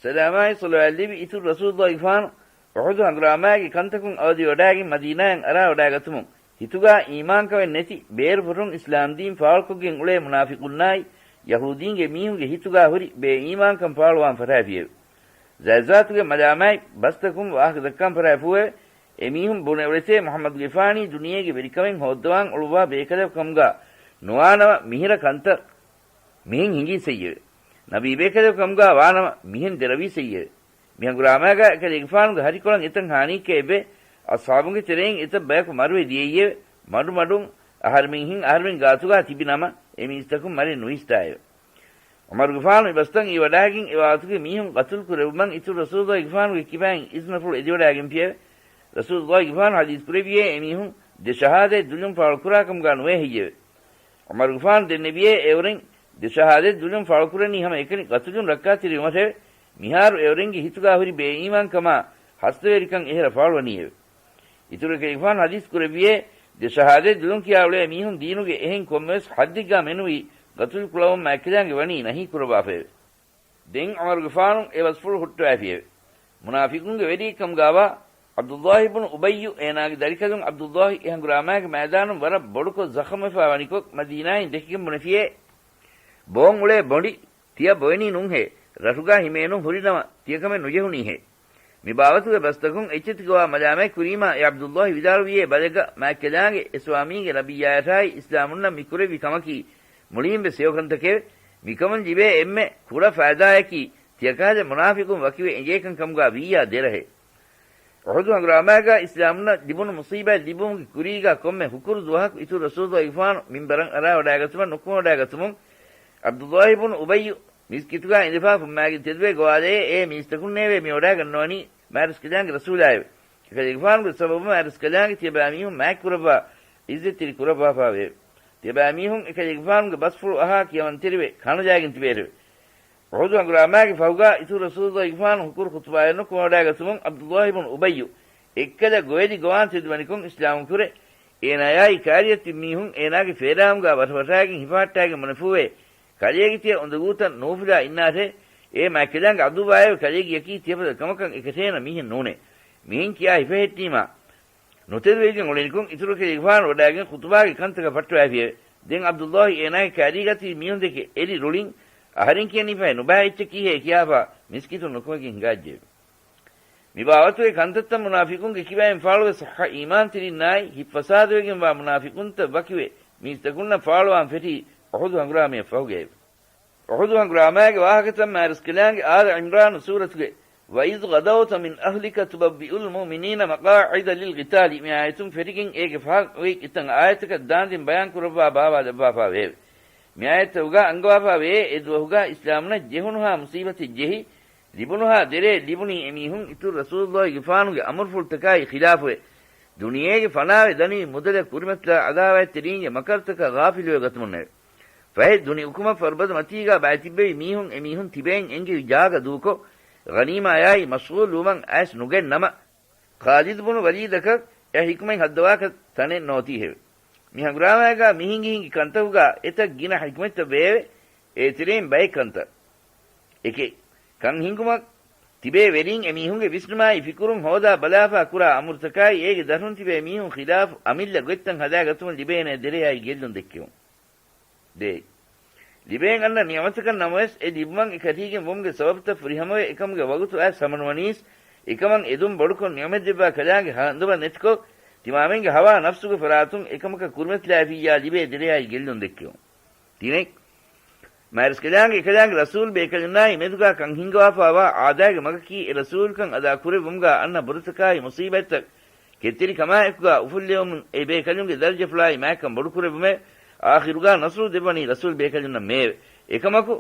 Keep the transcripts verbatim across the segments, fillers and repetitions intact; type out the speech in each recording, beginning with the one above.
ސަލާމާއި ޞަލަވާތް ލިބި އިތުރު ރަސޫލުގެފާނު އުޙުދު ހަނގުރާމާގެ ކަންތަކުން އަވަދިވަޑާގެން މަދީނާއަށް އަރާވަޑާގަތުމުން، ހިތުގާ އީމާންކަމެއް ނެތި ބޭރުފުށުން އިސްލާމްދީން ފާޅުކޮށްގެން އުޅޭ މުނާފިޤުންނާއި ޔަހޫދީންގެ މީހުންގެ ހިތުގާ ހުރި ބޭއީމާންކަން ފާޅުވާން ފަށާފިއެވެ. ޒާތްޒާތުގެ މަލާމާތް ބަސްތަކުން ވާހަކަ ދައްކާން ފަށާފޫއެވެ. އެމީހުން ބުނެ އުޅެތޭ މުޙައްމަދުގެފާނީ ދުނިޔޭގެ ވެރިކަމެއް ހޯއްދަވާން އުޅުއްވާ ބޭކަލެއް ކަމުގާ ނުވާނަމަ މިހިރަ ކަންތައް މިހެން ހިނގީ ސެއްޔެވެ. ނަބީ ބޭކަލެއް ކަމުގާ ވާނަމަ މިހެން ދެރަވީ ސެއްޔެވެ. މި ހަނގުރާމާގާ އެކަލޭގެފާނުގެ ހަށިކޮޅަށް އެތަން ހާނީއްކައެއްވެ، އަޞްޙާބުންގެ ތެރެއިން އެތައް ބަޔަކު މަރުވެ ދިޔައީއެވެ. މަޑުމަޑުން އަހަރުމެންހެން އަހަރުމެން ގާތުގާ ތިބި ނަމަ، އެ މީސްތަކުން މަރެއް ނުވިސްޓާއެވެ. ޢުމަރުގެފާނު މި ބަސްތައް އިވަޑާގެން އެ ވާގުތުގެ މީހުން ޤަތުލު ކުރެވުމަށް އިތުރު ރަސޫލުގެފާނުގެ ކިބައިން އިޒުނަފުޅު އެދިވަޑާގެންފިއެވެ. ރަސޫލުގެފާނު ޙަދީޘް ކުރެއްވިއޭ އެމީހުން ދެ ޝަހާދަތް ދުލުން ފާޅުކުރާ ކަމުގާ ނުވޭ ހެއްޔެވެ؟ ޢުމަރުގެފާނު ދެންނެވިއޭ އެއުރެން ދެ ޝަހާދަތް ދުލުން ފާޅުކުރަނީ ހަމަ އެކަނި ޤަތުލުން ރައްކާތެރިވުމަށެވެ. މިހާރު އެއުރެންގެ ހިތުގާ ހުރި ބޭއީމާންކަމާ ހަސަތަވެރިކަން އެހެރަ ފާޅުވަނީއެވެ. އިތުރު އެކަލޭގެފާނު ޙަދީޘް ކުރެއްވިއޭ، ދެ ޝަހާދަތް ދުލުން ކިޔާ އުޅޭ މީހުން ދީނުގެ އެހެން ކޮންމެވެސް ޙައްދެއްގާ މެނުވީ ޤަތުލު ކުޅަވުން މާތްކަލާނގެ ވަނީ ނަހީ ކުރައްވާފައެވެ. ދެން ޢުމަރުގެފާނު އެ ވަސްފުޅު ހުއްޓުވައިފިއެވެ. މުނާފިޤުންގެ ވެރިއެއް ކަމުގާވާ ޢަބްދުﷲ ބުނު އުބައްޔު އޭނާގެ ދަރިކަލުން ޢަބްދުﷲ އެ ހަނގުރާމާގެ މައިދާނުން ވަރަށް ބޮޑުކޮށް ޒަޚަމްވެފާ ވަނިކޮށް، މަދީނާއިން ދެކިގެން ބުނެފިއޭ، ބޯން އުޅޭ ބޮނޑި ތިޔަ ބޮއެނީ ނޫންހޭ، ރަށުގާ ހިމޭނުން ހުރިނަމަ، ތިޔަކަމެއް ނުޖެހުނީހޭ. މި ބާވަތުގެ ބަސްތަކުން އެއްޗެތިގޮވާ މަލާމާތް ކުރީމާ، އެ ޢަބްދުﷲ ވިދާޅުވިއޭ، ބަލަގަ މާތްކަލާނގެ އެ ސްވާމީގެ ރަބިއްޔާޔަށާއި އިސްލާމުންނަށް މި ކުރެއްވި ކަމަކީ މުޅީންވެސް ހެޔޮކަންތަކެވެ. މިކަމުން ލިބޭ އެންމެ ކުޑަ ފައިދާޔަކީ، ތިޔަކަހަލަ މުނާފިޤުން ވަކިވެ އެނގޭކަން ކަމުގާ ވިއްޔާ ދެރަހެއް. އުޙުދު ހަނގުރާމާގާ އިސްލާމުންނަށް ލިބުނު މުޞީބާތް ލިބުމުގެ ކުރީގާ ކޮންމެ ހުކުރު ދުވަހަކު އިތުރު ރަސޫލުގެފާނު މިންބަރަށް އަރާވަޑާގަތުމަށް ނުކުމެވަޑާގަތުމުން، ޢަބްދުﷲ ބުނު އުބައްޔު މިސްކިތުގާ އިނދެފާ ފުއްމާގެން ތެދުވެ ގޮވާލައޭ، އޭ މީސްތަކުންނޭވެ! މި ވަޑާގަންނަވަނީ މާތްރަސްކަލާނގެ ރަސޫލާއެވެ. އެކަލޭގެފާނުގެ ސަބަބުން މާތްރަސްކަލާނގެ ތިޔަބައިމީހުން މާތްކުރައްވާ ޢިއްޒަތްތެރި ކުރައްވާފާވެއެވެ. ތިޔަބައިމީހުން އެކަލޭގެފާނުގެ ބަސްފުޅު އަހާ ކިޔަމަންތެރިވެ ކަނުލާގެން ތިބޭށެވެ. އުޙުދު ހަނގުރާމާގެ ފަހުގާ އިތުރު ރަސޫލުގެފާނު ހުކުރު ޚުޠުބާއެއް ނުކުމެވަޑާގަތުމުން ޢަބްދުﷲ ބުނު އުބައްޔު އެއްކަލަ ގޮވެލި ގޮވާން ތެދުވަނިކޮށް އިސްލާމް ކުރޭ. އޭނާޔާއި ކާރިޔަށް ތިބި މީހުން އޭނާގެ ފޭރާމުގާ ވަށަވަށާގެން ހިފަހައްޓާގެން ބުނެފޫވޭ، ކަލޭގެ ތިޔަ އުނދަގޫތައް ނޫފިލާ އިންނާށޭ. އޭ މާތްކަލާނގެ ޢަދުއްވާއެވެ. ކަލޭގެޔަކީ ތިޔަފަދަ ކަމަކަށް އެކަށޭނަ މީހެއް ނޫނޭ. މިހެން ކިޔާ ހިފެހެއްޓީމާ، ނުތެދުވެގެން އުޅެނިކޮށް އިތުރު ކަލޭގެފާނު ވަޑާގެން ޚުޠުބާގެ ކަންތަކަށް ފައްޓަވައިފިއެވެ. ދެން ޢަބްދުﷲ އޭނާގެ ކާރީގާ ތިބި މީހުންދެކެ އެރި ރުޅިން، އަހަރެން ކިޔަނީފައި ނުބައި އެއްޗަކީހޭ ކިޔާފާ މިސްކިތުން ނުކުމެގެން ހިނގާއްޖެއެވެ. މި ބާވަތުގެ ކަންތައްތައް މުނާފިޤުންގެ ކިބައިން ފާޅުވެ ޞައްޙަ އީމާންތެރިންނާއި ހިތްފަސާދަވެގެންވާ މުނާފިޤުންތައް ވަކިވެ މީސްތަކުންނަށް ފާޅުވާން ފެށީ އުޙުދު ހަނގުރާމަޔަށް ފަހުގައެވެ. އުޙުދު ހަނގުރާމާގެ ވާހަކަތައް މާތްރަސްކަލާނގެ އާލު ޢިމްރާނު ސޫރަތުގެ، وَإِذْ غَدَوْتَ مِنْ أَهْلِكَ تُبَوِّئُ الْمُؤْمِنِينَ مَقَاعِدَ لِلْقِتَالِ މި އާޔަތުން ފެށިގެން އޭގެ ފަހަށް އޮތް އެތައް އާޔަތަކަށް ދާންދެން ބަޔާން ކުރައްވާ ބާވާލައްވާފާވެއެވެ. މި އާޔަތްތަކުގާ އަންގަވާފާވެއޭ، އެ ދުވަހުގާ އިސްލާމުންނަށް ޖެހުނުހާ މުޞީބަތެއް ޖެހި، ލިބުނުހާ ދެރައެއް ލިބުނީ އެމީހުން އިތުރު ރަސޫލުﷲގެފާނުގެ އަމުރުފުޅުތަކާއި ޚިލާފުވެ، ދުނިޔޭގެ ފަނާވެ ދަނިވި މުދަލަށް ކުރިމަތިލާ އަދާވާތްތެރިންގެ މަކަރުތަކަށް ޣާފިލުވެ ގަތުމުންނެވެ. ފަހެ ދުނި އުކުމަށް ފަރުބަދަ މަތީގާ ބައިތިއްބެވި މީހުން އެމީހުން ތިބެއިން އެންގެވި ޖާގަ ދޫކޮށް، ޣަނީމާޔާއި މަޝްޣޫލުވުމަށް އައިސް ނުގެން ނަމަ، ޚާލިދު ބުނު ވަލީދަކަށް އެ ހިކުމަތް ހައްދަވާކަށް ތަނެއް ނޯތީހެވެ. މި ހަނގުރާމައިގާ މި ހިނގި ހިނގި ކަންތަކުގާ އެތައް ގިނަ ހިކުމަތްތައް ވެއެވެ. އޭތެރެއިން ބައެއް ކަންތައް. އެކެއް، ކަން ހިނގުމަށް ތިބޭ ވެރިން އެމީހުންގެ ވިސްނުމާއި ފިކުރުން ހޯދާ ބަލާފާ ކުރާ އަމުރުތަކާއި އޭގެ ދަށުން ތިބޭ މީހުން ޚިލާފު އަމިއްލަ ގޮތްތައް ހަދާގަތުމުން ލިބޭނެ ދެރަޔާއި ގެއްލުން ދެއްކެވުން. ދޭ. ލިބޭން އަންނަ ނިޢުމަތަކަށް ނަމަވެސް، އެ ލިބުމަށް އެކަށީގެން ވުމުގެ ސަބަބުތައް ފުރިހަމަވެ، އެކަމުގެ ވަގުތު އައިސް ހަމަނުވަނީސް، އެކަމަށް އެދުން ބޮޑުކޮށް ނިޢުމަތް ދެއްވާ ކަލާނގެ ހަނދުމަށް ނެތިކޮށް، ތިމާމެންގެ ހަވާ ނަފްސުގެ ފަރާތުން އެކަމަކަށް ކުރިމަތިލާފިއްޔާ ލިބޭ ދެރަޔާއި ގެއްލުން ދެއްކެވުން. ތިނެއް، މާތްރަސްކަލާނގެ އެކަލާނގެ ރަސޫލް ބޭކަލުންނާއި މެދުގާ ކަން ހިންގަވާފާވާ އާދައިގެ މަގަކީ އެ ރަސޫލުކަން އަދާ ކުރެއްވުމުގާ އަންނަ ބުރަތަކާއި މުސީބަތްތައް ކެތްތެރިކަމާއެކުގާ އުފުއްލެވުމުން އެ ބޭކަލުންގެ ދަރަޖަފުޅާއި މާތްކަން ބޮޑުކުރެއްވުމެވެ. އާޚިރުގާ ނަޞްރު ދެއްވަނީ ރަސޫލް ބޭކަލުންނަށް މެއެވެ. އެކަމަކު،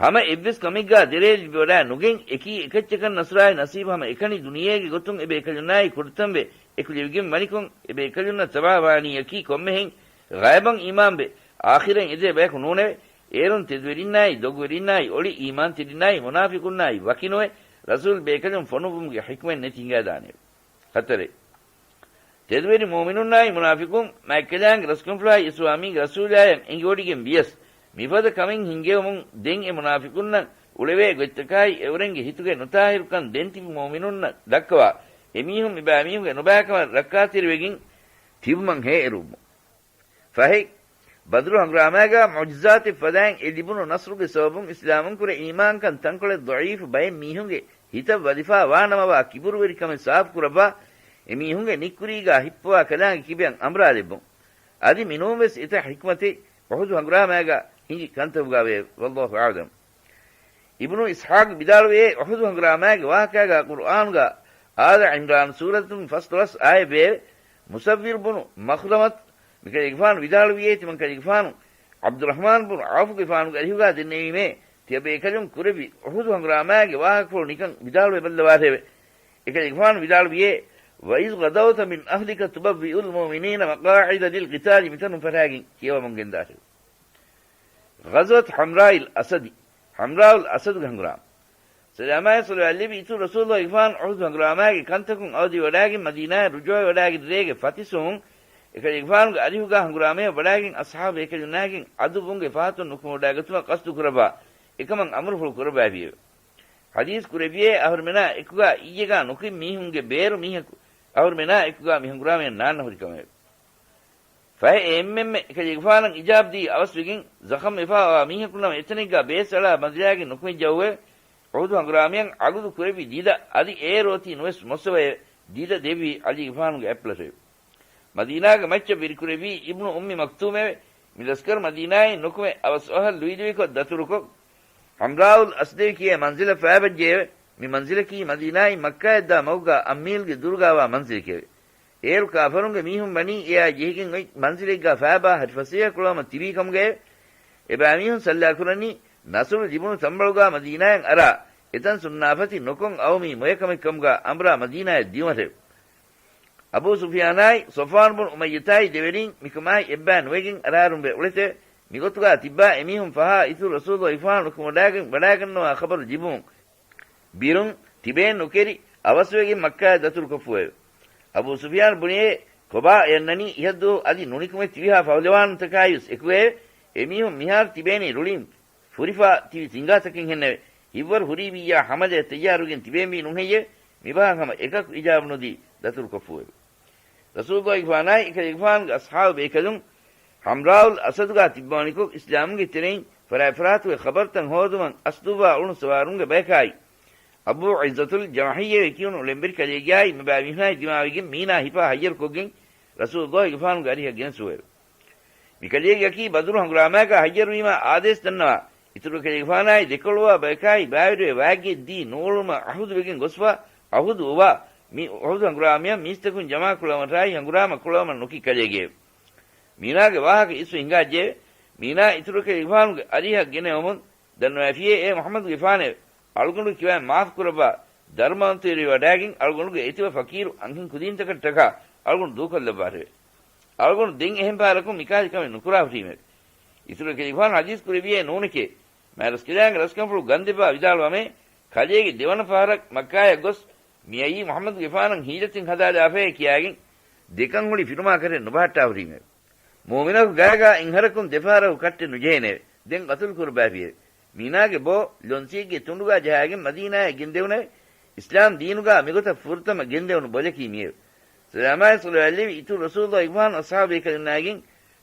ހަމަ އެއްވެސް ކަމެއްގާ ދެރައެއް ލިބިވަޑާ ނުގެން، އެކީ އެކައްޗަކަށް ނަޞްރާއި ނަސީބު ހަމަ އެކަނި ދުނިޔޭގެ ގޮތުން އެ ބޭކަލުންނާއި ކުޑަތަންވެ އެކުލެވިގެން ވަނިކޮށް، އެ ބޭކަލުންނަށް ތަބާވާނީއަކީ ކޮންމެހެން ޣައިބަށް އީމާންވެ، އާޚިރަތް އެދޭ ބަޔަކު ނޫނެވެ. އޭރުން ތެދުވެރިންނާއި، ދޮގުވެރިންނާއި، އޮޅި އީމާންތެރިންނާއި، މުނާފިޤުންނާއި ވަކިނުވެ، ރަސޫލް ބޭކަލުން ފޮނުއްވުމުގެ ޙިކްމަތް ނެތި ހިނގާދާނެއެވެ. ހަތަރެއް، ތެދުވެރި މުއުމިނުންނާއި މުނާފިޤުން މާތްކަލާނގެ ރަސްކަންފުޅާއި އިސްލާމީ ރަސޫލާޔަށް އެނގިވޮޑިގެން ވިޔަސް، މިފަދަ ކަމެއް ހިންގެވުމުން ދެން އެ މުނާފިޤުންނަށް އުޅެވޭ ގޮތްތަކާއި އެއުރެންގެ ހިތުގެ ނުތާހިރުކަން ދެންތިބި މުއުމިނުންނަށް ދައްކަވާ، އެމީހުން މިބައިމީހުންގެ ނުބައިކަމަށް ރައްކާތެރިވެގެން ތިބުމަށް ހޭއެރުވުމުން. ފަހެ، ބަދުރު ހަނގުރާމާގާ މުޢުޖިޒާތެއް ފަދައިން އެ ލިބުނު ނަޞްރުގެ ސަބަބުން އިސްލާމުންކުރެ އީމާންކަން ތަންކޮޅެއް ޟަޢީފު ބައެއް މީހުންގެ ހިތަށް ވަދެފާ ވާނަމަވާ ކިބުރުވެރިކަމެއް ސާފުކުރައްވާ، އެމީހުންގެ ނިއްކުރީގާ ހިއްޕަވާ ކަލާނގެ ކިބައަށް އަނބުރާލެއްވުން. އަދި މިނޫންވެސް އެތައް ޙިކްމަތެއް އުޙުދު ހަނގުރާމާގާ ހިނގި ކަންތަކުގާވޭ. ވައްލާހު އަޢްލަމް. އިބްނު އިސްޙާޤް ވިދާޅުވޭ، އުޙުދު ހަނގުރާމާގެ ވާހަކާގާ ޤުރުއާނުގާ އާލަ ޢިމްރާން ސޫރަތުން ފަސްދޮޅަސް އާޔަތް ވެއެވެ. މުޞައްވިރު ބުނު މަޚްރަމަތު މިކަލޭގެފާނު ވިދާޅުވިއޭ، ތިމަންކަލޭގެފާނު ޢަބްދުއްރަޙްމާން ބުނު ޢައުފުގެފާނުގެ އަރިހުގާ ދެންނެވީމޭ، ތިޔަބޭކަލުން ކުރެއްވި އުޙުދު ހަނގުރާމާގެ ވާހަކަފުޅު ނިކަން ވިދާޅުވެބައްލަވާށެވެ. އެކަލޭގެފާނު ވިދާޅުވިއޭ، وَإِذْ غَدَوْتَ مِنْ أَهْلِكَ تُبَوِّئُ الْمُؤْمِنِينَ مَقَاعِدَ لِلْقِتَالِ މިތަނުން ފަށާގެން ކިޔަވަމުން ގެންދާށެވެ. ޣަޒްވަތު ޙަމްރާއިލް އަސަދި، ޙަމްރާއުލް އަސަދުގެ ހަނގުރާމަ. ސަލާމާއި ޞަލަވާތް ލިބި އިތުރު ރަސޫލު ގެފާނު އުޙުދު ހަނގުރާމާގެ ކަންތަކުން އަވަދިވެވަޑާގެން މަދީނާއަށް ރުޖޫޢަވެވަޑާގެން ރޭގެ ފަތިސުމުން އެކަލޭގެފާނުގެ އަރިހުގާ ހަނގުރާމަޔަށް ވަޑާގެން އަޞްޙާބު ބޭކަލުންނާގެން ޢަދުއްވުންގެ ފަހަތުން ނުކުމެވަޑާގަތުމަށް ޤަޞްދު ކުރައްވާ އެކަމަށް އަމުރުފުޅު ކުރައްވައިފިއެވެ. ޙަދީޘް ކުރެއްވިއޭ، އަހުރުމެނާ އެކުގާ އިއްޔެގާ ނުކުތް މީހުންގެ ބޭރު މީހަކު އަހުރުމެނާ އެކުގާ މި ހަނގުރާމަޔަށް ނާންނަ ހުރި ކަމެވެ. ފަހެ އެ އެންމެންމެ އެކަލޭގެފާނަށް އިޖާބަ ދީ އަވަސްވެގެން، ޒަޚަމް ވެފާވާ މީހަކު ނަމަ އެތަނެއްގާ ބޭސް އަޅާ މަންޒިލާގެ ނުކުމެއްޖައުވެ، އުޙުދު ހަނގުރާމަޔަށް ޢަގުދު ކުރެއްވި ދިދަ އަދި އޭރު އޮތީ ނުވެސް މޮށްސަވައެވެ. ދިދަ ދެއްވީ ޢަލީގެފާނުގެ އަތްޕުޅަށެވެ. މަދީނާގެ މައްޗަށް ވެރިކުރެއްވީ އިބްނު އުއްމި މަކްތޫމެވެ. މި ލަސްކަރު މަދީނާއިން ނުކުމެ އަވަސް އަހަރު ލުއިލުއިކޮށް ދަތުރުކޮށް، ޙަމްރާއުލް އަސަދެވި ކިޔޭ މަންޒިލަށް ފައިބައްޖެއެވެ. މި މަންޒިލަކީ މަދީނާއިން މައްކާއަށްދާ މަގުގާ އަށް މީލްގެ ދުރުގާވާ މަންޒިލެކެވެ. އޭރު ކާފަރުންގެ މީހުން ވަނީ އެއާ ޖެހިގެން އޮތް މަންޒިލެއްގާ ފައިބާ ހަށިފަސޭހަކުޅަވަމަށް ތިބީ ކަމުގައެވެ. އެބައިމީހުން ސައްލާކުރަނީ ނަޞްރު ލިބުނު ތަންބަޅުގާ މަދީނާއަށް އަރާ، އެތަން ސުންނާފަތި ނުކޮށް އައުމީ މޮޔަކަމެއް ކަމުގާ އަނބުރާ މަދީނާއަށް ދިއުމަށެވެ. އަބޫ ސުފިޔާނާއި ޞަފްވާން ބުނު އުމައްޔަތާއި ދެވެރީން މިކަމާއި އެއްބައި ނުވެގެން އަރާރުންވެ އުޅެތެވެ. މިގޮތުގާ ތިއްބާ އެމީހުން ފަހާ އިތުރު ރަސޫލު އިފާނު ނުކުމެވަޑާގެން ވަޑާގަންނަވާ ޚަބަރު ލިބުމުން ބިރުން ތިބޭން ނުކެރި އަވަސްވެގެން މައްކާއަށް ދަތުރުކޮށްފުއެވެ. އަބޫ ސުފިޔާން ބުނިއޭ، ކޮބާ އެ އަންނަނީ އިހަށްދުވަހު އަދި ނުނިކުމެ ތިވިހާ ފަހުލަވާނުންތަކާއިވެސް އެކުގައެވެ. އެމީހުން މިހާރު ތިބޭނީ ރުޅިން ފުރިފާ ތިވި ތިންގާތަކެއްހެންނެވެ. ހިތްވަރު ހުރީ ވިއްޔާ ހަމަލަޔަށް ތައްޔާރުވެގެން ތިބޭންވީ ނޫންހެއްޔެވެ؟ މިބަހަށް ހަމަ އެކަކު އިޖާބަ ނުދީ ދަތުރުކޮށްފުއެވެ. ރަސޫލުގެފާނާއި އެކަލޭގެފާނުގެ އަޞްޙާބު ބޭކަލުން ޙަމްރާއުލް އަސަދުގާ ތިއްބަވަނިކޮށް، އިސްލާމުގެ ތެރެއިން ފަރާތްފަރާތުގެ ޚަބަރުތައް ހޯދުމަށް އަސްދުއްވާ އުޅުނު ސަވާރުންގެ ބަޔަކާއި، އަބޫ ޢިއްޒަތުލް ޖަމަޙިއްޔޭވެ ކިޔުނު ޅެންވެރި ކަލޭގެއާއި މިބައިމީހުނާއި ދިމާވެގެން މީނާ ހިފާ ހައްޔަރުކޮށްގެން ރަސޫލުގެފާނުގެ އަރިހަށް ގެނެސްފުއެވެ. މިކަލޭގެއަކީ ބަދުރު ހަނގުރާމާގާ ހައްޔަރުވީމާ އާދޭސް ދަންނަވާ، އިތުރު ކަލޭގެފާނާއި ދެކޮޅުވާ ބަޔަކާއި ބާވެރިވެ ވާގެ ދީ ނޫޅުމަށް އަހުދުވެގެން ގޮސްފާ، އަހުދު އޮވާ، މި އުޙުދު ހަނގުރާމަޔަށް މީސްތަކުން ޖަމާކުޅަވަމަށާއި ހަނގުރާމަ ކުޅަވަމަށް ނުކި ކަލޭގެއެވެ. މީނާގެ ވާހަކަ އިސްވެ ހިނގާއްޖެއެވެ. މީނާ އިތުރު ކަލޭގެފާނުގެ އަރިހަށް ގެނެވުމުން ދަންނަވައިފިއޭ، އޭ މުޙައްމަދުގެފާނެވެ. އަޅުގަނޑު ކިބައިން މާފު ކުރައްވާ، ދަރުމަވަންތަވެރިވެވަޑާގެން އަޅުގަނޑުގެ އެތިބަ ފަޤީރު އަންހެން ކުދީންތަކަށްޓަކާ އަޅުގަނޑު ދޫކޮށްލައްވާށެވެ. އަޅުގަނޑު ދެން އެހެން ފަހަރަކުން މިކާލި ކަމެއް ނުކުރާ ހުރީމެވެ. އިތުރު ކަލޭގެފާނު ޙަދީޘް ކުރެއްވިއޭ ނޫނެކޭ، މާތްރަސްކަލާނގެ ރަސްކަންފުޅު ގަންދެއްވާ ވިދާޅުވަމޭ، ކަލޭގެ ދެވަނަ ފަހަރަށް މައްކާޔަށް ގޮސް، މިއައީ މުޙައްމަދުގެފާނަށް ހީލަތެއް ހަދާލާފައޭ ކިޔާގެން، ދެކަން ހުޅި ފިރުމާ ކަށެއް ނުބަހައްޓާ ހުރީމެވެ. މުއުމިނަކު ގާގާ އެއްހަރަކުން ދެފަހަރަކު ކައްޓެއް ނުޖެހޭނެވެ. ދެން ޤަތުލު ކުރައްވައިފިއެވެ. މީނާގެ ބޯ ލޮންސީގެ ތުނޑުގާ ޖަހާގެން މަދީނާއަށް ގެންދެވުނެވެ. އިސްލާމް ދީނުގާ މިގޮތަށް ފުރަތަމަ ގެންދެވުނު ބޮލަކީ މިއެވެ. ސަލާމާއި ޞަލަވާތް ލެވި އިތުރު ރަސޫލުގެފާނު އަޞްޙާބު ބޭކަލުންނާގެން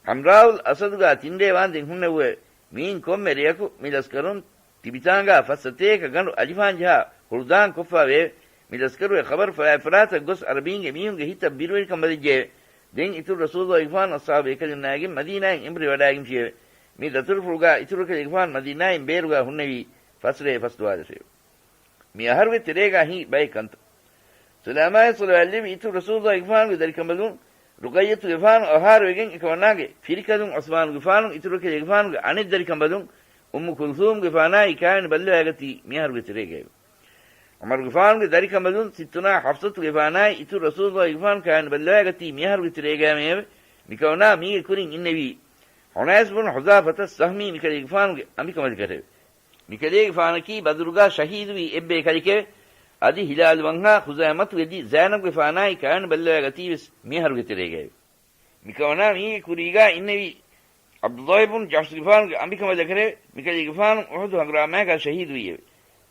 ޙަމްރާއުލް އަސަދުގާ ތިންރޭ ވާންދެން ހުންނެވުއެވެ. މިއިން ކޮންމެ ރެޔަކު މި ލަސްކަރުން ތިބިތާނގާ ފައްސަތޭކަ ގަނޑު އަލިފާން ޖަހާ ހުޅުދާން ކޮށްފާވެއެވެ. މި ލަސްކަރުގެ ޚަބަރު ފަރާތްފަރާތަށް ގޮސް ޢަރަބީންގެ މީހުންގެ ހިތަށް ބިރުވެރިކަން ވަދެއްޖެއެވެ. ދެން އިތުރު ރަސޫލުގެފާނު އަޞްޙާބު ބޭކަލުންނާގެން މަދީނާއިން އެނބުރި ވަޑާގެންފިއެވެ. މި ދަތުރުފުޅުގާ އިތުރު ކަލޭގެފާނު މަދީނާއިން ބޭރުގާ ހުންނެވީ ފަސްރޭ ފަސްދުވާލަށެވެ. މި އަހަރުގެ ތެރޭގާ ހިނގި ބައެއް ކަންތައް. ސަލާމާއި ޞަލަވާތް ލެވި އިތުރު ރަސޫލުގެފާނުގެ ދަރިކަނބަލުން ރުޤައްޔަތުގެފާނު އަހާރުވެގެން އެކަމަނާގެ ފިރިކަލުން ޢުސްމާނުގެފާނު އިތުރު ކަލޭގެފާނުގެ އަނެއް ދަރިކަނބަލުން އުއްމު ކުލްސޫމްގެފާނާއި ކާވެނި ބައްލަވާގަތީ މިއަހަރުގެ ތެރޭގައެވެ. ޢުމަރުގެފާނުގެ ދަރިކަނބަލުން ސިއްތުނާ ޙަފްޞަތުގެފާނާއި އިތުރު ރަސޫލުގެފާނު ކާވެނި ބައްލަވާގަތީ މިއަހަރުގެ ތެރޭގައިމެއެވެ. މިކަމަނާ މީގެ ކުރިން އިންނެވީ ޙުނައިސް ބުނު ޙުޛާފަތަށް ސަހްމީ މިކަލޭގެފާނުގެ އަނބިކަނބަލަކަށެވެ. މިކަލޭގެފާނަކީ ބަދުރުގާ ޝަހީދުވި އެއްބޭކަލެކެވެ. އަދި ހިލާލު ވަންހާ ޚުޒައިމަތުގެ ދި ޒައިނަބުގެފާނާއި ކާވެނި ބައްލަވާގަތީވެސް މިއަހަރުގެ ތެރޭގައެވެ. މިކަމަނާ މީގެ ކުރީގާ އިންނެވީ ޢަބްދުﷲ ބުން ޖަޙްޝުގެފާނުގެ އަނބިކަމަށް ދަކަރެވެ. މިކަލޭގެފާނު އުޙުދު ހަނގުރާމާގާ ޝަހީދުވީއެވެ.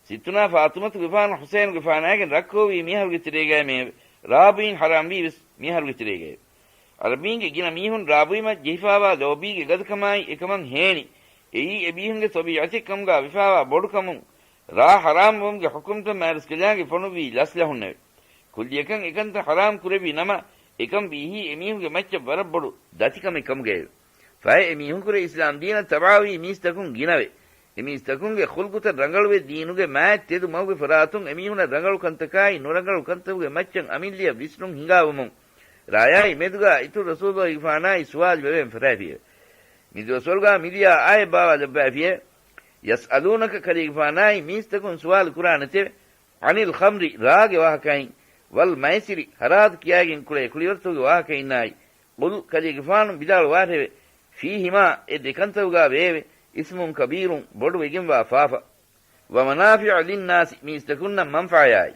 ސިއްތުނާ ފާޠިމަތުގެފާނު ޙުސައިނުގެފާނާގެން ރަށްކޮށްވީ މިއަހަރުގެ ތެރޭގައެވެ. ރާބުއިން ޙަރާމްވީ ވެސް މިއަހަރުގެ ތެރޭގައެވެ. ޢަރަބީންގެ ގިނަ މީހުން ރާބުއިމަށް ޖެހިފާވާ ލޯބީގެ ގަދަކަމާއި އެކަމަށް ހޭނި. އެއީ އެމީހުންގެ ޠަބީޢަތެއްކަމުގާ ވެފާވާ ބޮޑުކަމުން ރާ ޙަރާމްވުމުގެ ޙުކުމްތައް މާތްރަސްކަލާނގެ ފޮނުއްވީ ލަސްލަހުންނެވެ. ކުއްލިއަކަށް އެކަންތައް ޙަރާމް ކުރެއްވި ނަމަ، އެކަން ވީހީ އެމީހުންގެ މައްޗަށް ވަރަށް ބޮޑު ދަތިކަމެއް ކަމުގައެވެ. ފަހެ އެމީހުންކުރެ އިސްލާމްދީނަށް ތަބަޢަވީ މީސްތަކުން ގިނަވެ. އެމީސްތަކުންގެ ޚުލްޤުތައް ރަނގަޅުވެ، ދީނުގެ މާތް ތެދު މަގުގެ ފަރާތުން އެމީހުނަށް ރަނގަޅު ކަންތަކާއި ނުރަނގަޅު ކަންތަކުގެ މައްޗަށް އަމިއްލިއަށް ވިސްނުން ހިނގާވުމުން، ރާޔާއި މެދުގާ އިތުރު ރަސޫލުގެފާނާއި ސުވާލު ވެވެން ފަށާފިއެވެ. މިދުވަސްވަރުގާ މިދިޔާ އާޔަތް ބާވާލައްވާފިއެވެ. ޔަސްއަލޫނަކަ ކަލޭގެފާނާއި މީސްތަކުން ސުވާލު ކުރާނެތެވެ. ޢަނިލް ޚަމްރި ރާގެ ވާހަކައިން، ވަލް މައިސިރި ހަރާދު ކިޔާގެން ކުޅޭ ކުޅިވަރުތަކުގެ ވާހަކައިންނާއި، ޤުލް ކަލޭގެފާނު ވިދާޅުވާށެވެ. ފީހިމާ އެ ދެކަންތަކުގާ ވެއެވެ. އިސްމުން ކަބީރުން ބޮޑުވެގެންވާ ފާފަ. ވަމަނާފިޢަ ލިންނާސި މީސްތަކުންނަށް މަންފާޔާއި.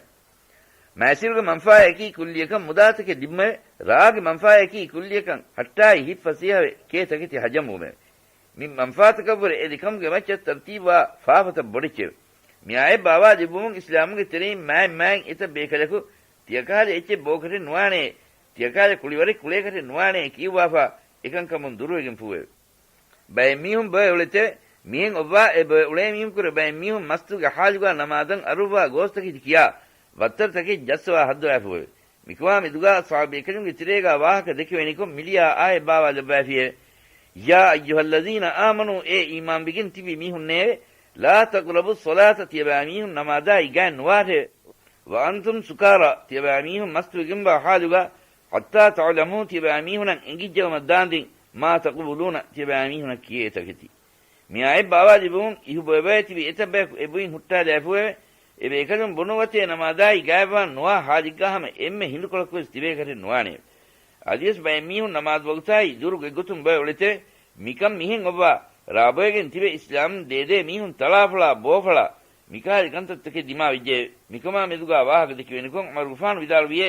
މައިސިރުގެ މަންފާޔަކީ ކުއްލިއަކަށް މުދާތަކެއް ލިބުމެވެ. ރާގެ މަންފާޔަކީ ކުއްލިއަކަށް ހައްޓާއި ހިތް ފަސޭހަވެ ކޭ ތަކެތި ހަޖަމްވުމެވެ. މި މަންފާތަކަށްވުރެ އެ ދެކަމުގެ މައްޗަށް ތަރުތީބުވާ ފާފަތައް ބޮޑެއްޗެވެ. މި އާޔަތް ބާވާލެއްވުމުން އިސްލާމުގެ ތެރެއިން މާތް މާތް އެތައް ބޭކަލަކު ތިޔަކަހަލަ އެއްޗެއް ބޯކަށެއް ނުވާނޭ، ތިޔަކަހަލަ ކުޅިވަރެއް ކުޅޭކަށެއް ނުވާނޭ ކިޔުއްވާފާ އެކަންކަމުން ދުރުވެގެންފޫއެވެ. ބައެއް މީހުން ބޮއެ އުޅެތެވެ. މިހެން އޮއްވާ އެ ބޮއެ އުޅޭ މީހުންކުރެ ބައެއް މީހުން މަސްތުގެ ޙާލުގާ ނަމާދަށް އަރުއްވާ ގޯސްތަކެތި ކިޔާ، ވައްތަރުތަކެއް ޖައްސަވާ ހައްދަވާފޫއެވެ. މިކަމާ މެދުގާ ޞަޙާބީކަލުންގެ ތެރޭގާ ވާހަކަ ދެކެވެނިކޮށް މިލިޔާ އާޔަތް ބާވާލައްވާފިއެވެ. ޔާ އައްޔުހައްލަޒީނަ އާމަނޫ އޭ އީމާންވެގެން ތިބި މީހުންނޭވެ. ލާ ތަޤްރަބުއްޞަލާތަ ތިޔަބައިމީހުން ނަމާދާއި ގާތް ނުވާށެވެ. ވައަންތުމް ސުކާރާ ތިޔަބައިމީހުން މަސްތުވެގެންވާ ޙާލުގާ، ޙައްތާ ތަޢުލަމޫ ތިޔަބައިމީހުނަށް އެނގިއްޖައުމަށް ދާންދެން، މާ ތަޤޫލޫނަ ތިޔަބައިމީހުނަށް ކިޔޭ ތަކެތި. މި އާޔަތް ބާވާލެއްވުމުން އިހު ބޮއެބޮއެ ތިބި އެތައް ބަޔަކު އެ ބުއިން ހުއްޓާލާފޫއެވެ. އެ ބޭކަލުން ބުނުއްވަތޭ ނަމާދާއި ގާތްވާން ނުވާ ޙާލެއްގާ ހަމަ އެންމެ ހިނދުކޮޅަކުވެސް ތިބޭކަށެއް ނުވާނެއެވެ. އަދިވެސް ބައެއް މީހުން ނަމާދު ވަގުތާއި ދުރު ގޮތްގޮތުން ބޮއެ އުޅެތެވެ. މިކަން މިހެން އޮއްވާ، ރާ ބޮއެގެން ތިބެ އިސްލާމް ދޭދޭ މީހުން ތަޅާފޮޅާ ބޯފަޅާ މިކަހަލަ ކަންތައްތަކެއް ދިމާވެއްޖެއެވެ. މިކަމާ މެދުގާ ވާހަކަ ދެކެވެނިކޮށް ޢުމަރުގެފާނު ވިދާޅުވިއޭ،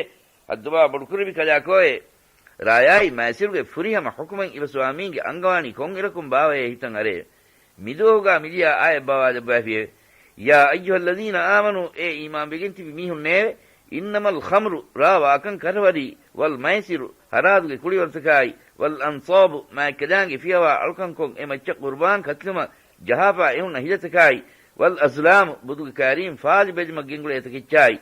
ހައްދަވާ ބޮޑުކުރެއްވި ކަލާކޯއޭ! ރާޔާއި މައިސިރުގެ ފުރިހަމަ ޙުކުމެއް އިވަސްވާ މީންގެ އަންގަވާނީ ކޮންއިރަކުން ބާވަޔޭ ހިތަށް އަރައެވެ. މިދުވަހުގާ މިލިޔާ އާޔަތް ބާވާލައްވާފިއެވެ. ޔާ އައްޔުހައްލަޒީނަ އާމަނޫ އޭ އީމާންވެގެން ތިބި މީހުންނޭވެ! އިންނަމަލް ޚަމްރު ރާ ވާކަން ކަށަވަރީ، ވަލް މައިސިރު ހަރާދުގެ ކުޅިވަރުތަކާއި، ވަލް އަންޞާބު މާތްކަލާނގެ ފިޔަވާ އަޅުކަންކޮށް އެ މައްޗަށް ޤުރުބާން ކަތިލުމަށް ޖަހާފާ އެހުންނަ ހިލަތަކާއި، ވަލް އަޒްލާމު ބުދުގެ ކާރީން ފާލި ބެލުމަށް ގެންގުޅޭ ތަކެއްޗާއި،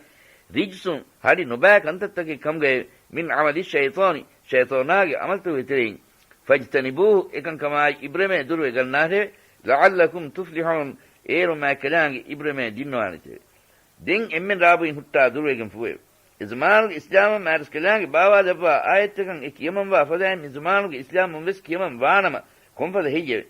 ރިޖްސުން ހަޑި ނުބައި ކަންތައްތަކެއް ކަމުގައެވެ. މިން ޢަމަލި ޝައިޠާނި ޝައިޠާނާގެ ޢަމަލުތަކުގެ ތެރެއިން. ފަޖްތަނިބޫހު އެކަންކަމާއި އިބްރަމޭ ދުރުވެ ގަންނާށެވެ. ލަޢައްލަކުމް ތުފްލިޙޫން އޭރު މާތްކަލާނގެ އިބްރަމޭ ދިންނަވާނެތެވެ. ދެން އެންމެން ރާބުއިން ހުއްޓާ ދުރުވެގެން ފޫއެވެ. އެ ޒަމާނުގެ އިސްލާމުން މާތްރަސްކަލާނގެ ބާވާލައްވާ އާޔަތްތަކަށް އެ ކިޔަމަންވާ ފަދައިން މި ޒަމާނުގެ އިސްލާމުން ވެސް ކިޔަމަން ވާނަމަ ކޮންފަދަ ހެއްޔެވެ؟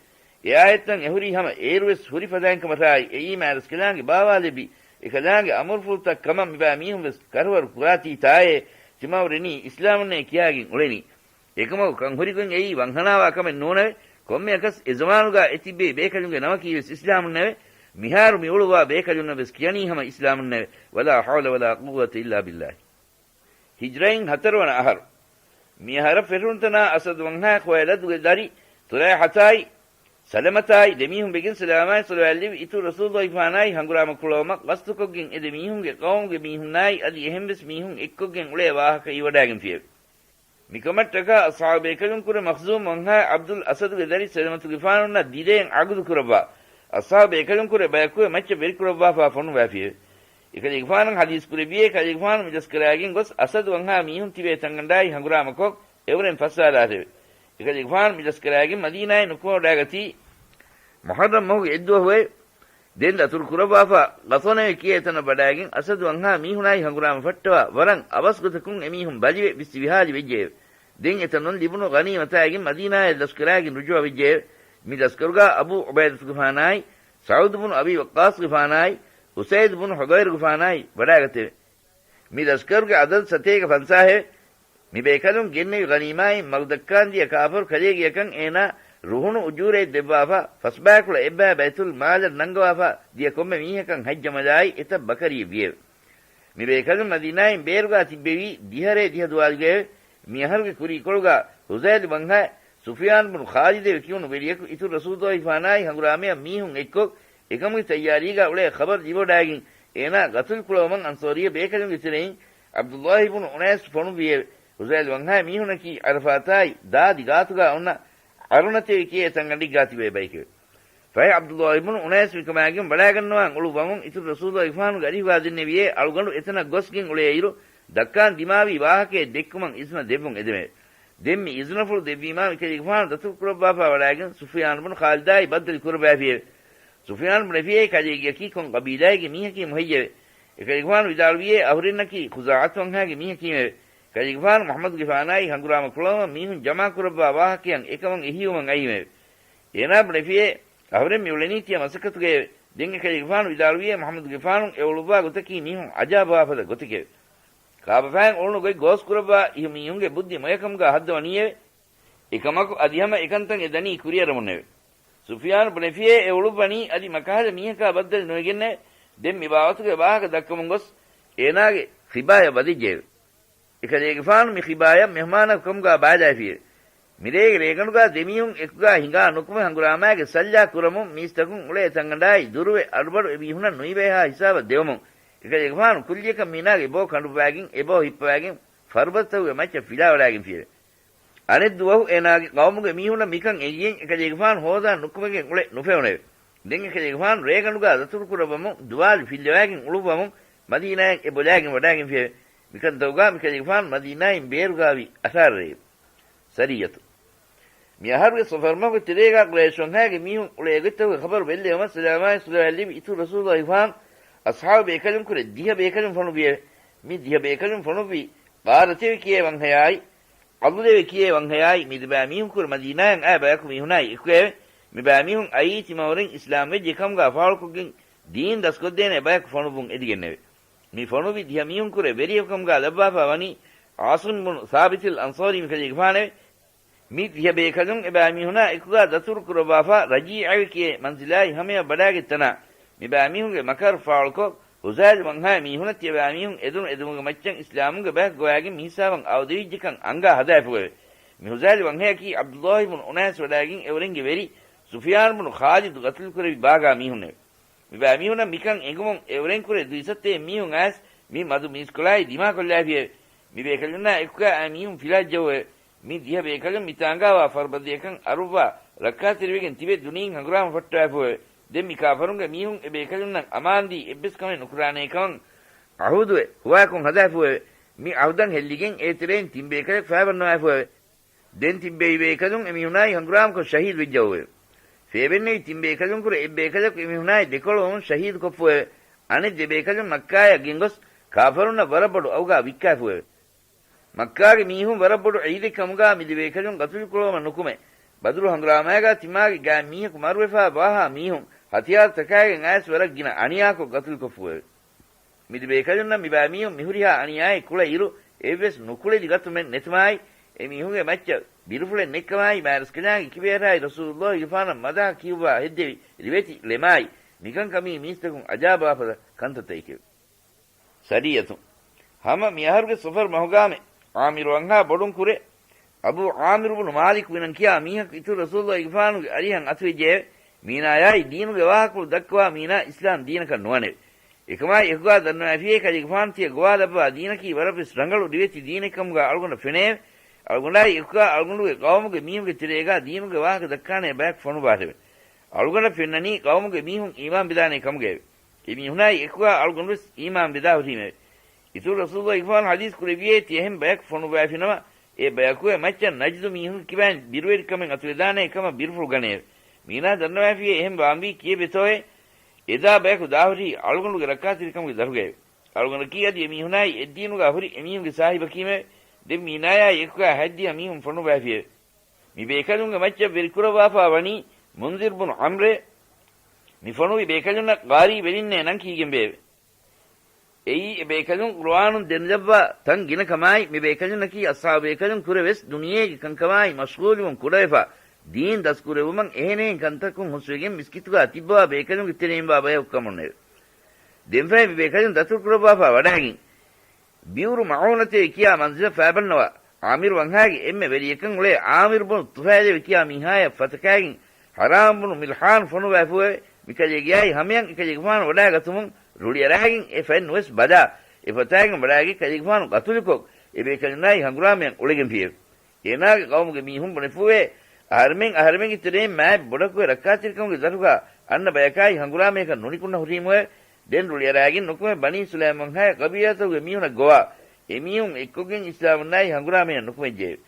އެ އާޔަތްތައް އެހުރީ ހަމަ އޭރުވެސް ހުރި ފަދައިން ކަމަށާއި އެއީ މާތްރަސްކަލާނގެ ބާވާލެއްވި އެކަލާނގެ އަމުރުފުޅުތައް ކަމަށް މިބާ މީހުން ވެސް ކަށަވަރު ކުރާތީ ތާއޭ ތިމާ އުރެނީ އިސްލާމުންނޭ ކިޔާގެން އުޅެނީ. އެކަމަކު ކަން ހުރިގޮތް އެއީ ވަންހަނާވާ ކަމެއް ނޫނެވެ. ކޮންމެއަކަސް އެ ޒަމާނުގާ އެ ތިއްބެވި ބޭކަލުންގެ ނަމަކީ ވެސް އިސްލާމުންނެވެ. މިހާރު މި އުޅުއްވާ ބޭކަލުންނަށް ވެސް ކިޔަނީ ހަމަ އިސްލާމުންނެވެ. ވަލާ ޙައުލަ ވަލާ ޤުއްވަތަ އިއްލާ ބިއްލާހި. ހިޖްރައިން ހަތަރުވަނަ އަހަރު. މި އަހަރަށް ފެށުންތަނާ އަސަދު ވަންހާ ޚުވައިލަދުގެ ދަރި ތުލައިޙަތާއި ސަލަމަތާއި ދެމީހުން ވެގެން ސަލާމާތް ޞަލަވާތްލެއްވި އިތުރު ރަސޫލުﷲ ފާނާއި ހަނގުރާމަ ކުޅައުމަށް ގަސްތުކޮށްގެން އެ ދެ މީހުންގެ ޤައުމުގެ މީހުންނާއި އަދި އެހެން ވެސް މީހުން އެއްކޮށްގެން އުޅޭ ވާހަކަ އިވަޑާގެންފިއެވެ. މިކަމަށްޓަކާ އަޞްޙާބު ބޭކަލުންކުރެ މަޚްޒޫމް ވަންހާ ޢަބްދުލް އަސަދުގެ ދަރި ސަލަމަތުގެފާނުންނަށް ދިދައިން ޢަގުދު ކުރައްވާ އަޞްޙާބު ބޭކަލުންކުރެ ބަޔަކުވެ މައްޗަށް ވެރިކުރައްވާފާ ފޮނުއްވާފިއެވެ. އެކަލޭގެފާނަށް ޙަދީޘް ކުރެއްވިއޭ، ކަލޭގެފާނު މި ލަސްކަރާގެން ގޮސް އަސަދު ވަންހާ މީހުން ތިބޭ ތަންގަނޑާއި ހަނގުރާމަކޮށް އެއުރެން ފައްސާލާށެވެ. އެކަލޭގެފާނު މި ލަސްކަރާގެން މަދީނާއިން ނުކުމެވަޑާގަތީ މުޙައްރަމް މަހުގެ އެއްދުވަހުއެވެ. ދެން ދަތުރު ކުރައްވާފާ ޣަޠަނެވެ ކިޔޭ ތަނަށް ވަޑާގެން އަސަދު ވަންހާ މީހުނާއި ހަނގުރާމަ ފައްޓަވާ ވަރަށް އަވަސް ގޮތަކުން އެމީހުން ބަލިވެ ވިސްވި ވިހާލި ވެއްޖެއެވެ. ދެން އެތަނުން ލިބުނު ޣަނީމަތާގެން މަދީނާޔަށް ލަސްކަރާގެން ރުޖޫޢަވެއްޖެއެވެ. މި ލަސްކަރުގާ އަބޫ ޢުބައިދަތުގެފާނާއި، ސަޢުދު ބުނު އަބީ ވައްޤާޞްގެފާނާއި، އުސައިދު ބުނު ޙުޟައިރުގެފާނާއި ވަޑާގަތެވެ. މި ލަސްކަރުގެ ޢަދަދު ސަތޭކަ ފަންސާހެވެ. މި ބޭކަލުން ގެންނެވި ޣަނީމާއިން މަގުދައްކާން ދިޔަ ކާފަރު ކަލޭގެއަކަށް އޭނާ ރުހުނު އުޖޫރައެއް ދެއްވާފާ، ފަސްބަޔަކުޅަ އެއްބަޔަށް ބައިތުލް މާލަށް ނަންގަވާފާ ދިޔަ ކޮންމެ މީހަކަށް ހައްޖަމަލާއި އެތައް ބަކަރިއެއް ވިއެވެ. މި ބޭކަލުން މަދީނާއިން ބޭރުގާ ތިއްބެވީ ދިހަރޭ ދިހަ ދުވާލުގައެވެ. މި އަހަރުގެ ކުރީކޮޅުގާ ހުޒައިލު ވަންހައި ސުފިޔާން ބުނު ޚާލިދެވެ ކިޔުނު ވެރިޔަކު އިތުރު ރަސޫލުއިފާނާއި ހަނގުރާމަޔަށް މީހުން އެއްކޮށް، އެކަމުގެ ތައްޔާރީގާ އުޅޭ ޚަބަރު ލިބިވަޑާގެން، އޭނާ ގަތުލު ކުޅަވަމަން އަންސޯރީ ބޭކަލުންގެ ތެރެއިން ޢަބްދުﷲ ބުނު އުނައިސް ފޮނުއްވިއެވެ. ހުޒައިލު ވަންހާ މީހުނަކީ ޢަރަފާތާއި ދާދި ގާތުގާ އޮންނަ ޢަރުނަތެވެ ކިޔޭ ތަންގަނޑެއްގާ ތިބޭ ބައެކެވެ. ފަހެ ޢަބްދުﷲ ބުނު އުނައިސް މިކަމާގެން ވަޑާގަންނަވާން އުޅުއްވަމުން އިތުރު ރަސޫލުއިފާނުގެ އަރިހުގާ ދެންނެވިއޭ، އަޅުގަނޑު އެތަނަށް ގޮސްގެން އުޅޭއިރު، ދައްކާން ދިމާވި ވާހަކައެއް ދެއްކުމަށް އިޒުނަ ދެއްވުން އެދެމެވެ. ދެން މި އިޒުނަފުޅު ދެއްވީމާ، މިކަލޭގެފާނު ދަތުރު ކުރައްވާފާ ވަޑާގެން ސުފިޔާން ބުނު ޚާލިދާއި ބައްދަލު ކުރައްވައިފިއެވެ. ސުފިޔާން ބުނެފިއޭ، ކަލޭގެއަކީ ކޮން ޤަބީލާއެއްގެ މީހަކީ މުހެއްޔެވެ؟ އެކަލޭގެފާނު ވިދާޅުވިއޭ، އަހުރެންނަކީ ޚުޒާޢަތު ވަންހާގެ މީހަކީމެވެ. ކަލޭގެފާނު މުޙައްމަދުގެފާނާއި ހަނގުރާމަ ކުޅަވަމަން މީހުން ޖަމާ ކުރައްވާ ވާހަކައަށް އެކަމަށް އެހީވުމަށް އައީމެވެ. އޭނާ ބުނެފިއޭ، އަހުރެން މި އުޅެނީ ތިޔަ މަސައްކަތުގައެވެ. ދެން އެކަލޭގެފާނު ވިދާޅުވިއޭ، މުޙައްމަދުގެފާނު އެ އުޅުއްވާ ގޮތަކީ މީހުން އަޖާބަވާފަދަ ގޮތެކެވެ. ކާބަފައިން އުޅުނު ގޮތް ގޯސްކުރައްވާ އިހު މީހުންގެ ބުއްދި މޮޔަކަމުގާ ހައްދަވަނީއެވެ. އެކަމަކު އަދި ހަމަ އެކަންތައް އެ ދަނީ ކުރިއަރަމުންނެވެ. ސުފިޔާން ބުނެފިއޭ، އެ އުޅުއްވަނީ އަދި މަކަހަލަ މީހަކާ ބައްދަލު ނުވެގެންނެވެ. ދެން މި ބާވަތުގެ ވާހަކަ ދައްކަމުން ގޮސް އޭނާގެ ޚިބާޔަށް ވަދެއްޖެއެވެ. އެކަލޭގެފާނު މި ޚިބާޔަށް މެހުމާނަކު ކަމުގާ ބާލައިފިއެވެ. މިރޭގެ ރޭގަނޑުގާ ދެމީހުން އެކުގާ ހިނގާ ނުކުމެ ހަނގުރާމާގެ ސައްލާ ކުރަމުން މީސްތަކުން އުޅޭ ތަންގަނޑާއި ދުރުވެ އަޑުބަޑު އެމީހުނަށް ނުއިވޭހާ ހިސާބަށް ދެވުމުން، އެކަލޭގެފާނު ކުއްލިއަކަށް މީނާގެ އެބޯ ކަނޑުއްވާގެން އެބޯ ހިއްޕަވާގެން ފަރުބަދަތަކުގެ މައްޗަށް ފިލާވަޑާގެންފިއެވެ. އަނެއް ދުވަހު އޭނާގެ ޤައުމުގެ މީހުންނަށް މިކަން އެނގިގެން އެކަލޭގެފާނު ހޯދާ ނުކުމެގެން އުޅެ ނުފެނުނެވެ. ދެން އެކަލޭގެފާނު ރޭގަނޑުގާ ދަތުރު ކުރައްވަމުން ދުވާލު ފިއްލަވާގެން އުޅުއްވަމުން މަދީނާއަށް އެ ބޮލާގެން ވަޑާގެންފިއެވެ. މިކަންތަކުގާ މިކަލޭގެފާނު މަދީނާއިން ބޭރުގާވީ އަށާރަ ރެއެވެ. ސަރިއްޔަތު. މި އަހަރުގެ ޞަފަރު މަހުގެ ތެރޭގާ ޤުރައިޝް ވަންހާގެ މީހުން އުޅޭ ގޮތްތަކުގެ ޚަބަރު ބެއްލެވުމަށް ސަލާމާއި ޞަލަވާތް ލިބި އިތުރު ރަސޫލުﷲ ފާން އަޞްޙާބު ބޭކަލުން ކުރެ ދިހަ ބޭކަލުން ފޮނުއްވިއެވެ. މި ދިހަ ބޭކަލުން ފޮނުއްވީ ޤާރަތެވެ ކިޔޭ ވަންހަޔާއި، ޢަޟުލެވެ ކިޔޭ ވަންހަޔާއި މި ދެބައި މީހުން ކުރެ މަދީނާއަށް އައި ބަޔަކު މީހުނާއި އެކުގައެވެ. މި ބައި މީހުން އައީ ތިމަވަރެން އިސްލާމް ވެއްޖެ ކަމުގާ ފާޅުކޮށްގެން ދީން ދަސްކޮށްދޭނެ ބަޔަކު ފޮނުއްވުން އެދިގެންނެވެ. މި ފޮނުއްވި ދިހަ މީހުން ކުރެ ވެރިޔަކު ކަމުގާ ލައްވާފާ ވަނީ ޢާޞިމް ބުނު ސާބިތުލް އަންޞާރީ މިކަލޭގެފާނެވެ. މި ދިހަ ބޭކަލުން އެބައިމީހުނާ އެކުގާ ދަތުރު ކުރައްވާފާ ރަޖީޢަވެ ކިޔޭ މަންޒިލާއި ހަމަޔަށް ވަޑާގަތްތަނާ، މިބައިމީހުންގެ މަކަރު ފާޅުކޮށް، ހުޒާއިލު ވަންހާ މީހުނަށް ތިޔަބައިމީހުން އެދުނު އެދުމުގެ މައްޗަށް އިސްލާމުގެ ބަޔަކު ގޮވާގެން މިހިސާބަށް އައުދެވިއްޖެކަން އަންގާ ހަދާފުއެވެ. މި ހުޒާއިލު ވަންހަޔަކީ ޢަބްދުﷲ ބުނު އުނައިސް ވަޑާގެން އެއުރެންގެ ވެރި ސުފިޔާން ބުނު ޚާލިދު ގަތުލުކުރެވި ބާގާ މީހުންނެވެ. މިބައިމީހުނަށް މިކަން އެނގުމުން އެއުރެންކުރެ ދުއިސައްތައެއް މީހުން އައިސް މި މަދު މީސްކޮޅާއި ދިމާކޮށްލާފިއެވެ. މި ބޭކަލުންނާ އެކުގާ އައި މީހުން ފިލާއްޖައުއެވެ. މި ދިހަ ބޭކަލުން މި ތާނގާވާ ފަރުބަދަޔަކަށް އަރުއްވާ ރައްކާތެރިވެގެން ތިބެ ދުނިޔެއިން ހަނގުރާމަ ފައްޓަވާފުއެވެ. ދެން މި ކާފަރުންގެ މީހުން އެ ބޭކަލުންނަށް އަމާންދީ އެއްވެސް ކަމެއް ނުކުރާނޭ ކަމަށް އަހުދުވެ ހުވާކޮށް ހަދާފުއެވެ. މި އަހުދަށް ހެއްލިގެން އޭތެރެއިން ތިން ބޭކަލަކު ފައިބަންނަވާފުއެވެ. ދެން ތިން ބޭއި ބޭކަލުން އެމީހުނާއި ހަނގުރާމަކޮށް ޝަހީދު ވެއްޖައުއެވެ. ފޭބެންނެވި ތިން ބޭކަލުން ކުރެ އެއް ބޭކަލަކު އެމީހުނާއި ދެކޮޅުވަމުން ޝަހީދު ކޮށްފުއެވެ. އަނެއް ދެ ބޭކަލުން މައްކާޔަށް ގެންގޮސް ކާފަރުންނަށް ވަރަށް ބޮޑު އަގުގާ ވިއްކާފުއެވެ. މައްކާގެ މީހުން ވަރަށް ބޮޑު އެއްޗެއް ކަމުގާ މި ދެ ބޭކަލުން ގަތުލުކުރުވަމަށް ނުކުމެ، ބަދުރު ހަނގުރާމާގާ ތިމާގެ ގާތް މީހަކު މަރުވެފާ ވާހާ މީހުން ހަތިޔާރު ތަކާގެން އައިސް ވަރަށް ގިނަ އަނިޔާކޮށް ގަތުލުކޮށްފުއެވެ. މި ދެ ބޭކަލުންނަށް މި ބައިމީހުން މިހުރިހާ އަނިޔާއެއް ކުޅެ އިރު، އެއްވެސް ނުކުޅެދި ގަތުމެއް ނެތުމާއި، އެ މީހުންގެ މައްޗަށް ބިރުފުޅެއް ނެތްކަމާއި، މާތްރަސްކަލާނގެ ކިބޭރާއި ރަސޫލުﷲގެފާނަށް މަދަޙަ ކިޔުއްވާ ހެއްދެވި ރިވެތި ޅެމާއި، މިކަންކަމީ މީސްތަކުން އަޖާބާފަދަ ކަންތައްތަކެކެވެ. ސަރިއްޔަތު. ހަމަ މި އަހަރުގެ ޞަފަރު މަހުގާމެ ޢާމިރު ވަންހާ ބޮޑުން ކުރެ، އަބޫ ޢާމިރު ބުނު މާލިކު މިނަން ކިޔާ މީހަކު އިތުރު ރަސޫލުﷲގެފާނުގެ އަރިހަށް އަތުވެއްޖެއެވެ. މީނާޔާއި ދީނުގެ ވާހަކަފުޅު ދައްކަވާ މީނާ އިސްލާމް ދީނަކަށް ނުވަނެވެ. އެކަމާއި އެކުގާ ދަންނަވާފިޔޭ ކަލޭގެފާނު ތިޔަ ގޮވާލައްވާ ދީނަކީ ވަރަށްވެސް ރަނގަޅު ރިވެތި ދީނެއް ކަމުގާ އަޅުގަނޑަށް ފެނެއެވެ. އަޅުގަނޑާއި އެކުގާ އަޅުގަނޑުގެ ޤައުމުގެ މީހުންގެ ތެރޭގާ ދީނުގެ ވާހަކަ ދައްކާނޭ ބަޔަކު ފޮނުއްވާށެވެ. އަޅުގަނޑަށް ފެންނަނީ ޤައުމުގެ މީހުން އީމާން ވެދާނޭ ކަމުގައެވެ. އެމީހުނާއި އެކުގާ އަޅުގަނޑުވެސް އީމާން ވެދާ ހުރީމެވެ. އިތުރު ރަސޫލުﷲގެފާނު ޙަދީޘް ކުރެއްވިއޭ ތިޔަ އެހެން ބަޔަކު ފޮނުއްވާފިނަމަ، އެ ބަޔަކުގެ މައްޗަށް ނަޖްދު މީހުންގެ ކިބައިން ބިރުވެރިކަމެއް އަތުވެދާނޭ ކަމަށް ބިރުފުޅު ގަނެއެވެ. މީނާ ދަންނަވާފިޔޭ އެހެން ވާންވީ ކިއެއްވެތޯއޭ؟ އެދާ ބަޔަކު ދާހުރީ އަޅުގަނޑުގެ ރައްކާތެރިކަމުގެ ދަރުގައެވެ. އަޅުގަނޑަކީ އަދި އެމީހުނާއި އެއްދީނުގާ ހުރި އެމީހުންގެ ސާހިބަކީމެވެ. ދެން މީނާޔާއި އެކުގާ ހަތްދިހަ މީހުން ފޮނުއްވާފިއެވެ. މި ބޭކަލުންގެ މައްޗަށް ވެރިކުރައްވާފާ ވަނީ މުންޒިރު ބުނު ޢަމްރެވެ. މި ފޮނުވި ބޭކަލުންނަށް ޤާރީ ވެލިންނޭ ނަން ކީގެންވެއެވެ. އެއީ އެ ބޭކަލުން ޤުރުއާނުން ދެނެލައްވާ ތަން ގިނަ ކަމާއި، މި ބޭކަލުންނަކީ އަޞްޙާބު ބޭކަލުން ކުރެ ވެސް ދުނިޔޭގެ ކަންކަމާއި މަޝްޣޫލުވުން ކުޑަވެފާ، ދީން ދަސްކުރެއްވުމަށް އެހެނިހެން ކަންތަކުން ހުސްވެގެން މިސްކިތުގާ ތިއްބަވާ ބޭކަލުންގެ ތެރެއިންވާ ބަޔަކު ކަމުންނެވެ. ދެންފަހެ މި ބޭކަލުން ދަތުރު ކުރައްވާފާ ވަޑާގެން، ބިއުރު މަޢޫނަތޭ ކިޔާ މަންޒިލަށް ފައިބަންނަވާ، ޢާމިރު ވަންހާގެ އެންމެ ވެރިޔަކަން އުޅޭ ޢާމިރު ބުނު ޠުފައިލޭ ކިޔާ މީހާޔަށް ފަތަކާގެން ޙަރާމް ބުނު މިލްޙާން ފޮނުވާފުއެވެ. މިކަލޭގެއާއި ހަމަޔަށް އެކަލޭގެފާނު ވަޑާގަތުމުން ރުޅިއަރާގެން އެ ފަތް ނުވެސް ބަލާ، އެ ފަތާގެން ވަޑާގެ ކަލޭގެފާނު ގަތުލުކޮށް، އެ ބޭކަލުންނާއި ހަނގުރާމަޔަށް އުޅެގެންފިއެވެ. އޭނާގެ ޤައުމުގެ މީހުން ބުނެފުއެވެ. އަހަރެމެން އަހަރެމެންގެ ތެރެއިން މާތް ބޮޑަކު ރައްކާތެރިކަމުގެ ދަށުގަ އަންނަ ބަޔަކާއި ހަނގުރާމަޔަކަށް ނުނިކުންނަ ހުރީމުއެވެ. ދެން ރުޅިއަރާގެން ނުކުމެ ބަނީ ސުލައިމް ވަންހާ ޤަބީލާތަކުގެ މީހުނަށް ގޮވާ، އެމީހުން އެއްކޮށްގެން އިސްލާމުންނާއި ހަނގުރާމަޔަށް ނުކުމެއްޖެއެވެ.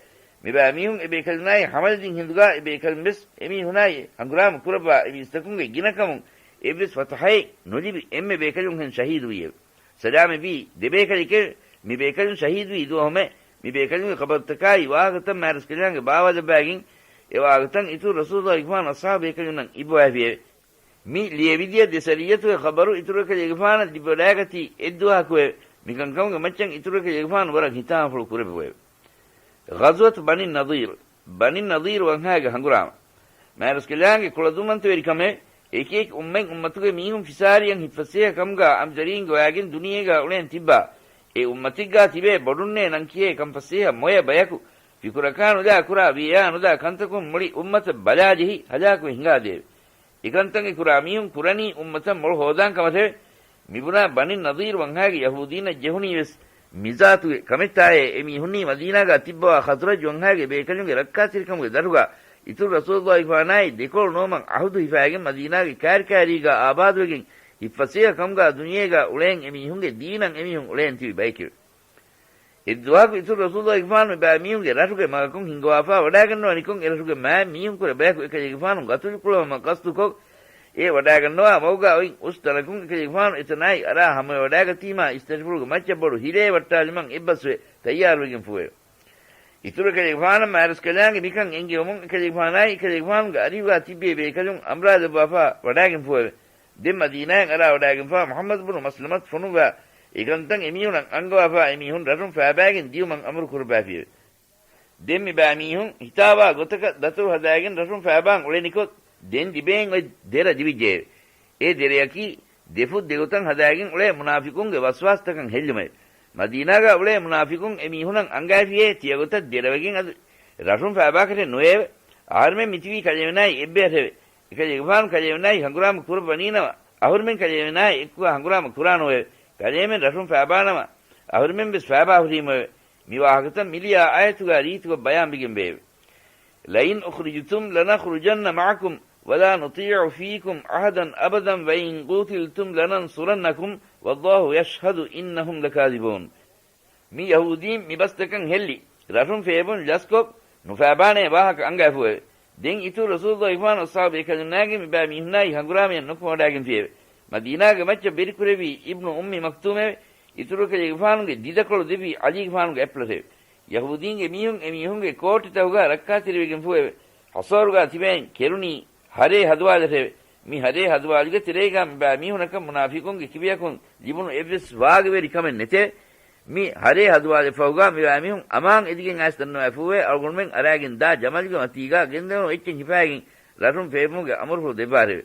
މިބައިމީހުން އެބޭކަލުންނާއި ހަމަލަދިން ހިނދުގާ އެބޭކަލުން ވެސް އެމީހުނާއި ހަނގުރާމަ ކުރައްވާ އެމީސްތަކުންގެ ގިނަކަމުން އެއްވެސް ފަތަޙައެއް ނުލިބި އެންމެ ބޭކަލުންހެން ޝަހީދުވީއެވެ. ސަލާމަތްވީ ދެބޭކަލެކެވެ. މިބޭކަލުން ޝަހީދުވީ ދުވަހުމެވެ. މިބޭކަލުންގެ ޚަބަރުތަކާއި ވާހަކަތައް މާރަސްކަލާނގެ ބާވައިލައްވާގެން އެވާހަކަތައް އިތުރު ރަސޫލުއްލާހިގެފާނު އަޞްޙާބު ބޭކަލުންނަށް އިއްބަވާފިއެވެ. މި ލިޔެވިދިޔަ ދެ ސަރިއްޔަތުގެ ޚަބަރު އިތުރު އެކަލޭގެފާނަށް ލިބިވަޑާގަތީ އެއްދުވަހަކުއެވެ. މިކަންކަމުގެ މައްޗަށް އިތުރު އެކަލޭގެފާނު ވަރަށް ހިތާމަފުޅު ކުރެއްވުއެވެ. ޣަޒްވަތު ބަނި ނަޟީރު، ބަނި ނަޟީރު ވަންހާގެ ހަނގުރާމަ. މާރަސްކަލާނގެ ކުޅަދުންވަންތަވެރިކަމެވެ. އެކިއެކި އުއްމަތް އުއްމަތުގެ މީހުން ފިސާރިޔަން ހިތްފަސޭހަ ކަމުގާ އަނބިތަރީން ގޮވާގެން ދުނިޔޭގާ އުޅެން ތިއްބާ. އެ އުއްމަތެއްގާ ތިބޭ ބޮޑުންނޭ ނަން ކިޔޭ ކަންފަސޭހަ މޮޔަ ބަޔަކު، ފިކުރަކާ ނުދާ ކުރާ ވިޔަޔާ ނުދާ ކަންތަކުން މުޅި އުއްމަތަށް ބަލާޖެހި ހަލާކުވެ ހިނގާދެއެވެ. އެކަންތައް އެކުރާ މީހުން ކުރަނީ އުއްމަތަށް މޮޅު ހޯދާން ކަމަށެވެ. މިބުނާ ބަނި ނަޟީރު ވަންހާގެ ޔަހޫދީންނަށް ޖެހުނީ ވެސް މިޒާތުގެ ކަމެއްތާއޭ. އެމީހުންނީ މަދީނާގާ ތިއްބަވާ ޚަޒްރަޖް ވަންހާގެ ބޭކަލުންގެ ރައްކާތެރިކަމުގެ ދަށުގާ އިތުރު ރަސޫލުއްލާހިފާނާއި ދެކޮޅު ނުވަމަން ޢަހުދު ހިފާގެން މަދީނާގެ ކާރިކާރީގާ އާބާދުވެގެން ހިތްފަސޭހަ ކަމުގާ ދުނިޔޭގާ އުޅޭން އެމީހުންގެ ދީނަށް އެމީހުން އުޅޭން ތިބި ބައެކެވެ. އެއްދުވަހަކު އިތުރު ރަސޫލުއްލާހިގެފާނު މިބައިމީހުންގެ ރަށުގެ މަގަކުން ހިންގަވާފާ ވަޑާގަންނަވަނިކޮށް، އެރަށުގެ މާތް މީހުންކުރެ ބަޔަކު އެކަލޭގެފާނު ގަތުލުކުރުމަށް ގަސްދުކޮށް، އެ ވަޑާގަންނަވާ މަގުގާ އޮތް އުސް ތަނަކުން އެކަލޭގެފާނު އެތަނާއި އަރާ ހަމަވެވަޑާގަތީމާ، އިސްތަށިފުޅުގެ މައްޗަށް ބޮޑު ހިލޭ ވައްޓާލުމަށް އެއްބަސްވެ ތައްޔާރުވެގެންފޫއެވެ. އިތުރު އެކަލޭގެފާނަށް މާރަސްކަލާނގެ މިކަން އެންގެވުމުން، އެކަލޭގެފާނާއި އެކަލޭގެފާނުގެ އަރިހުގާ ތިއްބޭ ބޭކަލުން އަމްރާލައްވާފާ ވަޑާގެންފޫއެވެ. ދެން މަދީނާއަށް އަރާވަޑާގެންފާ މުޙައްމަދު ބުނު މަސްލަމަތު ފޮނުއްވާ، އެކަންތައް އެމީހުނަށް އަންގަވާފާ އެމީހުން ރަށުން ފައިބާގެން ދިޔުމަށް އަމުރު ކުރައްވާފިއެވެ. ދެން މިބައިމީހުން ހިތާވާ ގޮތަކަށް ދަތުރު ހަދާގެން ރަށުން ފައިބާން އުޅެނިކޮށް، ދެން ލިބޭން އޮތް ދެރަ ލިބިއްޖެއެވެ. އެ ދެރަޔަކީ، ދެފުށް ދެގޮތަށް ހަދާގެން އުޅޭ މުނާފިޤުންގެ ވަސްވާސްތަކަށް ހެއްލުމެވެ. މަދީނާގާ އުޅޭ މުނާފިޤުން އެމީހުނަށް އަންގައިފިއޭ ތިޔަގޮތަށް ދެރަވެގެން އަދި ރަށުން ފައިބާކަށެއް ނުވެއެވެ. އަހަރުމެން މިތިބީ ކަލޭމެނާއި އެއްބަޔަށެވެ. އެކަލޭގެފާނު ކަލޭމެނާއި ހަނގުރާމަ ކުރައްވަނީނަމަ، އަހުރުމެން ކަލޭމެނާއި އެކުގާ ހަނގުރާމަ ކުރާނުވެއެވެ. ކަލޭމެން ރަށުން ފައިބާނަމަ، އަހުރުމެން ވެސް ފައިބާ ހުރީމުއެވެ. މި ވާހަކަތައް މިލިޔާ އާޔަތުގާ ރީތިކޮށް ބަޔާންވެގެންވެއެވެ. لئن أخرجتم لنخرجن معكم ولا نطيع فيكم أحدا أبدا وإن قوتلتم لننصرنكم والله يشهد إنهم لكاذبون. މި ޔަހޫދީން މި ބަސްތަކަށް ހެއްލި، ރަށުން ފޭބުން ލަސްކޮށް، ނުފައިބާނޭ ވާހަކަ އަންގައިފޫއެވެ. ދެން އިތުރު ރަސޫލުއްލާހިގެފާނު އަޞްޙާބު ބޭކަލުންނާގެ މިބައިމީހުންނާއި ހަނގުރާމަޔަށް ނުކުމެވަޑާގެންފިއެވެ. މަދީނާގެ މައްޗަށް ވެރިކުރެއްވީ އިބްނު އުއްމި މަކްތޫމެވެ. އިތުރު ކަލޭގެފާނުގެ ދިދަކޮޅު ދެއްވީ ޢަލީގެފާނުގެ އަތްޕުޅަށެވެ. ޔަހޫދީންގެ މީހުން އެމީހުންގެ ކޯޓިތަކުގާ ރައްކާތެރިވެގެންފޫއެވެ. ހަޞަރުގާ ތިބެއިން ކެރުނީ ހަރޭ ހަދުވާލަށެވެ. މި ހަރޭ ހަދުވާލުގެ ތެރޭގާ މިބައިމީހުނަކަށް މުނާފިޤުންގެ ކިބަޔަކުން ލިބުނު އެއްވެސް ވާގިވެރިކަމެއް ނެތެވެ. މި ހަރޭ ހަދުވާލެއްފަހުގާ މިބައިމީހުން އަމާން އެދިގެން އައިސް ދަންނަވާފޫއެވެ. އަޅުގަނޑުމެން އަރާގެން ދާ ޖަމަލުގެ މަތީގާ ގެންދަނު އެއްޗެއް ހިފާގެން ރަށުން ފޭބުމުގެ އަމުރުފުޅު ދެއްވާށެވެ.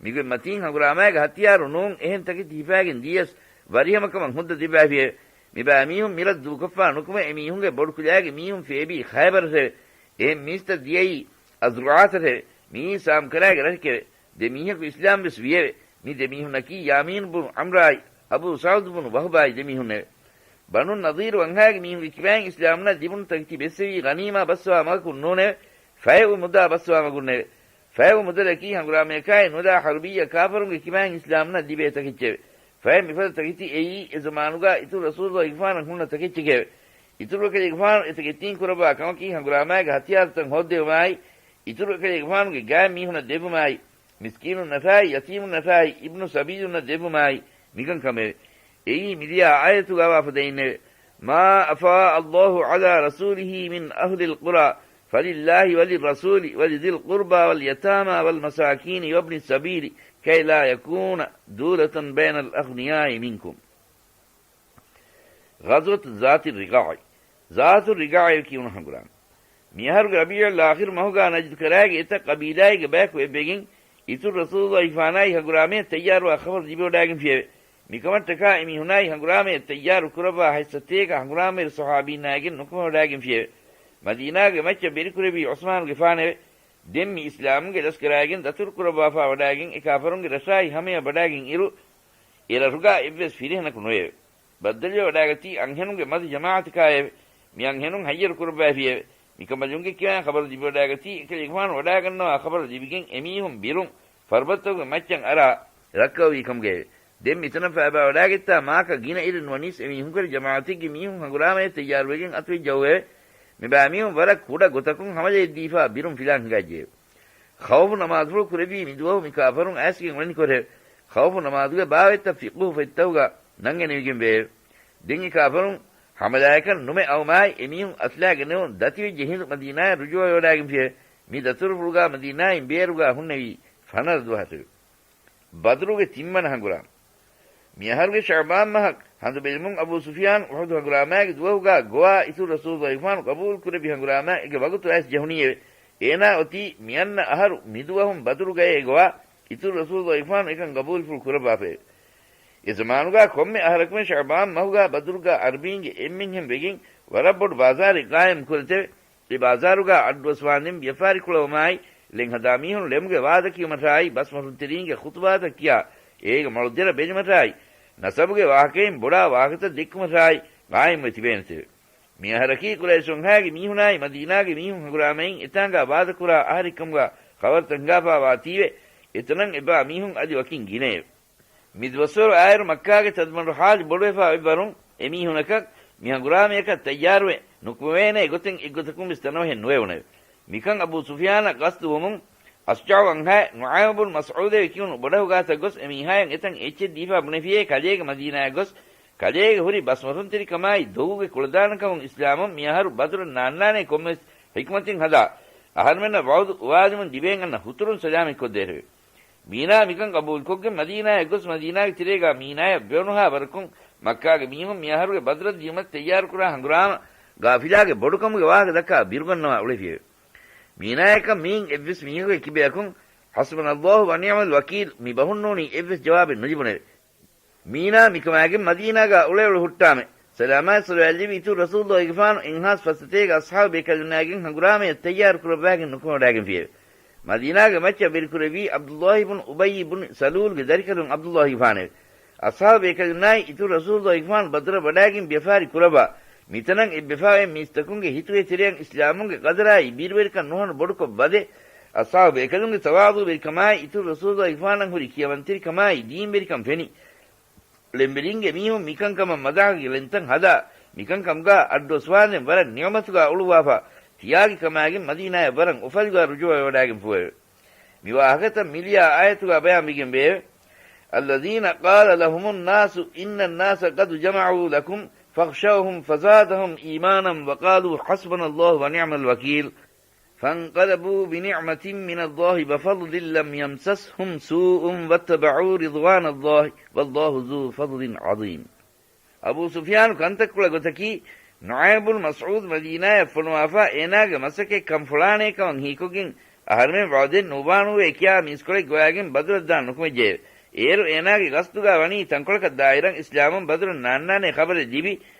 މިގޮތް މަތީން ހަނގުރާމާގެ ހަތިޔާރު ނޫން އެހެން ތަކެތި ހިފާގެން ދިޔަސް ވަރިހަމަކަމަށް ހުއްދަ ދެއްވާފިއެވެ. މިބައިމީހުން މިރަށް ދޫކޮށްފާ ނުކުމެ އެމީހުންގެ ބޮޑުކުލައިގެ މީހުން ފޭބީ ޚައިބަރަށެވެ. އެހެން މީސްތައް ދިޔައީ އަޒްރުޢާތަށެވެ. މިއީ ސާމް ކަރާގެ ރަށެކެވެ. ދެ މީހަކު އިސްލާމް ވެސް ވިއެވެ. މި ދެ މީހުންނަކީ ޔާމީނު ބުނު ޢަމްރާއި، އަބޫ ސަޢުދު ބުނު ވަހުބާއި ދެ މީހުންނެވެ. ބަނޫ ނަޟީރު ވަންހާގެ މީހުންގެ ކިބައިން އިސްލާމުންނަށް ލިބުނު ތަކެތި ބެއްސެވީ ޣަނީމާ ބައްސަވާ މަގަކުން ނޫނެވެ. ފަޔަށް އޮތް މުދާ ބައްސަވާ މަގުންނެވެ. ފަޔަށް އޮތް މުދަލަކީ ހަނގުރާމަޔަކާއި ނުލާ ޙަރުބިއްޔަ ކާފަރުންގެ ކިބައިން އިސްލާމުންނަށް ލިބޭ ތަކެއްޗެވެ. ފަޔަށް މިފަދަ ތަކެތި އެއީ އެ ޒަމާނުގާ އިތުރު ރަސޫލުއްލާހިގެފާނަށް ހުންނަ ތަކެއްޗެކެވެ. އިތުރު އެކަލޭގެފާނު އެ ތަކެތީން ކުރައްވާ ކަމަކީ ހަނގުރާމާގެ ހަތިޔާރުތައް ހޯއްދެވުމާއި، އިތުރު އެކަލޭގެފާނުގެ ގާތް މީހުންނަށް ދެއްވުމާއި، މިސްކީނުންނަށާއި، ޔަތީމުންނަށާއި، އިބްނު ސަބީލުންނަށް ދެއްވުމާއި، މިކަންކަމެވެ. އެއީ މިލިޔާ އާޔަތުގާވާ ފަދައިންނެވެ. ما أفاء الله على رسوله من أهل القرى فلله وللرسول ولذي القربى واليتامى والمساكين وابن السبيل كي لا يكون دولة بين الأغنياء منكم. ޣަޒްވަތު ޒާތި ރިޤާޢި. ޒާތު ރިޤާޢި ކިޔުނު ހަނގުރާމަ. މިއަހަރުގެ ރަބީޢުލް އާޚިރު މަހުގާ ނަޖްދު ކަރާގެ އެތައް ޤަބީލާއެއްގެ ބަޔަކު އެއްވެގެން އިތުރު ރަސޫލުއްލާހިފާނާއި ހަނގުރާމަޔަށް ތައްޔާރުވާ ޚަބަރު ލިބިވަޑާގެންފިއެވެ. މިކަމަށްޓަކާ އެމީހުނާއި ހަނގުރާމަޔަށް ތައްޔާރު ކުރައްވާ ހަތްސަތޭކަ ހަނގުރާމަވެރި ޞަޙާބީންނާއެކު ނުކުމެވަޑާގެންފިއެވެ. މަދީނާގެ މައްޗަށް ވެރިކުރެއްވީ ޢުސްމާނުގެފާނެވެ. ދެން މި އިސްލާމުގެ ލަސްކަރާއިގެން ދަތުރު ކުރައްވާފާ ވަޑާގެން އެ ކާފަރުންގެ ރަށާއި ހަމަޔަށް ވަޑާގެން އިރު، އެ ރަށުގާ އެއްވެސް ފިރިހެނަކު ނުވެއެވެ. ބައްދަލުވެވަޑާގަތީ އަންހެނުންގެ މަދު ޖަމާޢަތަކާއެވެ. މި އަންހެނުން ހައްޔަރު ކުރައްވައިފިއެވެ. މިކަނބަލުންގެ ކިބައިން ޚަބަރު ލިބިވަޑާގަތީ އެކަލޭގެފާނު ވަޑާގަންނަވާ ޚަބަރު ލިބިގެން އެމީހުން ބިރުން ފަރުބަދަތަކުގެ މައްޗަށް އަރާ ރައްކައުވީ ކަމުގައެވެ. ދެން މިތަނަށް ފައިބާވަޑާގަތްތާ މާކަ ގިނަ އިރެއް ނުވަނީސް އެމީހުންކުރެ ޖަމާޢަތެއްގެ މީހުން ހަނގުރާމަޔަށް ތައްޔާރުވެގެން އަތުވެއްޖައުއެވެ. މިބައިމީހުން ވަރަށް ކުޑަ ގޮތަކުން ހަމަލައެއްދީފާ ބިރުން ފިލާން ހިނގައްޖެއެވެ. ޚައުފު ނަމާދުފުޅު ކުރެއްވީ މިދުވަހު މި ކާފަރުން އައިސްގެން އުޅެނިކޮށެވެ. ޚައުފު ނަމާދުގެ ބާވަތްތައް ފިޤުހު ފޮތްތަކުގަ ނަންގެނެވިގެންވެއެވެ. ދެން އެ ކާފަރުން ހަމަލާއަކަށް ނުމެ އައުމާއި އެމީހުން އަތުލާގެނެވުން ދަތިވެއްޖެ ހިނދު މަދީނާއަށް ރުޖޫޢަވެވަޑާގެންފިއެވެ. މި ދަތުރުފުޅުގާ މަދީނާއިން ބޭރުގާ ހުންނެވީ ފަނަރަ ދުވަހަކެވެ. ބަދުރުގެ ތިންވަނަ ހަނގުރާމަ. މި އަހަރުގެ ޝަޢުބާން މަހަށް ހަނދު ބެލުމުން އަބޫ ސުފިޔާން އުޙުދު ހަނގުރާމާގެ ދުވަހުގާ ގޮވާ އިތުރު ރަސޫލުﷲ ގެފާނު ޤަބޫލު ކުރެއްވި ހަނގުރާމަ އޭގެ ވަގުތު އައިސް ޖެހުނީއެވެ. އޭނާ އޮތީ މިއަންނަ އަހަރު މިދުވަހުން ބަދުރުގައޭ ގޮވާ އިތުރު ރަސޫލުﷲ ގެފާނު އެކަން ޤަބޫލުފުޅު ކުރައްވާފައެވެ. އެ ޒަމާނުގާ ކޮންމެ އަހަރަކުމެ ޝަޢުބާން މަހުގާ ބަދުރުގާ ޢަރަބީންގެ އެންމެންހެން ވެގެން ވަރަށް ބޮޑު ބާޒާރެއް ޤާއިމް ކުރެތެވެ. އެ ބާޒާރުގާ އައްޑުއައްސުވާންދެން ވިޔަފާރި ކުޅަވުމާއި، ޅެން ހަދާ މީހުން ޅެމުގެ ވާދަ ކިޔުމަށާއި، ބަސްމޮށުންތެރީންގެ ޚުތުބާތައް ކިޔާ، އޭގެ މޮޅު ދެރަ ބެލުމަށާއި، ނަސަބުގެ ވާހަކައިން ބޮޑާ ވާހަކަތައް ދެއްކުމަށާއި، ޤާއިމްވެ ތިބޭނެތެވެ. މި އަހަރަކީ ޤުރައިޝުންހާގެ މީހުނާއި މަދީނާގެ މީހުން ހަނގުރާމައިން އެތާނގާ ވާދަކުރާ އަހަރެއްކަމުގާ ޚަބަރުތައް ހިނގާފާ ވާތީވެ، އެތަނަށް އެބާ މީހުން އަދި ވަކިން ގިނައެވެ. މި ދުވަސްވަރު އާއިރު މައްކާގެ ތަދުމަޑު ޙާލު ބޮޑުވެފާ އޮތްވަރުން، އެމީހުނަކަށް މި ހަނގުރާމަޔަކަށް ތައްޔާރުވެ ނުކުމެވޭނޭ ގޮތެއް އެއްގޮތަކުން ވެސް ދަންނަވަހެއް ނުވެވުނެވެ. މިކަން އަބޫ ސުފިޔާނަށް ގަސްދުވުމުން، އަޝްޖަޢު އަންހާ ނުޢައިމު ބުން މަސްޢޫދޭ ކިޔުނު ބޮޑަހުގާތަށް ގޮސް އެމީހާޔަށް އެތަން އެއްޗެއް ދީފާ ބުނެފިޔޭ ކަލޭގެ މަދީނާޔަށް ގޮސް، ކަލޭގެ ހުރި ބަސްމޮށުންތެރިކަމާއި ދޮގުގެ ކުޅަދާނަކަމުން އިސްލާމުން މި އަހަރު ބަދުރަށް ނާންނާނޭ ކޮންމެވެސް ޙިކްމަތެއް ހަދާ، އަހަރުމެންނަށް ވަޢުދު އުވާލުމުން ލިބޭން އަންނަ ހުތުރުން ސަލާމަތްކޮށްދޭށެވެ. މީނާ މިކަން ޤަބޫލުކޮށްގެން މަދީނާޔަށް ގޮސް މަދީނާގެ ތެރޭގާ މީނާޔަށް ވެވުނުހާ ވަރަކުން މައްކާގެ މީހުން މި އަހަރުގެ ބަދުރަށް ދިޔުމަށް ތައްޔާރުކުރާ ހަނގުރާމަ ޣާފިލާގެ ބޮޑުކަމުގެ ވާހަކަ ދައްކާ ބިރުގަންނަވާ އުޅެފިއެވެ. މީނާޔަކަށް މިއިން އެއްވެސް މީހަކުގެ ކިބަޔަކުން ޙަސްބަނަﷲ ވަނިޢަމަލް ވަކީލް މި ބަހުންނޫނީ އެއްވެސް ޖަވާބެއް ނުލިބުނެވެ. މީނާ މިކަމާގެން މަދީނާގާ އުޅެއުޅެ ހުއްޓާމެ، ސަލާމާތް ސޮލާލް ލިބި އިތުރު ރަސޫލުﷲ ގެފާނު އެއްހާސް ފަސްސަތޭކަ އަޞްޙާބު ބޭކަލުންނާގެން ހަނގުރާމަޔަށް ތައްޔާރު ކުރައްވާގެން ނުކުމެވަޑާގެންފިއެވެ. މަދީނާގެ މައްޗަށް ވެރިކުރެއްވީ ޢަބްދުﷲ ބުނު އުބައްޔި ބުނު ސަލޫލްގެ ދަރިކަލުން ޢަބްދުﷲ ގެފާނެވެ. އަޞްޙާބު ބޭކަލުންނާއި އިތުރު ރަސޫލުﷲ ގެފާނު ބަދުރަށް ވަޑާގެން ވިޔަފާރި ކުރައްވާ، މިތަނަށް އެއްބަފާވެ މީސްތަކުންގެ ހިތުގެ ތެރެއަށް އިސްލާމުންގެ ޤަދަރާއި ބިރުވެރިކަން ނުހަނު ބޮޑުކޮށް ވަދެ، އަޞްޙާބު ބޭކަލުންގެ ތަވާޟުޢުވެރިކަމާއި އިތުރު ރަސޫލުﷲ ގެފާނަށް ހުރި ކިޔަވަންތެރިކަމާއި ދީންވެރިކަން ފެނި، ޅެންވެރިންގެ މީހުން މިކަންކަމަށް މަދާޙުގެ ޅެންތައް ހަދާ، މިކަންކަމުގާ އައްޑުއައްސުވާންދެން ވަރަށް ނިޢުމަތުގާ އުޅުއްވާފާ، ތިޔާގި ކަމާގެން މަދީނާޔަށް ވަރަށް އުފަލުގާ ރުޖޫޢަވެވަޑާގެންފުއެވެ. މި ވާހަކަތައް މިލިޔާ އާޔަތުގާ ބަޔާންވެގެންވެއެވެ. الذين قال لهم الناس إن الناس قد جمعوا لكم فاخشوهم فزادهم إيمانا وقالوا حسبنا الله ونعم الوكيل. فانقلبوا بنعمة من الله وفضل لم يمسسهم سوء واتبعوا رضوان الله والله ذو فضل عظيم. އަބޫ ސުފިޔާނު ކަންތައްކުޅަ ގޮތަކީ، ނުޢައިމް ބުނު މަސްޢޫދު މަދީނާޔަށް ފޮނުވާފާ، އޭނާގެ މަސައްކަތް ކަންފުޅާނޭ ކަމަށް ހީކޮށްގެން، އަހަރުމެން ވަޢުދެއް ނުވާނުވޭ ކިޔާ މީސްކޮޅެއް ގޮވާގެން ބަދުރަށް ދާން ނުކުމެއްޖެއެވެ. އޭރު އޭނާގެ ގަސްތުގާ ވަނީ ތަންކޮޅަކަށް ދާއިރަށް އިސްލާމުން ބަދުރަށް ނާންނާނޭ ޚަބަރެއް ލިބި،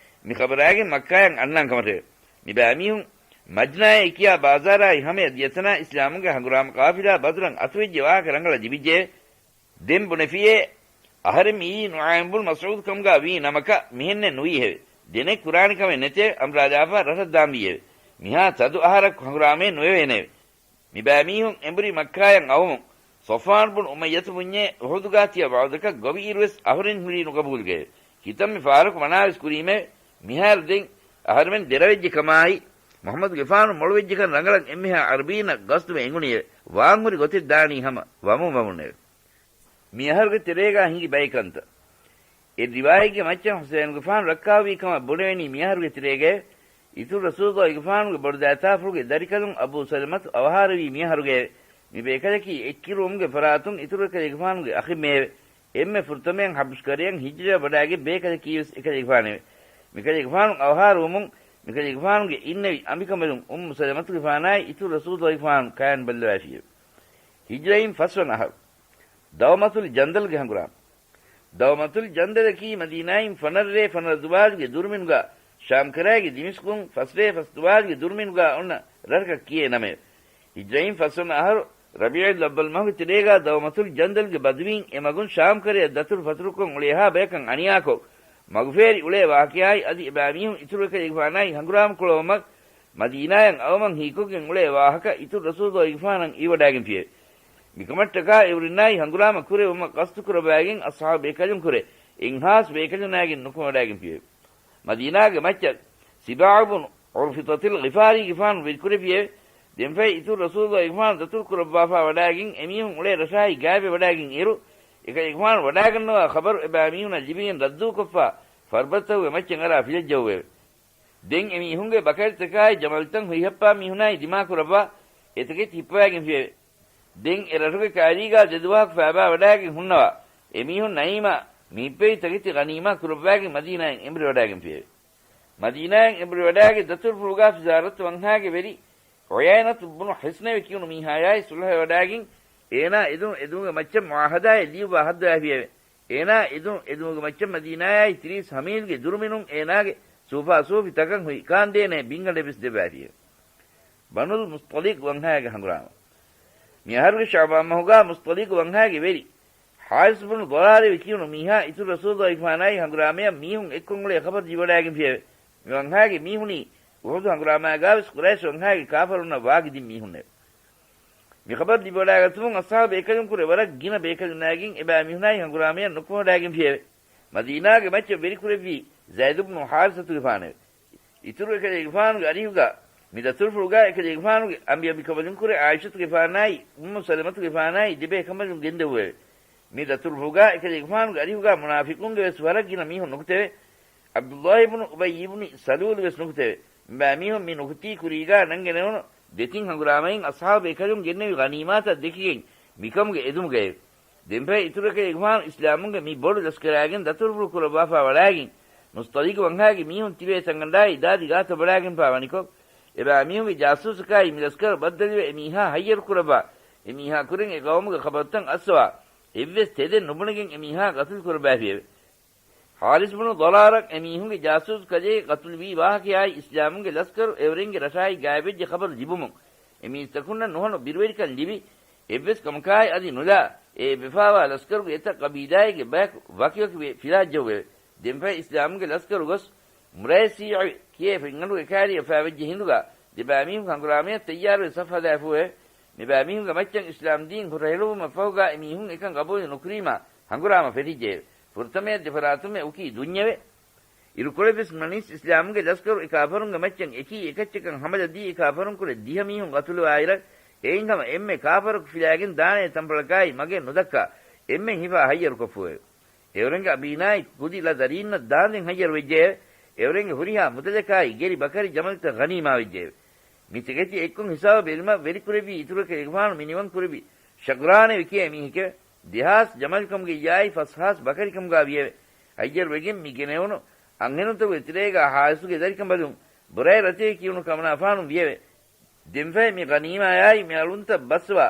މި ޚަބަރާގެން މައްކާޔަށް އަންނާން ކަމަށެވެ. މި ބައިމީހުން މަޖްނާއޭ ކިޔާ ބާޒާރާއި ހަމަޔަށް ދިޔަތަނާ އިސްލާމުގެ ހަނގުރާމަ ޤާފިލާ ބަދުރަށް އަތުވެއްޖެ ވާހަކަ ރަނގަޅަށް ލިބިއްޖެއެވެ. ދެން ބުނެފިއޭ، އަހަރެން މިއީ ނުޢައިމް ބުނު މަސްޢޫދު ކަމުގާ ވީ ނަމަކަށް، މިހެންނެއް ނުވީހެވެ. ދެނެއް ކުރާނެ ކަމެއް ނެތެވެ. އަމްރާލާފާ ރަށަށް ދާންވީއެވެ. މިހާ ތަދު އަހަރަކު ހަނގުރާމައެއް ނުވެވޭނެއެވެ. މިބައިމީހުން އެނބުރި މައްކާޔަށް އައުމުން، ޞަފްވާން ބުނު އުމައްޔަތު ބުންޏޭ އުޙުދުގާ ތިޔަ ވަޢުދަކަށް ގޮވިއިރުވެސް އަހުރެން ހުރީ ނުގަބޫލުގައެވެ. ކިތަންމެ ފަހަރަކު މަނާވެސް ކުރީމެވެ. މިހާރު ދެން އަހަރުމެން ދެރަވެއްޖެ ކަމާއި، މުޙައްމަދުގެފާނު މޮޅުވެއްޖެކަން ރަނގަޅަށް އެންމެހާ ޢަރަބީންނަށް ގަސްދުވެ އެނގުނީއެވެ. ވާންހުރި ގޮތެއް ދާނީ ހަމަ ވަމުން ވަމުންނެވެ. މި އަހަރުގެ ތެރޭގާ ހިނގި ބައެއް ކަންތައް. އެއް ރިވާޔަތްގެ މައްޗަށް ޙުސައިނުގެފާނު ރައްކާވީ ކަމަށް ބުނެވެނީ މި އަހަރުގެ ތެރޭގައެވެ. އިތުރު ރަސޫލުﷲ ގެފާނުގެ ބޮޑުދައިތާފުޅުގެ ދަރިކަލުން އަބޫ ސަލަމަތު އަވަހާރަވީ މި އަހަރުގައެވެ. މި ބޭކަލަކީ އެއްކިރުވުމުގެ ފަރާތުން އިތުރު އެކަލޭގެފާނުގެ އަޚެއްމެއެވެ. އެންމެ ފުރަތަމަޔަށް ޙަބަޝްކަރަޔަށް ހިޖްރަ ވަޑާގެ ބޭކަލަކީވެސް އެކަލޭގެފާނެވެ. މިކަލޭގެފާނު އަވަހާރަވުމުން މިކަލޭގެފާނުގެ އިންނެވި އަނބިކަނބަލުން އުއްމު ސަލަމަތުގެފާނާއި އިތުރު ރަސޫލުﷲ ގެފާނު ކަޔާން ބައްލަވައިފިއެވެ. ހިޖްރައިން ފަސްވަނަ އަހަރު. ދައުމަތުލް ޖަންދަލްގެ ހަނގުރާމަ. ދަވަމަތުލް ޖަންދަލަކީ މަދީނާއިން ފަނަރަ ރޭ ފަނަރަ ދުވާލުގެ ދުރުމިނުގާ، ޝާމްކަރައިގެ ދިމިޝްޤުން ފަސް ރޭ ފަސް ދުވާލުގެ ދުރުމިނުގާ އޮންނަ ރަށަކަށް ކިޔޭ ނަމެވެ. ހިޖްރައިން ފަސްވަނަ އަހަރު ރަބީޢުލް އައްވަލް މަހުގެ ތެރޭގާ ދަވަމަތުލް ޖަންދަލްގެ ބަދުވީން އެ މަގުން ޝާމްކަރަޔަށް ދަތުރު ފަތުރުކޮށް އުޅޭހާ ބަޔަކަށް އަނިޔާކޮށް، މަގުފޭރި އުޅޭ ވާހަކަޔާއި އަދި އެބައިމީހުން އިތުރުއެކަލޭގެފާނާއި ހަނގުރާމަ ކުޅަވުމަށް މަދީނާޔަށް އައުމަށް ހީކޮށްގެން އުޅޭ ވާހަކަ އިތުރު ރަސޫލުގެފާނަށް އިވިވަޑައިގެންފިއެވެ. މިކަމަށްޓަކާ އެއުރެންނާއި ހަނގުރާމަ ކުރެވުމަށް ޤަޞްދު ކުރައްވައިގެން އަޞްޙާބު ބޭކަލުންކުރެ އެއްހާސް ބޭކަލުންނާގެން ނުކުމެވަޑައިގެންފިއެވެ. މަދީނާގެ މައްޗަށް ސިބާޢު ބުނު ޢުރުފިޠަތިލް ޣިފާރީގެފާނު ވެރިކުރެއްވިއެވެ. ދެންފަހެ އިތުރު ރަސޫލުގެފާނު ދަތުރު ކުރައްވާފާ ވަޑައިގެން އެމީހުން އުޅޭ ރަށާއި ގާތްވެވަޑައިގެން އިރު، އެކަލޭގެފާނު ވަޑައިގަންނަވާ ޚަބަރު އެބައިމީހުނަށް ލިބިގެން ރައްދުކޮށްފާ ފަރުބަދަތަކުގެ މައްޗަށް އަރާ ފިލައްޖައުވެއެވެ. ދެން އެމީހުންގެ ބަކަރިތަކާއި ޖަމަލުތައް ހުއިހައްޕާ މީހުނާއި ދިމާކުރައްވާ އެތަކެތި ހިއްޕަވައިގެންފިއެވެ. ދެން އެ ރަށުގެ ކައިރީގާ ދެދުވަހަކު ފައިބާވަޑައިގެން ހުންނަވާ އެމީހުން ނައީމާ މިހިއްޕެވި ތަކެތި ޣަނީމާ ކުރައްވައިގެން މަދީނާއިން އެނބުރިވަޑައިގެންފިއެވެ. މަދީނާއިން އެނބުރިވަޑައިގެން ދަތުރުފުޅުގާ ފިޒާރަތު ވަންހާގެ ވެރި ޢުޔައިނަތު ބުނު ޙިޞްނެވެ ކިޔުނު މީހާޔާއި ޞުލްޙަވެވަޑައިގެން އޭނާ އެދުން އެދުމުގެ މައްޗަށް މުޢާހަދާއެއް ލިޔުއްވާ ހައްދަވާފިއެވެ. އޭނާ އެދުން އެދުމުގެ މައްޗަށް މަދީނާޔާއި ތިރީސް ހަމީލްގެ ދުރުމިނުން އޭނާގެ ސޫފާސޫފި ތަކަށް ހުއި ކާންދޭނޭ ބިންގަނޑެއް ވެސް ދެއްވާފިއެވެ. ބަނުލް މުޞްޠަލިޤް ވަންހާގެ ހަނގުރާމަ. މި އަހަރުގެ ޝަޢުބާން މަހުގާ މުޞްޠަލިޤު ވަންހާގެ ވެރި ޙާރިސް ބުނު ޟަރާރެވެ ކިޔުނު މީހާ އިތުރު ރަސޫލުގެފާނާއި ހަނގުރާމަޔަށް މީހުން އެއްކޮށް އުޅޭ ޚަބަރު ލިބިވަޑައިގެންފިއެވެ. މި ވަންހާގެ މީހުނީ އުޙުދު ހަނގުރާމާގާވެސް ޤުރައިޝް ވަންހާގެ ކާފަރުންނަށް ވާގިދިން މީހުންނެވެ. މި ޚަބަރު ލިބިވަޑައިގަތުމުން އަޞްޙާބު ބޭކަލުންކުރެ ވަރަށް ގިނަ ބޭކަލުންނާގެން އެބައިމީހުނާއި ހަނގުރާމަޔަށް ނުކުމެވަޑައިގެންފިއެވެ. މަދީނާގެ މައްޗަށް ވެރިކުރެއްވީ ޒައިދު ބުނު ޙާރިސަތުގެފާނެވެ. އިތުރު އެކަލޭގެފާނުގެ އަރިހުގާ މި ދަތުރުފުޅުގާ އެކަލޭގެފާނުގެ އަނބިއަނބިކަމަލުންކުރެ ޢާއިޝަތުގެފާނާއި އުއްމު ސަލަމަތުގެފާނާއި ދެބޭކަނބަލުން ގެންދެއްވެވެ. މި ދަތުރުފުޅުގާ އެކަލޭގެފާނުގެ އަރިހުގާ މުނާފިޤުންގެ ވެސް ވަރަށް ގިނަ މީހުން ނުކުތެވެ. ޢަބްދުﷲ ބުނު އުބައްޔި ބުނި ސަލޫލު ވެސް ނުކުތެވެ. މިބައިމީހުން މި ނުކުތީ ކުރީގާ ނަންގެނެވުނު ދެތިން ހަނގުރާމައިން އަޞްޙާބު ބޭކަލުން ގެންނެވި ޣަނީމާތައް ދެކިގެން މިކަމުގެ އެދުމުގައެވެ. ދެންފަހެ އިތުރު އެކަލޭގެފާނު އިސްލާމުންގެ މި ބޮޑު ލަސްކަރާގެން ދަތުރުފުޅު ކުރައްވާފާ ވަޑައިގެން މުޞްޠަލިޤު ވަންހާގެ މީހުން ތިބޭ ތަންގަނޑާއި ދާދި ގާތަށް ބަޑާގެންފާ ވަނިކޮށް، އެބައިމީހުންގެ ޖާސޫސަކާއި މި ލަސްކަރު ބައްދަލުވެ އެމީހާ ހައްޔަރު ކުރައްވާ، އެމީހާ ކުރެން އެ ޤައުމުގެ ޚަބަރުތައް އައްސަވާ، އެއްވެސް ތެދެއް ނުބުނެގެން އެމީހާ ޤަތުލު ކުރައްވައިފިއެވެ. ޙާރިސް ބުނު ޟަރާރަށް އެމީހުންގެ ޖާސޫސު ކަލޭ ޤަތުލުވީ ވާހަކަޔާއި އިސްލާމުންގެ ލަސްކަރު އެއުރެންގެ ރަށާއި ގާތްވެއްޖެ ޚަބަރު ލިބުމުން، އެމީސްތަކުންނަށް ނުހަނު ބިރުވެރިކަން ލިބި، އެއްވެސް ކަމަކާއި އަދި ނުލާ، އެ އެއްވެފާވާ ލަސްކަރުގެ އެތައް ޤަބީލާއެއްގެ ބަޔަކު ވަކިވަކިވެ ފިލާއްޖައުވެވެ. ދެންފަހެ އިސްލާމުގެ ލަސްކަރު ގޮސް، މުރައިސީޢު ކިޔޭ ފެންގަނޑުގެ ކައިރިއަށް ފައިވެއްޖެ ހިނދުގާ، ދެބައިމީހުން ހަނގުރާމަޔަށް ތައްޔާރުވެ ސަފް ހަދާފޫއެވެ. މިބައިމީހުންގެ މައްޗަށް އިސްލާމް ދީން ހުށަހެޅުވުމަށް ފަހުގާ އެމީހުން އެކަން ގަބޫލު ނުކުރީމާ ހަނގުރާމަ ފެށިއްޖެއެވެ. ފުރަތަމަޔަށް ދެފަރާތުންމެ އުކީ ދުންޏެވެ. އިރުކޮޅެއްވެސް ނުނަނިސް އިސްލާމުގެ ލަސްކަރު އެ ކާފަރުންގެ މައްޗަށް އެކީ އެކައްޗަކަށް ހަމަލަ ދީ އެ ކާފަރުންކުރެ ދިހަ މީހުން ގަތުލުވާއިރަށް، އެއިން ހަމަ އެންމެ ކާފަރަކު ފިލާގެން ދާނޭ ތަންފަޅަކާއި މަގެއް ނުދައްކާ އެންމެން ހިފާ ހައްޔަރުކޮށްފޫއެވެ. އެއުރެންގެ އަބީނާއި ކުދި ޅަ ދަރީންނަށް ދާނދެން ހައްޔަރުވެއްޖެއެވެ. އެއުރެންގެ ހުރިހާ މުދަލަކާއި ގެރި ބަކަރި ޖަމަލުތައް ޣަނީމާވެއްޖެއެވެ. މި ތިކެތި އެއްކޮށް ހިސާބު ބެލުމަށް ވެރިކުރެއްވީ އިތުރު އެކަލޭގެފާނު މިނިވަން ކުރެއްވި ޝަގްރާނެވެ ކިޔޭ މީހެކެވެ. ދެހާސް ޖަމަލުކަމުގައްޔާއި ފަސްހާސް ބަކަރިކަމުގާ ވިއެވެ. ހައްޔަރުވެގެން މި ގެނެވުނު އަންހެނުންތަކުގެ ތެރޭގާ ޙާރިސުގެ ދަރިކަނބަލުން ބުރައިރަތޭ ކިޔުނު ކަމަނާފާނު ވިއެވެ. ދެންފަހެ މި ޣަނީމާޔާއި މި އަޅުންތައް ބައްސަވާ،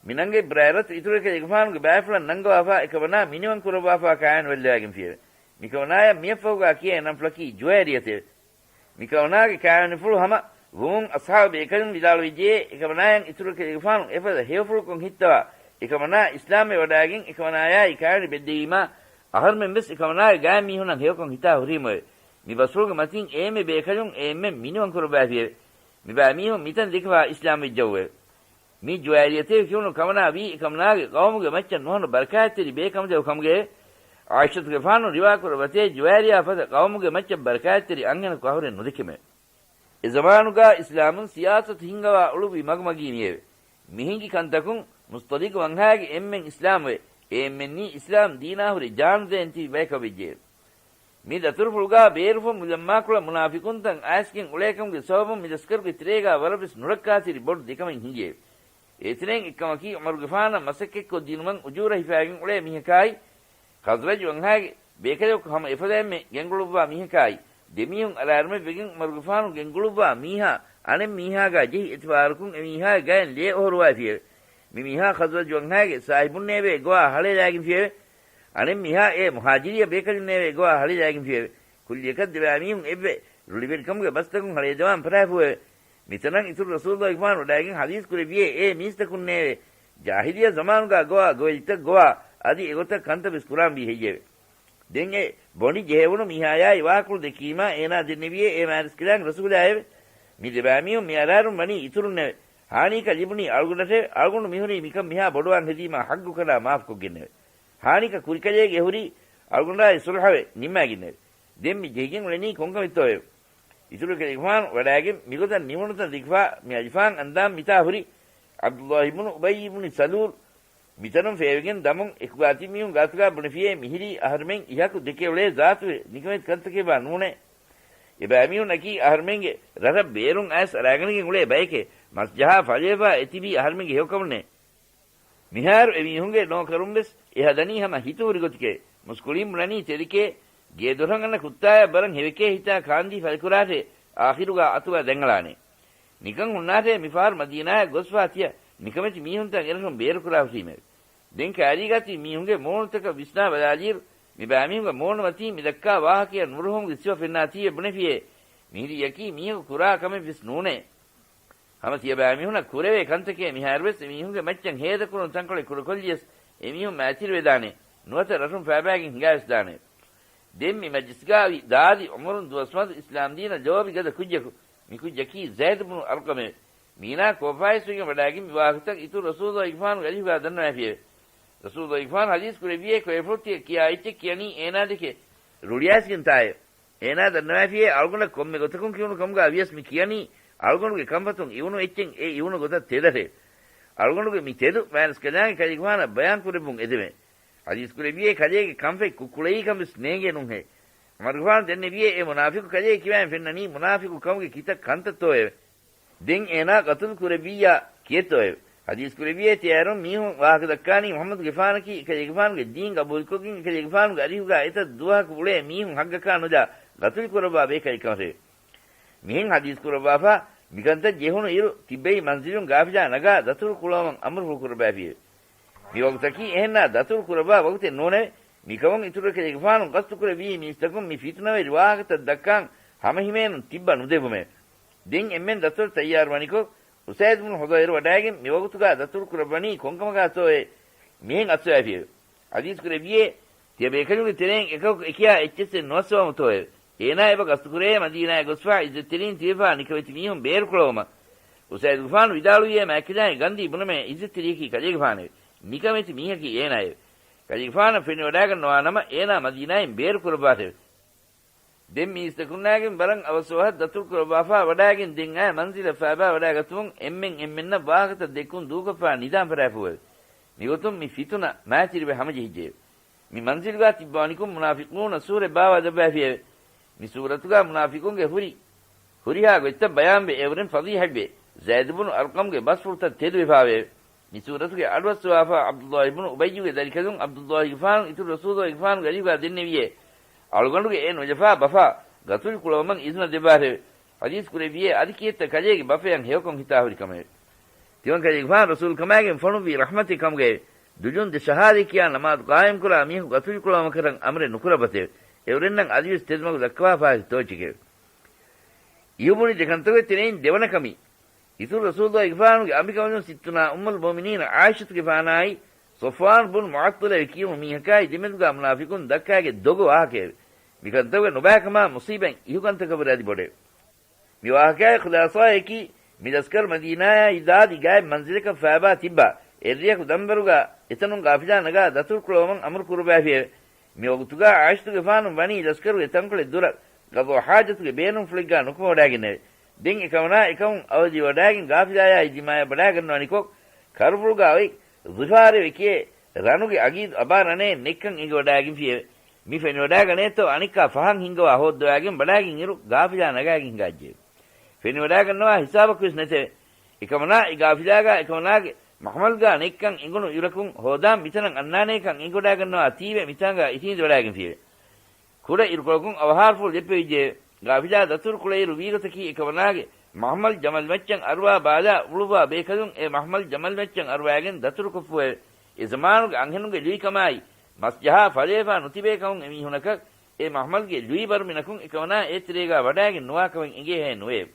މި ނަންގަތް ބުރައިރަތު އިތުރު އެކަލޭގެފާނުގެ ބައިފުޅަށް ނަންގަވާފާ އެކަމަނާ މިނިވަން ކުރައްވާފާ ކާއިން ވެއްލަވައިގެންފިއެވެ. މިކަމަނާޔަށް މިއަށްފަހުގާ ކިޔޭ ނަންފުޅަކީ ޖުވައިރިޔަތެވެ. މިކަމަނާގެ ކާވެނިފުޅު ހަމަ ވުމުން އަޞްޙާބު ބޭކަލުން ވިދާޅުވެއްޖެއޭ، އެކަމަނާޔަށް އިތުރު އެކަލޭގެފާނު އެފަދަ ހެޔޮފުޅުކޮށް ހިއްތަވާ، އެކަމަނާ އިސްލާމްވެ ވަޑައިގެން އެކަމަނާޔާއި ކާވެނި ބެއްދެވީމާ، އަހަރުމެން ވެސް އެކަމަނާގެ ގާތް މީހުންނަށް ހެޔޮކޮށް ހިތާ ހުރީމުއެވެ. މި ބަސްފުޅުގެ މަތިން އެއެންމެ ބޭކަލުން އެއެންމެން މިނިވަން ކުރައްވައިފިއެވެ. މިބައިމީހުން މިތަން ދެކެފާ އިސްލާމް ވެއްޖައުވެވެ. މި ޖުވައިރިޔަތޭ ކިޔުނު ކަމަނާ ވީ އެކަމަނާގެ ޤައުމުގެ މައްޗަށް ނުހަނު ބަރަކާތްތެރި ބޭކަނބަލަކު ކަމުގައެވެ. ޢާއިޝަތުގެފާނު ރިވާ ކުރައްވަތޭ ޖުވައިރިޔާ ފަދަ ޤައުމުގެ މައްޗަށް ބަރަކާތްތެރި އަންހެނަކު އަހުރެން ނުދެކެމެވެ. އެ ޒަމާނުގާ އިސްލާމުން ސިޔާސަތު ހިންގަވާ އުޅުއްވި މަގުމަގީ މިއެވެ. މިހިނގި ކަންތަކުން މުޞްޠަލިޤު ވަންހާގެ އެންމެން އިސްލާމްވެ، އެ އެންމެންނީ އިސްލާމް ދީނާ ހުރެ ޖާނުދޭން ތިބި ބަޔަކަށް ވެއްޖެއެވެ. މި ދަތުރުފުޅުގާ ބޭރުފުށް މުލައްމާކުޅަ މުނާފިޤުންތައް އައިސްގެން އުޅޭކަމުގެ ސަބަބުން މި ލަސްކަރުގެ ތެރޭގާ ވަރަށްވެސް ނުރައްކާތެރި ބޮޑު ދެކަމެއް ހިނގިއެވެ. އޭތެރެއިން އެއްކަމަކީ ޢުމަރުގެފާނަށް މަސައްކަތްކޮށްދިނުމަށް އުޖޫރަ ހިފައިގެން އުޅޭ މީހަކާއި، ޚަޒްރަޖު ވަންހާގެ ބޭކަލަކު ހަމަ އެފަދައިންމެ ގެންގުޅުއްވާ މީހަކާއި، ދެމީހުން އަރާރުމެއްވެގެން ޢުމަރުގެފާނު ގެންގުޅުއްވާ މީހާ އަނެއް މީހާގާ ޖެހި އެތިފާރަކުން އެމީހާގެ ގަޔަށް ލޭ އޮހޮރުވައިފިއެވެ. މި މީހާ ޚަޒްރަޖު ވަންހާގެ ސާހިބުންނޭވެ ގޮވާ ހަޅޭލާގެންފިއެވެ. އަނެއް މީހާ އެ މުހާޖިރީ ބޭކަލުންނޭވެ ގޮވާ ހަޅޭލާގެންފިއެވެ. ކުއްލިއަކަށް ދެބައިމީހުން އެއްވެ ރުޅިވެރިކަމުގެ ބަސްތަކުން ހަޅޭދަވާން ފަށާފުއެވެ. މިތަނަށް އިތުރު ރަސޫލުއްލާހިގެފާނު ވަޑައިގެން ޙަދީޘް ކުރެއްވިއޭ އެ މީސްތަކުންނޭވެ. ޖާހިލިއްޔާ ޒަމާނުގާ ގޮވާ ގޮވެލިތައް ގޮވާ އަދި އެގޮތަށް ކަންތައް ވެސް ކުރާންވީ ހެއްޔެވެ؟ ދެން އެ ބޮނޑި ޖެހެވުނު މީހާޔާއި ވާހަކަފުޅު ދެއްކީމާ އޭނާ ދެންނެވިއޭ އެ މާތްރަސްކަލާނގެ ރަސޫލާއެވެ. މި ދެބައިމީހުން މި އަރާރުން ވަނީ އިތުރުންނެވެ. ހާނީކަށް ލިބުނީ އަޅުގަނޑަށެވެ. އަޅުގަނޑު މިހުރީ މިކަން މިހާ ބޮޑުވާން ހެދީމާ ޙައްގުކަނޑާ މާފުކޮށްގެންނެވެ. ހާނީކަށް ކުރިކަލޭގެ ހުރީ އަޅުގަނޑާއި ޞުލްޙަވެ ނިންމާގެންނެވެ. ދެން މި ޖެހިގެން އުޅެނީ ކޮންކަމެއްތޯއެވެ؟ އިތުރު ކަލޭގެފާނު ވަޑައިގެން މިގޮތަށް ނިމުނުތަން ދެކިފާ މި އަލިފާން އަންދާން މިތާ ހުރި ޢަބްދުﷲ ބުނު އުބައްޔި ބުނު ސަލޫލް މިތަނުން ފޭވެގެން ދަމުން އެކުގާތިބި މީހުން ގާތުގާ ބުނެފިޔޭ މިހިރީ އަހަރުމެން އިހަކު ދެކެ އުޅޭ ޒާތުވެ ނިކަމެތި ކަންތަކެއްވާ ނޫނޭ. އެބައިމީހުންނަކީ އަހަރުމެންގެ ރަށަށް ބޭރުން އައިސް އަރާގަނެގެން އުޅޭ ބައެކޭ. މަސްޖަހާ ފަޅިވެފާ އެތިބީ އަހަރުމެންގެ ހެޔޮކަމުންނޭ. މިހާރު އެމީހުންގެ ނޯކަރުން ވެސް އެ ހަދަނީ ހަމަ ހިތުހުރި ގޮތެކޭ. މުސްކުޅިން ބުނަނީ ތެދެކޭ. ގޭދޮރަށް އަންނަ ކުއްތާޔަށް ވަރަށް ހެވެކޭ ހިތާ ކާންދީ ފަލިކުރާށޭ. އާޚިރުގާ އަތުގާ ދަނގަޅާނެ. ނިކަން ހުންނާށޭ މިފަހަރު މަދީނާޔަށް ގޮސްފާ ތިޔަ ނިކަމެތި މީހުންތައް އެރަށުން ބޭރުކުރާފަތީމެވެ. ދެން ކައިރީގާތީ މީހުންގެ މޫނުތަކަށް ވިސްނާ ބަލާލިއިރު، މި ބައިމީހުންގެ މޫނުމަތީން މި ދައްކާ ވާހަކަޔަށް ނުރުހުމުގެ ސިފަ ފެންނާތީވެ ބުނެފިޔޭ. މިހިރީއަކީ މީހަކު ކުރާ ކަމެއް ވެސް ނޫނޭ. ހަމަ ތިޔަބައިމީހުނަށް ކުރެވޭ ކަންތަކޭ. މިހާރުވެސް އެމީހުންގެ މައްޗަށް ހޭދަކުރުން ތަންކޮޅެއް ކުޑަކޮށްލިޔަސް އެމީހުން މާތިރިވެދާނެ. ނުވަތަ ރަށުން ފައިބައިގެން ހިނގާވެސް ދާނެ. ދެން މި މަޖްލިސްގާ ވި ދާދި ޢުމަރުން ދުވަސްމަދު އިސްލާމްދީނަށް ލޯބި ގަދަ ކުއްޖަކު. މި ކުއްޖަކީ ޒައިދު ބުނު އަރްޤަމެވެ. މީނާ ކޯފާއިސްވެގެން ވަޑާގެން މި ވާހަކަތައް އިތުރު ރަސޫލުއްލާހިގެފާނުގެ އަރިހުގާ ދަންނަވައިފިއެވެ. ރަސޫލުއްލާހިގެފާނު ޙަދީޘް ކުރެއްވިއޭ ކޮއެފުޅުތިއެއް ކިޔާ އެއްޗެއް ކިޔަނީ އޭނާ ދެކެ ރުޅިއައިސްގެންތާއެވެ. އޭނާ ދަންނަވައިފިއޭ އަޅުގަނޑަށް ކޮންމެ ގޮތަކުން ކިޔުނު ކަމުގާ ވިޔަސް މި ކިޔަނީ އަޅުގަނޑުގެ ކަންފަތުން އިވުނު އެއްޗެއް އެ އިވުނު ގޮތަށް ތެދަށެވެ. އަޅުގަނޑުގެ މި ތެދު މާތްރަސްކަލާނގެ ކަލޭގެފާނަށް ބަޔާން ކުރެއްވުން އެދެމެވެ. ޙަދީޘް ކުރެއްވިއޭ ކަލޭގެ ކަންފަތް ކުއްކުޅައި ކަން ވެސް ނޭނގޭ ނޫންހޭ. ޢުމަރުގެފާނު ދެންނެވިއޭ އެ މުނާފިޤު ކަލޭ ކިޔަވައިން ފެންނަނީ މުނާފިޤު ކަމުގެ ކިތައް ކަންތައްތޯއެވެ. ދެން އޭނާ ޤަތުލު ކުރެއްވިއްޔާ ކިއެއްތޯއެވެ؟ ޙަދީޘް ކުރެއްވިއޭ ތިޔައިރުން މީހުން ވާހަކަ ދައްކާނީ މުޙައްމަދުގެފާނަކީ އެކަލޭގެފާނުގެ ދީން ޤަބޫލުކޮށްގެން އެކަލޭގެފާނުގެ އަރިހުގާ އެތައް ދުވަހަކު އުޅޭ މީހުން ޙައްޤަކާ ނުލާ ޤަތުލު ކުރައްވާ ބޭކަލެއް ކަމަށެވެ. މިހެން ޙަދީޘް ކުރައްވާފާ މިކަންތައް ޖެހުނު އިރު ތިއްބެވި މަންޒިލުން ގާފިލާ ނަގާ ދަތުރު ކުޅަވަމަން އަމުރުފުޅު ކުރައްވައިފިއެވެ. މި ވަގުތަކީ އެހެންނާ ދަތުރު ކުރައްވާ ވަގުތެއް ނޫނެވެ. މިކަމުން އިތުރު އެކަލޭގެފާނު ގަސްތުކުރެއްވީ މީސްތަކުން މި ފިތުނަވެރި ވާހަކަތައް ދައްކާން ހަމަހިމޭނުން ތިއްބަ ނުދެއްވުމެވެ. ދެން އެންމެން ދަތުރަށް ތައްޔާރުވަނިކޮށް، އުސައިދު ބުނު ޙުޟައިރު ވަޑައިގެން މިވަގުތުގާ ދަތުރު ކުރައްވަނީ ކޮންކަމަކާތޯއޭ މިހެން އައްސަވައިފިއެވެ. ޙަދީޘް ކުރެއްވިއޭ، ތިޔަބޭކަލުންގެ ތެރެއިން އެކަކު އެކިޔާ އެއްޗެއްސެއް ނުއައްސަވަމުތޯއެވެ؟ އޭނާ އެބަ ގަސްތުކުރޭ މަދީނާއަށް ގޮސްފާ ޢިއްޒަތްތެރިން ތިބެފާ ނިކަމެތި މީހުން ބޭރުކުޅަވަމަށް. އުސައިދުގެފާނު ވިދާޅުވިއޭ މާތްކަލާނގެ ގަންދީ ބުނަމޭ ޢިއްޒަތްތެރިޔަކީ ކަލޭގެފާނެވެ. ނިކަމެތި މީހަކީ އޭނާއެވެ. ކަލޭގެފާނަށް ފެނިވަޑާގަންނަވާނަމަ އޭނާ މަދީނާއިން ބޭރުކުރައްވާށެވެ. ދެން މީސްތަކުންނާގެން ވަރަށް އަވަސް އަވަހަށް ދަތުރު ކުރައްވާފާ ވަޑާގެން ދެން އައި މަންޒިލަށް ފައިބާ ވަޑާގަތުމުން އެންމެން އެންމެންނަށް ވާހަކަތައް ދެއްކުން ދޫކޮށްފާ ނިދާން ފަށާފޫއެވެ. މިގޮތުން މި ފިތުނަ މާތިރިވެ ހަމަޖެހިއްޖެއެވެ. މި މަންޒިލުގާ ތިއްބަވަނިކޮށް މުނާފިޤޫނަ ސޫރަތް ބާވާލައްވައިފިއެވެ. މި ސޫރަތުގާ މުނާފިޤުންގެ ހުރި ހުރިހާ ގޮތްތައް ބަޔާންވެ އެއުރެން ފަޟީޙަތްވެ، ޒައިދު ބުނު އަރްޤަމްގެ ބަސްފުޅުތައް ތެދުވެފާވެއެވެ. މި ސޫރަތުގެ އަޑުއައްސަވާފާ ޢަބްދުﷲ ބުނު އުބައްޔުގެ ދަރިކަލުން ޢަބްދުﷲގެފާނު އިތުރު ރަސޫލުﷲގެފާނުގެ އަރިހުގާ ދެންނެވިއޭ، އަޅުގަނޑުގެ އެ ނުލަފާ ބަފާ ގަތުލު ކުޅަވަމަން އިޒުނަ ދެއްވާށެވެ. ޙަދީޘް ކުރެއްވިއޭ، އަދި ކިއެއްތަ ކަލޭގެ ބަފަޔަށް ހެޔޮކޮށް ހިތާހުރި ކަމެވެ. ތިމަންކަލޭގެފާނު ރަސޫލުކަމާގެން ފޮނުއްވީ ރަޙްމަތެއް ކަމުގައެވެ. ދުލުން ދެ ޝަހާދަތް ކިޔާ ނަމާދު ޤާއިމްކުރާ މީހަކު ގަތުލުކުޅަވަމަކަށް އަމުރެއް ނުކުރައްވަތެވެ. އެއުރެންނަށް އަދިވެސް ތެދުމަގު ދައްކަވާފާއި ތޯއްޗެކެވެ. އިހުބުނި ދެކަންތަކުގެ ތެރެއިން ދެވަނަ ކަމީ، އިތުރު ރަސޫލުﷲގެފާނުގެ އަނބިކަނބަލުން ސިއްތުނާ އުއްމުލް މުއުމިނީން ޢާއިޝަތުގެފާނާއި ޞަފްވާން ބުން މުޢައްޠަލަށް ކިޔުނު މީހަކާއި ދެމެދުގާ މުނާފިޤުން ދައްކާގެ ދޮގު ވާހަކައެވެ. މިކަންތަކުގެ ނުބައިކަމާ މުޞީބަތް އިހުކަންތަކަށްވުރެ އަދި ބޮޑެވެ. މި ވާހަކައިގެ ޚުލާޞާއަކީ، މި ލަސްކަރު މަދީނާޔާއި ދާދި ގާތް މަންޒިލަކަށް ފައިބާ ތިއްބާ، އެއްރެއަކު ދަންވަރުގާ އެތަނުން ގާފިލާ ނަގާ ދަތުރު ކުޅަވަމަން އަމުރު ކުރައްވައިފިއެވެ. މި ވަގުތުގާ ޢާއިޝަތުގެފާނު ވަނީ ލަސްކަރުގެ ތަންކޮޅެއް ދުރަށް، ޤަޟާ ޙާޖަތުގެ ބޭނުންފުޅެއްގާ ނުކުމެވަޑާގެންނެވެ. ދެން އެކަމަނާ އެކަމުން އަވަދިވެވަޑާގެން ގާފިލާޔާއި ދިމާޔަށް ވަޑާގަންނަވަނިކޮށް، ކަރުފުޅުގާ އޮތް ޒިފާރެވެ ކިޔޭ ރަނުގެ އަގީދު އަބާ ރަނޭ ނެއްކަން އެނގިވަޑާގެންފިއެވެ. މި ފެނިވަޑާގަނޭތޯ އަނެއްކާ ފަހަން ހިންގަވާ ހޯއްދަވާގެން ވަޑާގެން އިރު ގާފިލާ ނަގާގެން ހިނގާއްޖެއެވެ. ފެނިވަޑާގަންނަވާ ހިސާބަކުވެސް ނެތެވެ. އެކަމަނާ އެ ގާފިލާގާ އެކަމަނާގެ މަޙްމަލްގާ ނެއްކަން އެނގުނު އިރަކުން ހޯދާން މިތަނަށް އަންނާނޭކަން އެނގިވަޑާގަންނަވާ ތީވެ މިތާނގާ އިށީނދެވަޑާގެންފިއެވެ. ކުޑަ އިރުކޮޅަކުން އަވަހާރަފުޅު ދެއްޕެވިއްޖެއެވެ. ގާފިލާ ދަތުރު ކުޅައިރު ވީގޮތަކީ އެކަމަނާގެ މަޙްމަލް ޖަމަލްމައްޗަށް އަރުވާ ބާލާ އުޅުއްވާ ބޭކަލުން އެ މަޙްމަލް ޖަމަލްމައްޗަށް އަރުވާގެން ދަތުރުކޮށްފުއެވެ. އެ ޒަމާނުގެ އަންހެނުންގެ ލުއިކަމާއި މަސް ޖަހާ ފަޅޭފާ ނުތިބޭ ކަމުން އެމީހުނަކަށް އެ މަހްމަލްގެ ލުއިބަރުމިނަކުން އެކަމަނާ އެ ތެރޭގާ ވަޑާގެން ނުވާކަމެއް އެނގޭހޭ ނުވެއެވެ.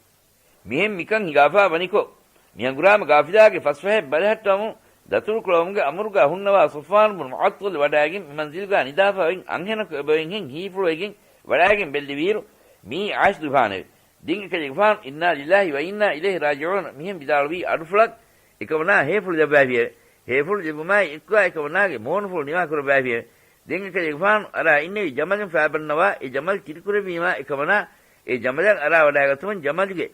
މިހެން މިކަން ހިނގާފާ ވަނިކޮށް، މިހަނގުރާމަ ގާފިލާގެ ފަސްފަހެއް ބަލަހައްޓަވަމުން ދަތުރުކުޅަވަމުގެ އަމުރުގާ ހުންނަވާ ޞަފްވާން ބުނު މުޢައްޠަލް ވަޑާގެން މި މަންޒިލްގާ ނިދާފަ އޮތް އަންހެނަކު އެބައޮތްހެން ހީފުޅުވެގެން ވަޑާގެން ބެއްލެވިއިރު، މިއީ ޢާއިޝަތުގެފާނެވެ. ދެން އެކަލޭގެފާނު، "އިންނާ ލިއްލާހި ވަ އިންނާ އިލައިހި ރާޖިޢޫން" މިހެން ވިދާޅުވީ އަޑުފުޅަށް އެކަމަނާ ހޭފުޅު ލައްވާފިއެވެ. ހޭފުޅު ލެއްވުމާއި އެއްކޮށް އެކަމަނާގެ މޫނުފުޅު ނިވާކުރައްވާފިއެވެ. ދެން އެކަލޭގެފާނު އަރާ އިންނެވި ޖަމަލުން ފައިބަންނަވާ އެ ޖަމަލު ކިރިކުރެއްވީމާ އެކަމަނާ އެ ޖަމަލަށް އަރާވަޑާގަތުމުން ޖަމަލުގެ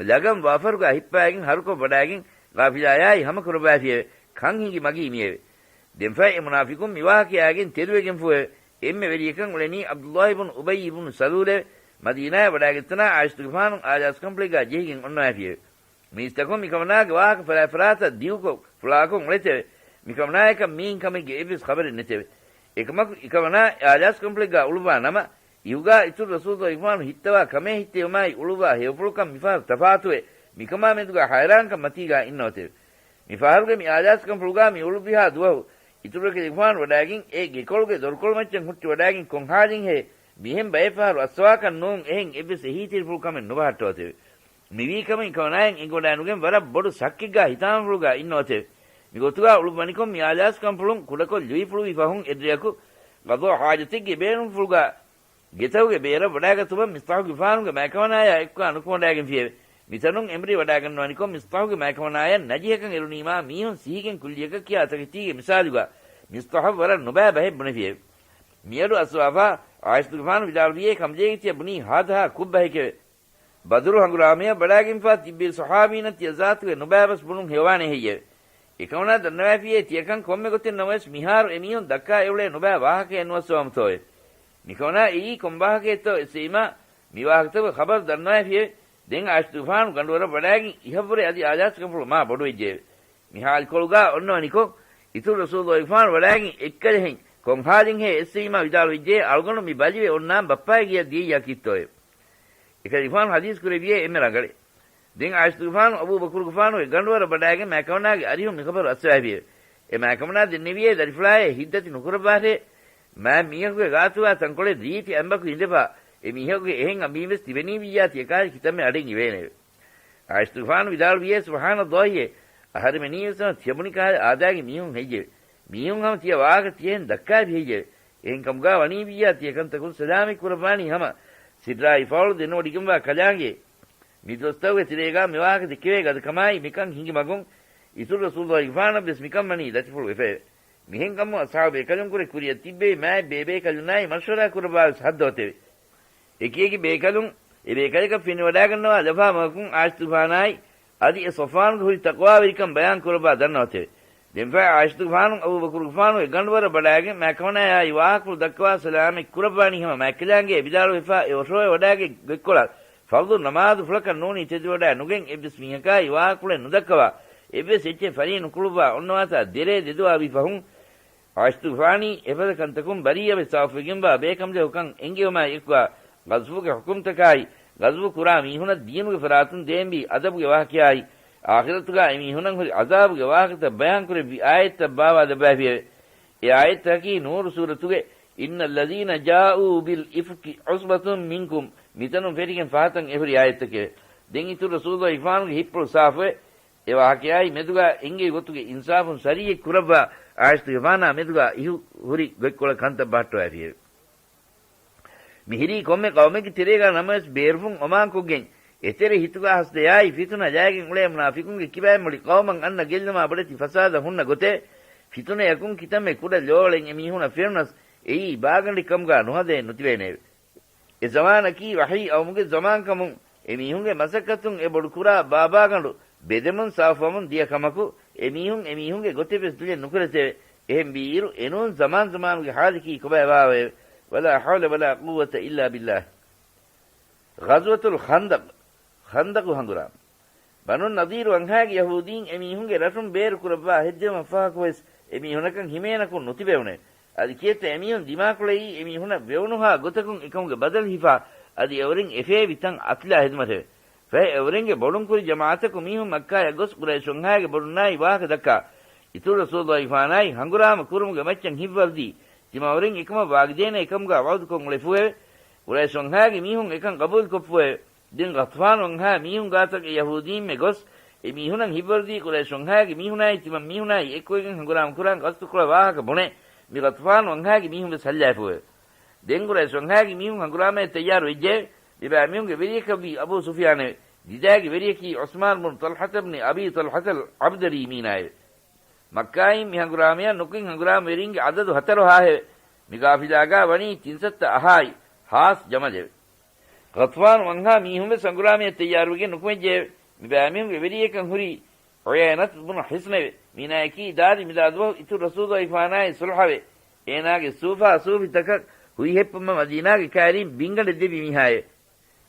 ލަގަން ވާފަރުގާ ހިއްޕާގެން ހަރުކޮށްވަޑާގެން ގާފިލާޔާއި ހަމަކުރައްވާފިއެވެ. ކަން ހިނގި މަގީ މިއެވެ. ދެންފަހެ އެ މުނާފިޤުން މި ވާހަކަޔާގެން ތެދުވެގެންފުއެވެ. އެންމެ ވެރިޔަކަށް އުޅެނީ ޢަބްދުﷲ ބުނު އުބައްޔި ބުނު ސަލޫލެވެ. މަދީނާޔަށް ވަޑާގަތްތަނާ ޢާއިޝަތުގެފާނު އާލާސް ކަންފުޅެއްގާ ޖެހިގެން އޮންނަވާފިއެވެ. މީސްތަކުން މިކަމަނާގެ ވާހަކަ ފަރާތްފަރާތަށް ދިގުކޮށް ފުޅާކޮށް އުޅެތެވެ. މިކަމަނާޔަކަށް މިއިން ކަމެއްގެ އެއްވެސް ޚަބަރެއް ނެތެވެ. އެކަމަކު އިކަމަނާ އާލާސް ކަންފުޅެއްގާ އުޅުއްވާ ނަމަ، އިހުގާ އިތުރު ރަސޫލުގެފާނު ހިއްތަވާ ކަމޭ ހިއްތެވުމާއި އުޅުއްވާ ހެޔޮފުޅުކަން މިފަހަރު ތަފާތުވެ، މިކަމާ މެދުގާ ހައިރާންކަން މަތީގާ އިންނަވަތެވެ. މިފަހަރުގެ މި އާލާސް ކަންފުޅުގާ މި އުޅުއްވިހާ ދުވަހު، އިތުރު އެކަލޭގެފާނު ވަޑާގެން އެ ގެކޮޅުގެ ދޮރުކޮޅުމައްޗަށް ހުއްޓިވަޑާގެން ކޮން ހާލެއްހޭ މިހެން ބައެއް ފަހަރު އައްސަވާކަށް ނޫން އެހެން އެއްވެސް އެހީތެރިފުޅު ކަމެއް ނުބަހައްޓަވަތެވެ. މިވީ ކަމެއް އެކަމަނާއަށް އެނގިވަޑާނުގެން ވަރަށް ބޮޑު ޝައްކެއްގާ ހިތާމަފުޅުގާ އިންނަވަތެވެ. މިގޮތުގާ އުޅުއްވަނިކޮށް މި އާލާސް ކަންފުޅުން ކުޑަކޮށް ލުއިފުޅުވި ފަހުން އެއްރެއަކު ގަޟާ ހާޖަތެއްގެ ބޭނުންފުޅުގާ ގެތަކުގެ ބޭރަށް ވަޑާގަތުމަށް މިޞްޠާޙުގެފާނުގެ މާތްކަމަނާޔާ އެއްކާ ނުކުމަޑާގެންފިއެވެ. މިތަނުން އެނބުރި ވަޑާގަންނަވަނިކޮށް މިޞްޠާޙުގެ މާތްކަމަނާޔަށް ނަޖިހަކަށް އެރުނީމާ މީހުން ސިހިގެން ކުއްލިއަކަށް ކިޔާ ތަކެތީގެ މިސާލުގާ މިޞްޠާޙަށް ވަރަށް ނުބައި ބަހެއް ބުނެފިއެވެ. މިއަޑު އައްސަވާފާ ޢާއިޝަތުގެފާނު ވިދާޅުވިއޭ ކަނބުލޭގެ ތިޔަ ބުނީ ހާދަހާ ކުށްބަހެކެވެ. ބަދުރު ހަނގުރާމަޔަށް ވަޑާގެންފާ ތިއްބެވި ޞަޙާބީނަށް ތިޔަ ޒާތުގެ ނުބައި ބަސް ބުނުން ހެޔޮވާނެ ހެއްޔެވެ؟ އެކަމަނާ ދަންނަވައިފިއޭ ތިޔަކަން ކޮންމެ ގޮތެއް ނަމަވެސް މިހާރު އެމީހުން ދައްކާ އެއުޅޭ ނުބައި ވާހަކައެއް ނުއައްސަވަމުތޯއެވެ؟ މިކަމަނާ އެއީ ކޮން ވާހަކައެއްތޯ އެއްސެވީމާ މި ވާހަކަތަކުގެ ޚަބަރު ދަންނަވައިފިއެވެ. ދެން ޢާއިޝަތުގެފާނު ގަނޑުވަރަށް ވަޑާގެން އިހަށްވުރެ އަދި އާލާސް ކަންފުޅު މާ ބޮޑުވެއްޖެއެވެ. މި ހާލުކޮޅުގާ އޮންނަވަނިކޮށް، އިތުރު ރަސޫލުގެފާނު ވަޑާގެން އެއްކަލެހެން ކޮން ހާލެއްހޭ އެއްސެވީމާ ވިދާޅުވެއްޖެ، އަޅުގަނޑު މި ބަލިވެ އޮންނާން ބައްޕާގެ ގެޔަށް ދިޔައްޔާ ކީއްތޯއެވެ؟ އެކަލޭގެފާނު ޙަދީޘް ކުރެއްވިއޭ އެންމެ ރަނގަޅޭ. ދެން ޢާއިޝަތުގެފާނު އަބޫބަކުރުގެފާނުގެ ގަނޑުވަރަށް ވަޑާގެން މާތްކަމަނާގެ އަރިހުން މި ޚަބަރު އައްސަވައިފިއެވެ. އެ މާތްކަމަނާ ދެންނެވިއޭ ދަރިފުޅާއޭ ހިތްދަތި ނުކުރައްވާށޭ. މާތް މީހަކުގެ ގާތުގާ ތަންކޮޅެއް ރީތި އަނބަކު އިނދެފާ، އެ މީހަކުގެ އެހެން އަނބީމެސް ތިބެނީވިއްޔާ ތިޔަކާރި ކިތަންމެ އަޑެއް އިވޭނެއެވެ. ޢާއިޝަތުގެފާނު ވިދާޅުވިއޭ، ސުބްޙާނަﷲއޭ، އަހަރެމެނީވެސް ހަމަ ތިޔަބުނި ކަހަލަ އާދައިގެ މީހުން ހެއްޔެވެ؟ މީހުން ހަމަ ތިޔަ ވާހަކަ ތިޔަހެން ދައްކާފި ހެއްޔެވެ؟ އެހެންކަމުގާ ވަނީވިއްޔާ ތިޔަ ކަންތަކުން ސަލާމަތް ކުރައްވާނީ ހަމަ ސިއްރާ ހިފާވަޅު ދެނެވޮޑިގެންވާ ކަލާނގެ މި ދުވަސްތަކުގެ ތެރޭގާ މި ވާހަކަ ދެއްކެވޭ ގަދަކަމާއި މިކަން ހިނގި މަގުން އިތުރު ރަސޫލުގެފާނަށް ވެސް މިކަން ވަނީ ލަތިފުޅު ވެފައެވެ. މިހެން ކަމުން އަޞްޙާބު ބޭކަލުން ކުރެ ކުރިއަށް ތިއްބެވި މާތް ބޭބޭކަލުންނާއި މަޝްވަރާ ކުރައްވާ ވެސް ހައްދަވަތެވެ. އެކިއެކި ބޭކަލުން އެ ބޭކަލަކަށް ފެނިވަޑާގަންނަވާ ލަފާ މަގަކުން ޢާއިޝަތުގެފާނާއި އަދި އެ ޞަފްވާނުގެ ހުރި ތަޤްވާވެރިކަން ބަޔާން ކުރައްވާ ދަންނަވަތެވެ. ދެންފަހެ ޢާއިޝަތުގެފާނު އަބޫބަކުރުގެފާނުގެ ގަނޑުވަރަށް ވަޑާގެން މާތްކަމަނާޔާއި ވާހަކަފުޅު ދައްކަވާ ސަލާމަތް ކުރައްވާނީ ހަމަ މާތްކަލާނގެ ވިދާޅުވެފާ އެ އޮށޯވެ ވަޑާގަތް ގޮތްކޮޅަށް ފަރުޟު ނަމާދުފުޅަކަށް ނޫނީ ތެދުވަޑާ ނުގެން އެއްވެސް މީހަކާއި ވާހަކަފުޅެއް ނުދައްކަވާ އެއްވެސް އެއްޗެއް ފަރީ ނުކުޅުއްވާ އޮންނަވާތާ ދެރޭ ދެދުވާވީ ފަހުން ޢާއިޝަތުގެފާނީ އެފަދަ ކަންތަކުން ބަރީއަވެ ސާފުވެގެންވާ ބޭކަނބަލަކުކަން އެންގެވުމާއި އެކުވާ ޣަޒްވުގެ ޙުކުމްތަކާއި، ޣަޒްވު ކުރާ މީހުނަށް ދީނުގެ ފަރާތުން ދޭންވީ އަދަބުގެ ވާހަކަޔާއި، އާޚިރަތުގާ އެމީހުނަށް ހުރި ޢަޒާބުގެ ވާހަކަތައް ބަޔާންކުރެއްވި އާޔަތްތައް ބާވާލައްވައިފިއެވެ. އެ އާޔަތްތަކަކީ ނޫރު ސޫރަތުގެ، إن الذين جاءوا بالإفك عصبة منكم، މިތަނުން ފެށިގެން ފަހަތަށް އެހުރި އާޔަތްތަކެވެ. ދެން އިތުރު ރަސޫލުގެފާނުގެ ހިތްޕުޅު ސާފުވެ، އެ ވާހަކަޔާއި މެދުގާ އެނގޭ ގޮތުގެ އިންސާފުން ޝަރީޢަތް ކުރައްވާ، ޢާއިޝަތުގެފާނާ މެދުގާ އިހު ހުރި ގޮތްކޮޅަށް ކަންތައް ބަހައްޓަވައިފިއެވެ. މިހިރީ ކޮންމެ ޤައުމެއްގެ ތެރޭގާ ނަމަވެސް ބޭރުފުން އޮމާންކޮށްގެން، އެތެރެ ހިތުގާ ހަސަދަޔާއި ފިތުނަ ލައިގެން އުޅޭ މުނާފިޤުންގެ ކިބައިން މުޅި ޤައުމަށް އަންނަ ގެއްލުމާ ބޮޑެތި ފަސާދަ ހުންނަ ގޮތެވެ. ފިތުނަޔަކުން ކިތަންމެ ކުޑަ ލޯޅެއް އެމީހުނަށް ފެނުނަސް، އެއީ ބާގަނޑެއް ކަމުގާ ނުހަދައެއް ނުތިބޭނެއެވެ. އެ ޒަމާނަކީ ވަޙީ އައުމުގެ ޒަމާންކަމުން، އެމީހުންގެ މަސައްކަތުން އެ ބޮޑުކުރާ ބާބާގަނޑު ބެދެމުން ސާފުވަމުން ދިޔަ ކަމަކު، އެމީހުން އެމީހުންގެ ގޮތެއް ވެސް ދުލެއް ނުކުރެތެވެ. އެހެންވީއިރު، އެނޫން ޒަމާން ޒަމާނުގެ ޙާލަކީ ކޮބައިވާވައެވެ؟ ولا حول ولا قوة إلا بالله. ޣަޒްވަތުލް ޚަންދަޤް، ޚަންދަޤު ހަނގުރާމަ. ބަނު ނަޟީރު ވަންހާގެ ޔަހޫދީން އެމީހުންގެ ރަށުން ބޭރު ކުރައްވާ ހެއްދެވުމަށްފަހަކުވެސް އެމީހުނަކަށް ހިމޭނަކުން ނުތިބެވުނެވެ. އަދި ކިއެއްތަ އެމީހުން ދިމާކުޅެއީ އެމީހުނަށް ވެވުނުހާ ގޮތަކުން އެކަމުގެ ބަދަލު ހިފާ، އަދި އެއުރެން އެފޭ ވިތަން އަތުލާ ހެދުމަށެވެ. ފަހެ އެއުރެންގެ ބޮޑުން ކުރި ޖަމާޢަތަކު މީހުން މައްކާޔަށް ގޮސް ޤުރައިޝުންހާގެ ބޮޑުންނާއި ވާހަކަ ދައްކާ، އިތުރު ރަސޫލުގެފާނާއި ހަނގުރާމަ ކުރުމުގެ މައްޗަށް ހިތްވަރުދީ، ތިމަވަރިން އެކަމަށް ވާގިދޭނެ އެކަމުގަ ވައުދުކޮށް އުޅެފުއެވެ. ޤުރައިޝް ވަންހާގެ މީހުން އެކަން ޤަބޫލުކޮށްފުއެވެ. ދެން ޣަޠްފާން ވަންހާ މީހުން ގާތަށް އެ ޔަހޫދީންމެ ގޮސް، އެ މީހުނަށް ހިތްވަރުދީ ޤުރައިޝް ވަންހާގެ މީހުނާއި ތިމަން މީހުނާއި އެއްކޮށްގެން ހަނގުރާމަ ކުރާން ގަސްތުކުޅަ ވާހަކަ ބުނެ، މި ޣަޠްފާން ވަންހާގެ މީހުން ވެސް ހައްލާފުއެވެ. ދެން ޤުރައިޝް ވަންހާގެ މީހުން ހަނގުރާމަޔަށް ތައްޔާރު ވެއްޖެ. މިބާ މީހުންގެ ވެރިޔަކަށްވީ އަބޫ ސުފިޔާނެވެ. ދިދައިގެ ވެރިޔަކީ ޢުސްމާން ބުނު ޠަލްޙަތަ ބުނި އަބީ ޠަލްޙަތަލް ޢަބްދަރީ މީނާއެވެ. މައްކާއިން މި ހަނގުރާމަޔަށް ނުކުތް ހަނގުރާމަވެރިންގެ ޢަދަދު ހަތަރު ހާހެވެ. މި ގާފިލާގާ ވަނީ ތިންސައްތަ އަހާއި ހާސް ޖަމަލެވެ. ޣަޠްފާން ވަންހާ މީހުން ވެސް ހަނގުރާމަޔަށް ތައްޔާރުވެގެން ނުކުމެއްޖެއެވެ. މިބާ މީހުންގެ ވެރިޔަކަށް ހުރީ ޢުޔައިނަތު ބުނު ޙިޞްނެވެ. މީނާޔަކީ ދާދި މިދާ ދުވަހު އިތުރު ރަސޫލުއައިފާނާއި ޞުލްޙަވެ. އޭނާގެ ސޫފާ ސޫފިތަކަށް ހުއިހެއްޕުމަށް މަދީނާގެ ކައިރީން ބިންގަނޑެއް ދެއްވި މީހާއެވެ.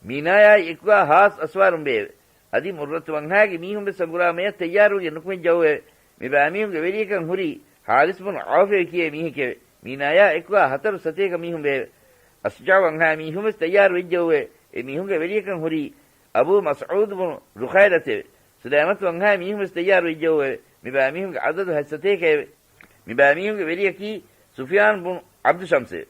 މީނާޔާއި އެކުގާ ހާސް އަސްވާރުން ވެއެވެ. އަދި މުއްރަތު ވަންހާގެ މީހުން ވެސް ހަނގުރާމަޔަށް ތައްޔާރުވެގެން ނުކުމެއްޖައުއެވެ. މިބާ މީހުންގެ ވެރިޔަކަށް ހުރީ ޙާރިސް ބުނު ޢައުފެވެ ކިޔޭ މީހެކެވެ. މީނާޔާ އެކުގާ ހަތަރު ސަތޭކަ މީހުން ވެއެވެ. އަޝްޖަޢު ވަންހާ މީހުން ވެސް ތައްޔާރު ވެއްޖައުއެވެ. އެ މީހުންގެ ވެރިޔަކަށް ހުރީ އަބޫ މަސްޢޫދު ބުނު ރުޚައިލަތެވެ. ސުލައިމަތު ވަންހާ މީހުން ވެސް ތައްޔާރު ވެއްޖައުއެވެ. މިބާ މީހުންގެ ޢަދަދު ހަތް ސަތޭކައެވެ. މިބާ މީހުންގެ ވެރިޔަކީ ސުފިޔާން ބުނު ޢަބްދު ޝަމްސެވެ.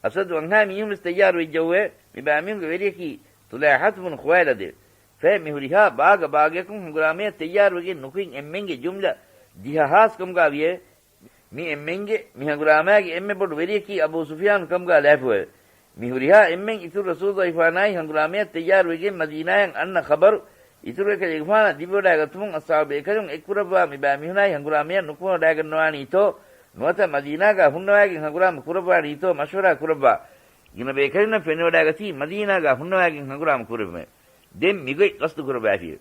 އަސަދު ވަންހާ މީހުން ވެސް ތައްޔާރު ވެއްޖައުއެވެ. މިބާ މީހުންގެ ވެރިޔަކީ ޠުލައިޙަތު ބުނު ޚުވައިލަދެވެ. ފަހެ މި ހުރިހާ ބާގަ ބާގަޔަކުން ހަނގުރާމަޔަށް ތައްޔާރުވެގެން ނުކުތް އެންމެންގެ ޖުމްލަ ދިހަ ހާސް ކަމުގާ ވިއެވެ. މި އެންމެންގެ މި ހަނގުރާމައިގެ އެންމެ ބޮޑު ވެރިޔަކީ އަބޫ ސުފިޔާން ކަމުގާ ލާފުއެވެ. މި ހުރިހާ އެންމެން އިތުރު ރަސޫލުއިފާނާއި ހަނގުރާމަޔަށް ތައްޔާރުވެގެން މަދީނާޔަށް އަންނަ ޚަބަރު އިތުރު އެކަލޭގެފާނަށް ލިބިވަޑައިގަތުމުން އަޞްޙާބު ބޭކަލުން އެއްކުރައްވާ މިބާ މީހުނާއި ހަނގުރާމަޔަށް ނުކުމެވަޑައިގަންނަވާނީތޯ ނުވަތަ މަދީނާގާ ހުންނަވައިގެން ހަނގުރާމަ ކުރައްވާނީތޯ މަޝްވަރާ ކުރައްވާ ގިނަ ބޭކަލުންނަށް ފެނިވަޑައިގަތީ މަދީނާގާ ހުންނަވައިގެން ހަނގުރާމަ ކުރެއްވުމެވެ. ދެން މިގޮތް ގަސްދު ކުރައްވައިފިއެވެ.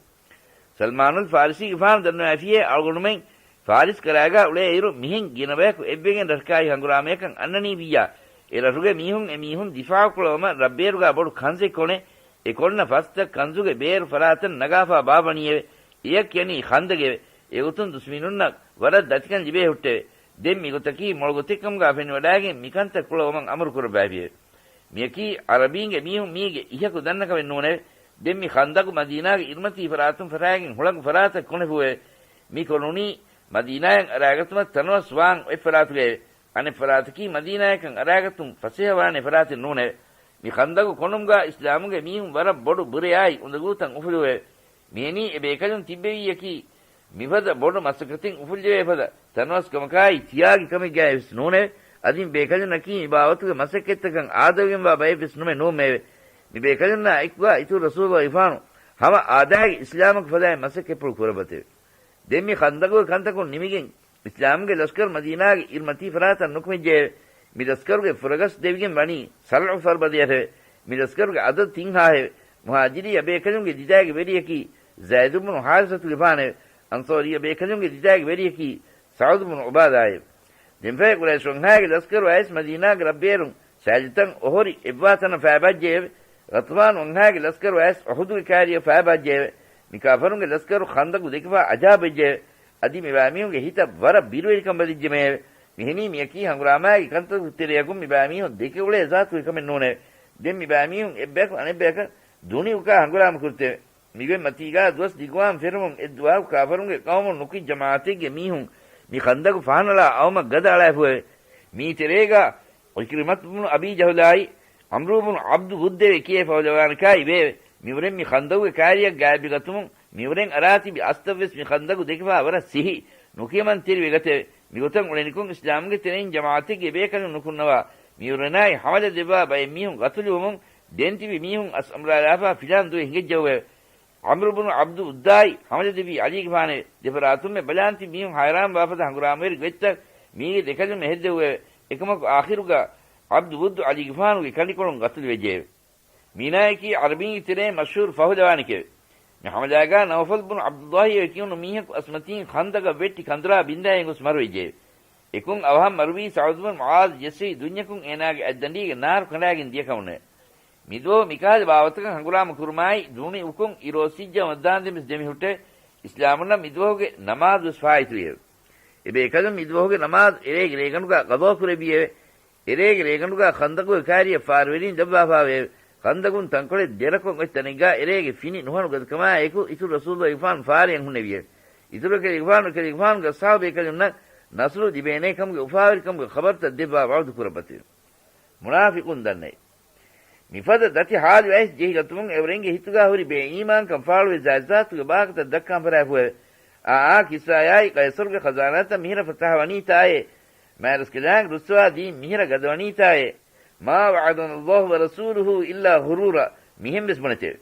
ސަލްމާނުލް ފާރިސީގެފާނު ދަންނަވައިފިއޭ އަޅުގަނޑުމެން ފާރިސް ކަރާގާ އުޅޭއިރު މިހެން ގިނަ ބަޔަކު އެއްވެގެން ރަށަކާއި ހަނގުރާމަޔަކަށް އަންނަނީ ވިއްޔާ، އެ ރަށުގެ މީހުން އެ މީހުން ދިފާޢު ކުޅަވުމަށް ރަށްބޭރުގާ ބޮޑު ކަންޒެއް ކޮނެ، އެ ކޮންނަ ފަސްތައް ކަންޒުގެ ބޭރު ފަރާތަށް ނަގާފާ ބާއްވަނީއެވެ. އެޔަށް ކިޔަނީ ޚަންދަގެވެ. އެގޮތުން ދުސްމިނުންނަށް ވަރަށް ދަތިކަން ލިބޭ ހުއްޓެވެ. ދެން މިގޮތަކީ މޮޅު ގޮތެއް ކަމުގާ ފެނިވަޑައިގެން މިކަންތައް ކުޅަވުމަށް އަމުރު ކުރައްވައިފިއެވެ. މިޔަކީ ޢަރަބީންގެ މީހުން މީގެ އިހަކު ދަންނަ ކަމެއް ނޫނެވެ. ދެން މި ޚަންދަގު މަދީނާގެ އިރުމަތީ ފަރާތުން ފަށާގެން ހުޅަނގު ފަރާތަށް ކޮނެފުއެވެ. މި ކޮނުނީ މަދީނާޔަށް އަރާގަތުމަށް ތަނަވަސް ވާން އޮތް ފަރާތުގައެވެ. އަނެއް ފަރާތަކީ މަދީނާޔަކަށް އަރާގަތުން ފަސޭހަވާނެ ފަރާތެއް ނޫނެވެ. މި ޚަންދަގު ކޮނުމުގާ އިސްލާމުގެ މީހުން ވަރަށް ބޮޑު ބުރެއާއި އުނދަގޫތައް އުފުލުވެވެ. މިހެނީ އެ ބޭކަލުން ތިއްބެވިއްޔަކީ މިފަދަ ބޮޑު މަސައްކަތެއް އުފުއްލެވޭ ފަދަ ތަނަވަސް ކަމަކާއި ތިޔާގި ކަމެއްގައި ވެސް ނޫނެވެ. އަދި މި ބޭކަލުންނަކީ މި ބާވަތުގެ މަސައްކަތްތަކަށް އާދަވެގެންވާ ބައެއް ވެސް ނުމެ ނޫންމެއެވެ. މި ބޭކަލުންނާ އެކުގާ އިތުރު ރަސޫލުއިފާނު ހަމަ އާދައިގެ އިސްލާމަކު ފަދައިން މަސައްކަތްޕުޅު ކުރައްވަތެވެ. ދެން މި ޚަންދަގުގެ ކަންތަކުން ނިމިގެން އިސްލާމުގެ ލަޝްކަރު މަދީނާގެ އިރުމަތީ ފަރާތަށް ނުކުމެއްޖެއެވެ. މި ލަސްކަރުގެ ފުރަގަސް ދެވިގެން ވަނީ ޞަލްޢު ފަރުބަދަޔަށެވެ. މި ލަސްކަރުގެ ޢަދަދު ތިން ހާހެވެ. މުހާޖިރީ އަބޭކަލުންގެ ދިދައިގެ ވެރިޔަކީ ޒައިދު ބުނު ޙާރިސަތުގެފާނެވެ. އަންޞާރީ އަބޭކަލުންގެ ދިދައިގެ ވެރިޔަކީ ސަޢުދު ބުނު ޢުބާދާއެވެ. ދެންފަހެ ޤުރައިޝް ވަންހާގެ ލަސްކަރު އައިސް މަދީނާގެ ރަށްބޭރުން ސާލިތަން އޮހޮރި އެއްވާ ތަނަށް ފައިބާއްޖެއެވެ. ޣަޠްފާން ވަންހާގެ ލަސްކަރު އައިސް އުޙުދުގެ ކާރިއަށް ފައިބާއްޖެއެވެ. މި ކާފަރުންގެ ލަސްކަރު ޚަންދަގު ދެކިފާ އަޖާބެއްޖެއެވެ. އަދި މިބާމީހުންގެ ހިތަށް ވަރަށް ބިރުވެރިކަން ބަލިއްޖެމެއެވެ. މިހެނީ މިޔަކީ ހަނގުރާމާގެ ކަންތައް ތެރެއަކުން މިބާމީހުން ދެކެ އުޅޭ ޒާތުގެ ކަމެއް ނޫނެވެ. ދެން މިބާމީހުން އެއްބަޔަކު އަނެއްބަޔަކަށް ދުނި އުކާ ހަނގުރާމަ ކުރިތެވެ. މިގޮތް މަތީގާ ދުވަސް ދިގުވާން ފެށުމުން އެއްދުވަހަކު ކާފަރުންގެ ޤައުމުން ނުކި ޖަމާޢަތެއްގެ މީހުން މި ޚަންދަގު ފަހަނަޅާ އައުމަށް ގަދަ އަޅާފުއެވެ. މީ ތެރޭގާ ޢިކްރިމަތު ބުނު އަބީ ޖަހުލާއި، ޢަމްރޫ ބުނު ޢަބްދު ވުއްދެވެ ކިޔޭ ފަހުލަވާނަކާއި ވެއެވެ. މިއުރެން މި ޚަންދަގުގެ ކާރިއަށް ގާތްވެގަތުމުން މިއުރެން އަރާތިބި އަސްތައްވެސް މި ޚަންދަގު ދެކިފާ ވަރަށް ސިހި ނުކިޔަމަންތެރިވެގަތެވެ. މިގޮތަށް އުޅެނިކޮށް އިސްލާމުގެ ތެރެއިން ޖަމާޢަތެއްގެ ބޭކަލުން ނުކުންނަވާ، މިއުރެނާއި ޙަމަލަ ދެއްވާ ބައެއް މީހުން ގަތުލުވުމުން ދެންތިބި މީހުން އަސް އަނބުރާލާފާ ފިލާން ދުވެ ހިނގައްޖައުއެވެ. ޢަމްރު ބުނު ޢަބްދު އުއްދާއި ޙަމަލަ ދެއްވީ ޢަލީގެފާނެވެ. ދެފަރާތުންމެ ބަލާން ތިބި މީހުން ހައިރާންވާފަދަ ހަނގުރާމަވެރި ގޮތްތައް މީގެ ދެކަލުންމެ ހެއްދެއުއެވެ. އެކަމަކު އާޚިރުގަ ޢަބްދު ވުއްދު ޢަލީގެފާނުގެ ކަނޑިކޮޅުން ގަތުލުވެއްޖެއެވެ. މީނާޔަކީ ޢަރަބީންގެ ތެރެއިން މަޝްހޫރު ފަހުލަވާނެކެވެ. މި ޙަމަލާގާ ނައުފަލް ބުނު ޢަބްދުﷲ އެކިހުނު މީހަކު އަސްމަތީން ޚަންދަގަށް ވެއްޓި ކަނދުރާ ބިންދާއި ގޮސް މަރުވެއްޖެއެވެ. އެކުން އަވަހަށް މަރުވީ ސަޢުދު ބުނު މުޢާޛް ޖެއްސެވި ދުންޏަކުން އޭނާގެ އަތްދަނޑީގެ ނާރު ކަނޑާގެން ދިޔަކަމުންނެވެ. މިދުވަހު މިކަހަލަ ބާވަތަކަށް ހަނގުރާމަ ކުރުމާއި ދޫނި އުކުން އިރު އޮއްސިއްޖައުމަށް ދާންދެން ވެސް ދެމިހުއްޓެވެ. އިސްލާމުންނަށް މިދުވަހުގެ ނަމާދު ވެސް ފާއިތުވިއެވެ. އެބޭކަލުން މިދުވަހުގެ ނަމާދު އެރޭގެ ރޭގަނޑުގާ ޤަޟާ ކުރެއްވިއެވެ. އެރޭގެ ރޭގަނޑުގާ ޚަންދަގުގެ ކާރިއަށް ފާރުވެރިން ލައްވާފާވެއެވެ. ޚަންދަގުން ތަންކޮޅެއް ދެރަކޮށް އޮތް ތަނެއްގާ އެރޭގެ ފިނި ނުހަނު ގަދަކަމާއެކު އިތުރު ރަސޫލުގެފާނު ފާރިއަށް ހުންނެވިއެވެ. އިތުރު ކަލޭގެފާނު ކަލޭގެފާނުގެ އަޞްޙާބު ބޭކަލުންނަށް ނަޞްރު ލިބޭނޭ ކަމުގެ އުފާވެރިކަމުގެ ޚަބަރުތައް ދެއްވާ ވަޢުދު ކުރައްވަތެވެ. މުނާފިޤުން ދަންނައެވެ. މިފަދަ ދަތި ޙާލު އައިސް ޖެހިގަތުމުން އެވަރެންގެ ހިތުގާ ހުރި ބޭއީމާންކަން ފާޅުވެ ޒާތުޒާތުގެ ބާކަތައް ދައްކާން ފަރާފުއެވެ. އާ އާ ކިއްސާޔާއި ޤައިޞަރުގެ ޚަޒާނާތައް މިހިރަ ފަތަހަވަނީތާއޭ. މާތްރަސްކަލާނގެ ރުއްސަވާ ދީން މިހިރަ ގަދަވަނީތާއޭ. مَا وَعَدَنَا اللَّهُ وَرَسُولُهُ إِلَّا غُرُورًا، މިހެން ވެސް ބުނެތެވެ.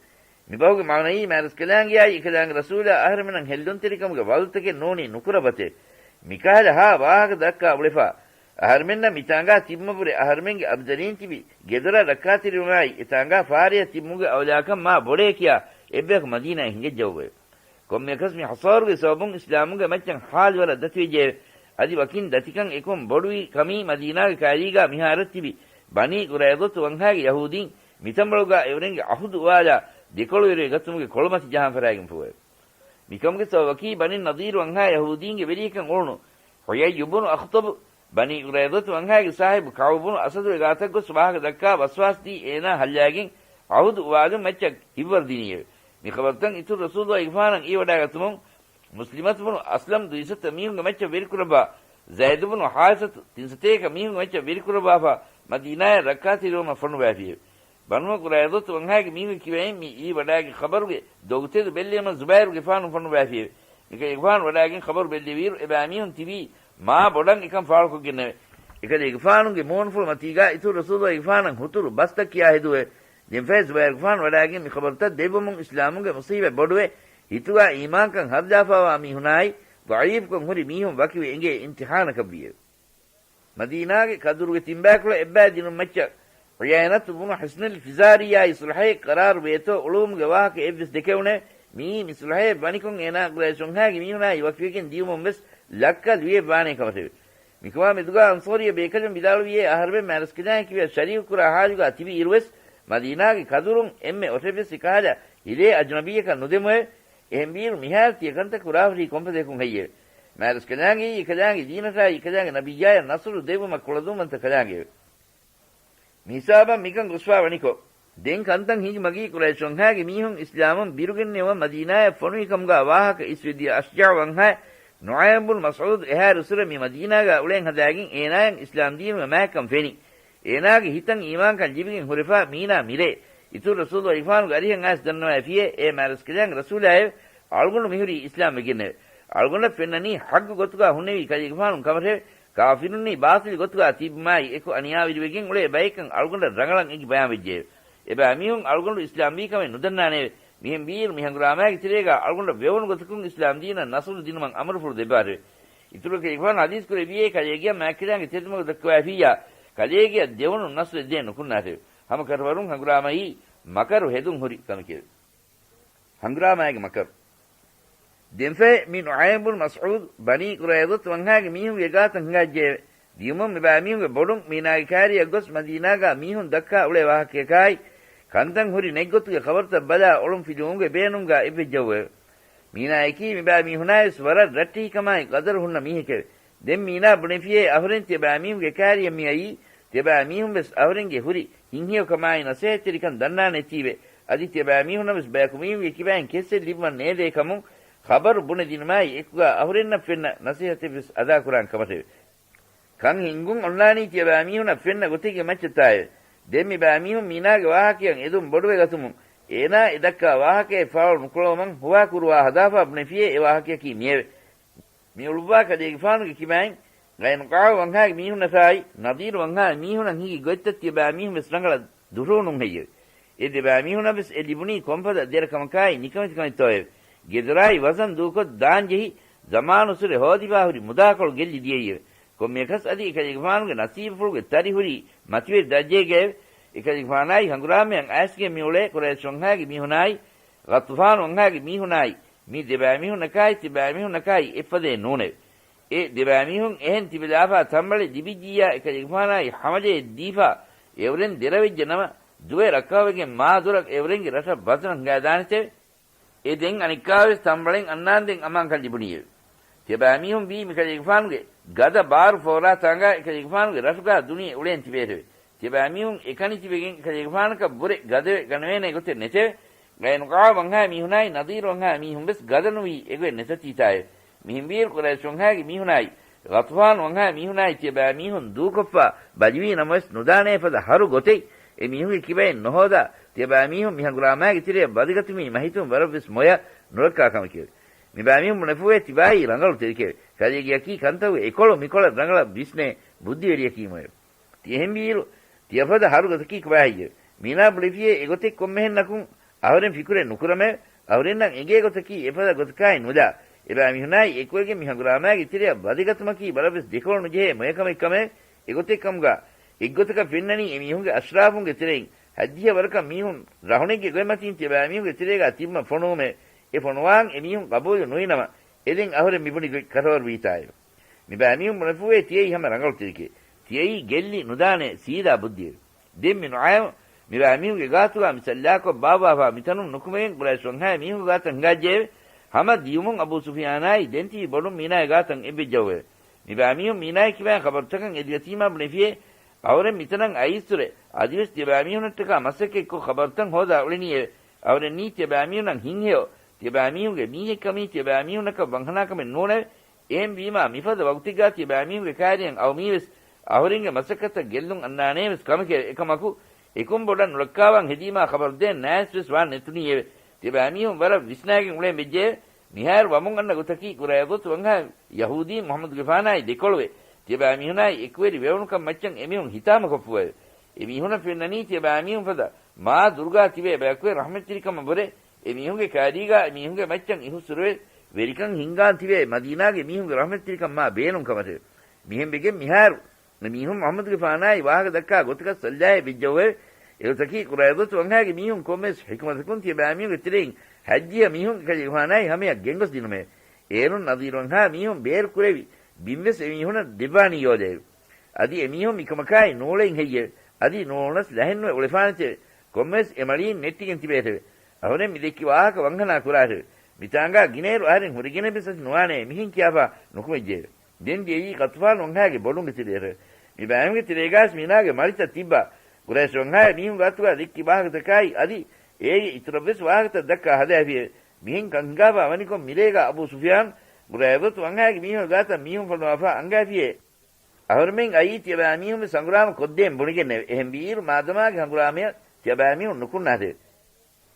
މިބަހުގެ މާނައީ މާތްރަސްކަލާނގެއާއި އެކަލާނގެ ރަސޫލާ އަހަރެމެންނަށް ހެއްލުންތެރިކަމުގެ ވަޢުދުތަކެއް ނޫނީ ނުކުރައްވަތެވެ. މިކަހަލަ ހާ ވާހަކަ ދައްކާ އުޅެފާ، އަހަރެމެންނަށް މިތާނގާ ތިބުމަށްވުރެ އަހަރެމެންގެ އަބުދަރީން ތިބި ގެދޮރަށް ރައްކާތެރިވުމާއި އެތާނގާ ފާރިއަށް ތިބުމުގެ އަވަލާކަން މާ ބޮޑޭ ކިޔާ އެއްބަޔަކު މަދީނާއަށް ހިނގައްޖައުވެ. ކޮންމެއަކަސް މި ޙަޞާރުގެ ސަބަބުން އިސްލާމުގެ މައްޗަށް ޙާލު ވަރަށް ދަތިވެއްޖެއެވެ. އަދި ވަކިން ދަތިކަން އެކުން ބޮޑުވި ކަމީ މަދީނާގެ ކައިރީގާ މިހާރަށް ތިބި ބަނީ ޤުރައިޟަތު ވަންހާގެ ޔަހޫދީން މިތަނބަޅުގާ އެވަރެންގެ ޢަހުދު އުވާލާ ދެކޮޅުވެރިވެ ގަތުމުގެ ކޮޅުމަތި ޖަހާން ފަރާގެންފުއެވެ. މިކަމުގެ ސަބަބަކީ ބަނީ ނަޟީރު ވަންހާ ޔަހޫދީންގެ ވެރިޔަކަށް އުޅުނު ޙުޔައްޔު ބުނު އަޚްޠަބު، ބަނީ ޤުރައިޟަތު ވަންހާގެ ސާހިބު ކަޢުބު ބުނު އަސަދުގެ ގާތަށް ގޮސް ވާހަކަ ދައްކާ ވަސްވާސް ދީ އޭނާ ހައްލާގެން ޢަހުދު އުވާލުން މައްޗަށް ހިއްވަރު ދިނީއެވެ. މި ޚަބަރުތައް އިތުރު ރަސޫލު އިގްފާނަށް އިވަޑާގަތުމުން، މުސްލިމަތު ބުނު އަސްލަމް ދުއިސައްތަ މީހުންގެ މައްޗަށް ވެރިކުރައްވާ، ޒައިދު ބުނު ޙާރިސަތު ތިންސަތޭކަ މީހުންގެ މައްޗަށް ވެރިކުރައްވާފާ، މަދީނާއަށް ރައްކާތެރިވުމަށް ފޮނުވާފިއެވެ. ބަނޫ ޤުރައިޟަތު ވަންހާގެ މީހުންގެ ކިބައިން މި އިވިވަޑާގެ ޚަބަރުގެ ދޮގުތެދު ބެއްލެވުމަށް ޒުބައިރުގެފާނު ފޮނުވާފިއެވެ. މިކަލޭގެފާނު ވަޑާގެން ޚަބަރު ބެއްލެވިއިރު އެބައިމީހުން ތިބީ މާ ބޮޑަށް އެކަން ފާޅުކޮށްގެންނެވެ. އެކަލޭގެފާނުގެ މޫނުފުޅު މަތީގާ އިތުރު ރަސޫލު އިގްފާނަށް ހުތުރު ބަސްތައް ކިޔާ ހެދުވެ. ދެންފަހެ ޒުބައިރުގެފާނު ވަޑާގެން މި ޚަބަރުތައް ދެއްވުމުން އިސްލާމުގެ މުޞީބަތް ބޮޑުވެ، ހިތުގާ އީމާންކަން ހަރުދާފާވާ މީހުނާއި ޟަޢީފުކަން ހުރި މީހުން ވަކިވެ އެނގޭ އިމްތިޙާނަކަށްވީއެވެ. މަދީނާގެ ކަދުރުގެ ތިންބައިކުޅަ އެއްބައި ދިނުމައްޗަށް ޢުޔައިނަތު ބުނު ޙިޞްނުލް ފިޒާރީއާއި ޞުލްޙައެއް ޤަރާރު ވޭތޯ އުޅުވުމުގެ ވާހަކަ އެއްވެސް ދެކެވުނެވެ. މިއީ މި ޞުލްޙައެއް ވަނިކޮށް އޭނާ ޤުރައިޝުންހާގެ މީހުނާއި ވަކިވެގެން ދިޔުމުން ވެސް ލައްކަ ލުޔެއް ވާނޭ ކަމަށެވެ. މިކަމާ މެދުގާ އަންޞާރީ ބޭކަލުން ވިދާޅުވިއޭ އަހަރުމެން މާތްރަސްކަލާނގެ ކިބަޔަށް ޝަރީކުކުރާ ޙާލުގާ ތިބި އިރުވެސް މަދީނާގެ ކަދުރުން އެންމެ އޮށެއްވެސް އެކަހަލަ ހިލޭ އަޖުނަބީއަކަށް ނުދެމުއެވެ. އެހެންވީއިރު މިހާރު ތިޔަކަންތައް ކުރާހުރީ ކޮންފަދައަކުން ހެއްޔެވެ؟ މާތްރަސްކަލާނގެއީ އެކަލާނގެ ދީނަށާއި އެކަލާނގެ ނަބިއްޔާޔަށް ނަޞްރު ދެއްވުމަށް ކުޅަދުންވަންތަ ކަލާނގެއެވެ. މިހިސާބަށް މިކަން ގޮސްފާ ވަނިކޮށް، ދެން ކަންތައް ހިނގި މަގީ ޤުރައިޝުންހާގެ މީހުން އިސްލާމުން ބިރުގެންނެވުމަށް މަދީނާޔަށް ފޮނުވިކަމުގާ ވާހަކަ އިސްވެދިޔަ އަޝްޖާޢު ވަންހާ ނުޢައިމް ބުނު މަސްޢޫދު އެހާ ރުއްސުރެ މި މަދީނާގާ އުޅެން ހަދާގެން އޭނާޔަށް އިސްލާމް ދީނުގެ މާތްކަން ފެނި. އޭނާގެ ހިތަށް އީމާންކަން ލިބިގެން ހުރެފާ މީނާ މިރޭ. އިތުރު ރަސޫލު އިގްފާނުގެ އަރިހަށް އައިސް ދަންނަވައިފިއޭ، އޭ މާތްރަސްކަލާނގެ ރަސޫލާއެވެ. އަޅުގަނޑު މިހުރީ އިސްލާމް ވެގެންނެވެ. އަޅުގަނޑަށް ފެންނަނީ ޙައްޤު ގޮތުގާ ހުންނެވި ކަލޭގެފާނު ކަމަށެވެ. ކާފިރުންނީ ބާޠިލް ގޮތުގާ ތިބުމާއި އެކު އަނިޔާވެރިވެގެން އުޅޭ ބައެއްކަން އަޅުގަނޑަށް ރަނގަޅަށް އެނގި ބަޔާންވެއްޖެއެވެ. އެބައިމީހުން އަޅުގަނޑު އިސްލާމްވީ ކަމެއް ނުދަންނާނެއެވެ. މިހެން ވީއިރު މި ހަނގުރާމާގެ ތެރޭގާ އަޅުގަނޑަށް ވެވުނު ގޮތަކުން އިސްލާމް ދީނަށް ނަޞްރު ދިނުމަށް އަމުރުފުޅު ދެއްވާށެވެ. އިތުރު ކަލޭގެފާނު ޙަދީޘް ކުރެއްވިއޭ ކަލޭގެޔަށް މާތްކަލާނގެ ތެދުމަގު ދައްކަވައިފިއްޔާ، ކަލޭގެޔަށް ދެވުނު ނަޞްރެއް ދޭން ނުކުންނާށެވެ. ހަމަ ކަށަވަރުން ހަނގުރާމައީ މަކަރު ހެދުން ހުރި ކަމެކެވެ. ހަނގުރާމައިގެ މަކަރު. ދެންފަހެ މި ނުޢައިމް ބުނު މަސްޢޫދު ބަނީ ޤުރައިޟަތު ވަންހާގެ މީހުންގެ ގާތަށް ހިނގައްޖެއެވެ. ދިޔުމުން މިބައިމީހުންގެ ބޮޑުން މީނާގެ ކާރިއަށް ގޮސް މަދީނާގާ މީހުން ދައްކާ އުޅޭ ވާހަކަޔަކާއި، ކަންތައް ހުރި ނެތްގޮތުގެ ޚަބަރުތައް ބަލާ އޮޅުން ފިލުވުމުގެ ބޭނުންގާ އެއްވެއްޖައުވެއެވެ. މީނާއަކީ މިބައިމީހުނާވެސް ވަރަށް ރައްޓެހިކަމާއި ޤަދަރު ހުންނަ މީހެކެވެ. ދެން މީނާ ބުނެފިއޭ އަހުރެން ތިޔަބައިމީހުންގެ ކާރިއަށް މިއައީ، ތިޔަބައިމީހުންވެސް އަހުރެންގެ ހުރި ހިތްހެޔޮކަމާއި ނަސޭހަތްތެރިކަން ދަންނާނެތީވެ. އަދި ތިޔަބައިމީހުންނަށްވެސް ބަޔަކު މީހުންގެ ކިބައިން ކެއްސެއް ލިބުމަށް ނޭދޭ ކަމުން ޚަބަރު ބުނެދިނުމާއި އެކުގާ އަހުރެންނަށް ފެންނަ ނަސޭހަތެއްވެސް އަދާކުރާން ކަމަށެވެ. ކަން ހިންގުން އޮންނާނީ ތިޔަބައިމީހުނަށް ފެންނަ ގޮތެއްގެ މައްޗަށްތާއެވެ. ދެން މިބައިމީހުން މީނާގެ ވާހަކަޔަށް އެދުން ބޮޑުވެގަތުމުން، އޭނާ އެ ދައްކާ ވާހަކައެއް ފާޅު ނުކުޅަވުމަށް ހުވާކުރުވާ ހަދާފާ ބުނެފިއޭ އެ ވާހަކަޔަކީ މިއެވެ. މި އުޅުއްވާ ކަލޭގެފާނުގެ ކިބައިން ޤައިނުޤާޢު ވަންހާގެ މީހުންނަށާއި، ނަޟީރު ވަންހާގެ މީހުނަށް ހިނގި ގޮތްތައް ތިޔަބައިމީހުން ވެސް ރަނގަޅަށް ދުށުވުނުން ހެއްޔެވެ؟ އެ ދެބައިމީހުނަށް ވެސް އެ ލިބުނީ ކޮންފަދަ ދެރަ ކަމަކާއި ނިކަމެތި ކަމެއްތޯއެވެ؟ ގެދޮރާއި ވަޒަން ދޫކޮށް ދާން ޖެހި، ޒަމާނުއްސުރެ ހޯދިފާ ހުރި މުދާކޮޅު ގެއްލި ދިޔައީއެވެ. ކޮންމެއަކަސް އަދި އެކަލޭގެފާނުގެ ނަސީބުފުޅުގެ ތަރި ހުރީ މަތިވެރި ދަރަޖައެއްގައެވެ. އެކަލޭގެފާނާއި ހަނގުރާމަޔަށް އައިސްގެން މިއުޅޭ ޤުރައިޝް ވަންހާގެ މީހުނާއި، ޣަޠުފާނު ވަންހާގެ މީހުނާއި، މި ދެބައިމީހުންނަކާއި ތިބައިމީހުންނަކާއި އެއްފަދައެއް ނޫނެވެ. އެ ދެބައިމީހުން އެހެން ތިބެލާފާ ތަންބަޅެއް ލިބިއްޖިއްޔާ އެކަލޭގެފާނާއި ހަމަޖެހެއް ދީފާ އެއުރެން ދެރަވެއްޖެ ނަމަ، ދުވެ ރައްކާވެގެން މާ ދުރަށް އެއުރެންގެ ރަށަށް ވަޒަނަށް ހިނގާދާނެތެވެ. އެ ދެން އަނެއްކާވެސް ތަންބަޅެއް އަންނާންދެން އަމާންކަން ލިބުނީއެވެ. ތިޔަބައިމީހުން ވީ މިކަލޭގެފާނުގެ ގަދަ ބާރު ފޯރާ ތާނގާ އެކަލޭގެފާނުގެ ރަށުގާ ދުނިޔެ އުޅޭން ތިބޭށެވެ. ތިޔަބައިމީހުން އެކަނި ތިބެގެން އެކަލޭގެފާނަކަށް ވުރެ ގަދަވެ ގަނެވޭނެ ގޮތެއް ނެތެވެ. ޤައިނުޤާޢު ވަންހާ މީހުނާއި ނަޟީރު ވަންހާ މީހުން ވެސް ގަދަ ނުވީ އެގޮތް ނެތަތީތާއެވެ. މިހެންވީއިރު ޤުރައިޝް ވަންހާގެ މީހުނާއި ޣަޠުފާން ވަންހާ މީހުނާއި ތިޔަބައިމީހުން ދޫކޮށްފަ ބަލިވީ ނަމަވެސް، ނުދާނޭ ފަދަ ހަރު ގޮތެއް އެ މީހުންގެ ކިބައިން ނުހޯދާ، ތިޔަބައިމީހުން މި ހަނގުރާމާގެ ތެރެއަށް ވަދެގަތުމީ މަހިތުން ވަރަށްވެސް މޮޔަ ނުރައްކާ ކަމެކެވެ. މިބައިމީހުން ބުނެފޫވޭ ތިބާއީ ރަނގަޅު ތެރެކެވެ. ކަލޭގެއަކީ ކަންތައް އެކޮޅު މިކޮޅަށް ރަނގަޅަށް ވިސްނޭ ބުއްދިވެރިޔަކީމުއެވެ. ތި އެހެންވީއިރު، ތިޔަ ފަދަ ހަރު ގޮތަކީ ކޮބާހެއްޔެވެ؟ މީނާ ބުނެފިޔޭ އެގޮތެއް ކޮންމެހެންނަކުން އަހުރެން ފިކުރެއް ނުކުރަމެވެ. އަހުރެންނަށް އެނގޭ ގޮތަކީ އެފަދަ ގޮތަކާއި ނުލާ، އެބައިމީހުނާއި އެކުވެގެން މި ހަނގުރާމާގެ ތެރެއަށް ވަދެގަތުމަކީ ވަރަށްވެސް ދެކޮޅު ނުޖެހޭ މޮޔަކަމެއްކަމެވެ. އެގޮތެއްކަމުގާ އެއްގޮތަކަށް ފެންނަނީ އެމީހުންގެ އަޝްރާފުންގެ ތެރެއިން ހައްދިހަ ވަރަކަށް މީހުން ރަހުނެއްގެ ގޮތްމަތީން ތިޔަބައިމީހުންގެ ތެރޭގާ ތިބުމަށް ފޮނުވުމެވެ. އެ ފޮނުވާން އެމީހުން ގަބޫލު ނުވިނަމަ، އެދެން އަހުރެން މިބުނި ގޮތް ކަށަވަރު ވީތާއެވެ. މިބައިމީހުން ބުނެފޫވޭ ތިޔައީ ހަމަ ރަނގަޅު ތެރެކޭ. ތިޔައީ ގެއްލި ނުދާނޭ ސީދާ ބުއްދިއެވެ. ދެން މި ނުޢައިމު މިބައިމީހުންގެ ގާތުގާ މި ސައްލާކޮށް ބާއްވާފާ މިތަނުން ނުކުމެގެން ޤުރައިޝް ވަންހާ މީހުންގެ ގާތަށް ހިނގާއްޖެއެވެ. ހަމަ ދިޔުމުން އަބޫ ސުފިޔާނާއި ދެން ތިބި ބޮޑުން މީނާގެ ގާތަށް އެއްވެއްޖައުވެއެވެ. މިބައިމީހުން މީނާގެ ކިބައިން ޚަބަރުތަކަށް އެދިގަތީމާ ބުނެފިޔޭ، އަހުރެން މިތަނަށް އައީއްސުރެ، އަދިވެސް ތިޔަބައިމީހުނަށްޓަކާ މަސައްކަތްކޮށް ޚަބަރުތައް ހޯދާ އުޅެނީއެވެ. އަހުރެންނީ ތިޔަބައިމީހުނަށް ހިތްހެޔޮ، ތިޔަބައިމީހުންގެ މީހެއްކަމީ ތިޔަބައިމީހުންނަކަށް ވަންހަނާކަމެއް ނޫނެވެ. އެހެންވީމާ، މިފަދަ ވަގުތެއްގާ ތިޔަބައިމީހުންގެ ކައިރިއަށް އައުމީވެސް، އަހުރެންގެ މަސައްކަތަށް ގެއްލުން އަންނާނޭވެސް ކަމެކެވެ. އެކަމަކު، އެކުން ބޮޑަށް ނުރައްކާވާން ހެދީމާ ޚަބަރު ދޭން ނާއިސްވެސް ވާން ނެތުނީއެވެ. ތިޔަބައިމީހުން ވަރަށް ވިސްނާގެން އުޅެން ވެއްޖެއެވެ. މިހާރު ވަމުން އަންނަ ގޮތަކީ، ޤުރައިޟަތު ވަންހާ ޔަހޫދީން މުޙައްމަދުގެފާނާއި ދެކޮޅުވެ، ތިޔަބައިމީހުނާއި އެކުވެރި ވެވުނުކަން މައްޗަށް އެމީހުން ހިތާމަކޮށްފޫއެވެ. އެމީހުނަށް ފެންނަނީ ތިޔަބައިމީހުން ފަދަ މާ ދުރުގާ ތިބޭ ބަޔަކުވެ، ރަޙްމަތްތެރިކަމަށްވުރެ އެމީހުންގެ ކައިރީގާ އެމީހުންގެ މައްޗަށް އިހުއްސުރެވެ، ވެރިކަން ހިންގާން ތިބޭ މަދީނާގެ މީހުންގެ ރަޙްމަތްތެރިކަން މާ ބޭނުން ކަމަށެވެ. މިހެންވެގެން މިހާރު މީހުން މުޙައްމަދުގެފާނާއި ވާހަކަ ދައްކާ ގޮތަކަށް ސައްލާއެއް ވެއްޖައުވެވެ. އެގޮތަކީ، ޤުރައިޟަތު ވަންހާގެ މީހުން ކޮންމެސް ޙިކުމަތަކުން ތިޔަބައިމީހުންގެ ތެރެއިން ހައްދިހަ މީހުންގެ ކަލޭގެފާނާއި ހަމަޔަށް ގެންގޮސް ދިނުމެވެ. އޭރުން ނަޟީރު ވަންހާ މީހުން ބޭރު ކުރެވި ބިންވެސް އެމީހުނަށް ދެއްވާނީ ޔޯލައެވެ. އަދި އެމީހުން މިކަމަކާއި ނޫޅެން ހެއްޔެވެ؟ އަދި ނޫޅުނަސް ލަހެއްނުވެ އުޅެފާނެތެވެ. ކޮންމެސް އެ މަޅީން ނެއްޓިގެން ތިބޭތެވެ. އަހުރެން މި ދެއްކި ވާހަކަ ވަންހަނާ ކުރާށެވެ. މިތާނގާ ގިނައިރު އަހަރެން ހުރެގެނެއްވެސް އަތި ނުވާނެ މިހެން ކިޔާފާ ނުކުމެއްޖެއެވެ. ދެން ދިޔައީ ޣަޠުފާން ވަންހާގެ ބޮޑުންގެ ތެރެއަށެވެ. މި ބައިމީހުންގެ ތެރޭގާސް މީނާގެ މަޅިތައް ތިއްބާ ޤުރައިޝް ވަންހާގެ މީހުން ގާތުގާ ދެއްކި ވާހަކަތަކާއި އަދި އޭގެ އިތުރަށްވެސް ވާހަކަތައް ދައްކާ ހަދާފިއެވެ. މިހެން ކަން ހިނގާފާ ވަނިކޮށް މިރޭގާ އަބޫ ސުފިޔާން ޤުރައިޟަތު ވަންހާގެ މީހުން ގާތަށް މީހުން ފޮނުވާފާ އަންގާފިއޭ. އަހުރެމެން އައީ ތިޔަބައިމީހުންވެސް ހަނގުރާމަ ކޮށްދޭން ބުނެގެންނެވެ. އެހެންވީއިރު މާދަމާގެ ހަނގުރާމަޔަށް ތިޔަބައިމީހުން ނުކުންނާތެވެ.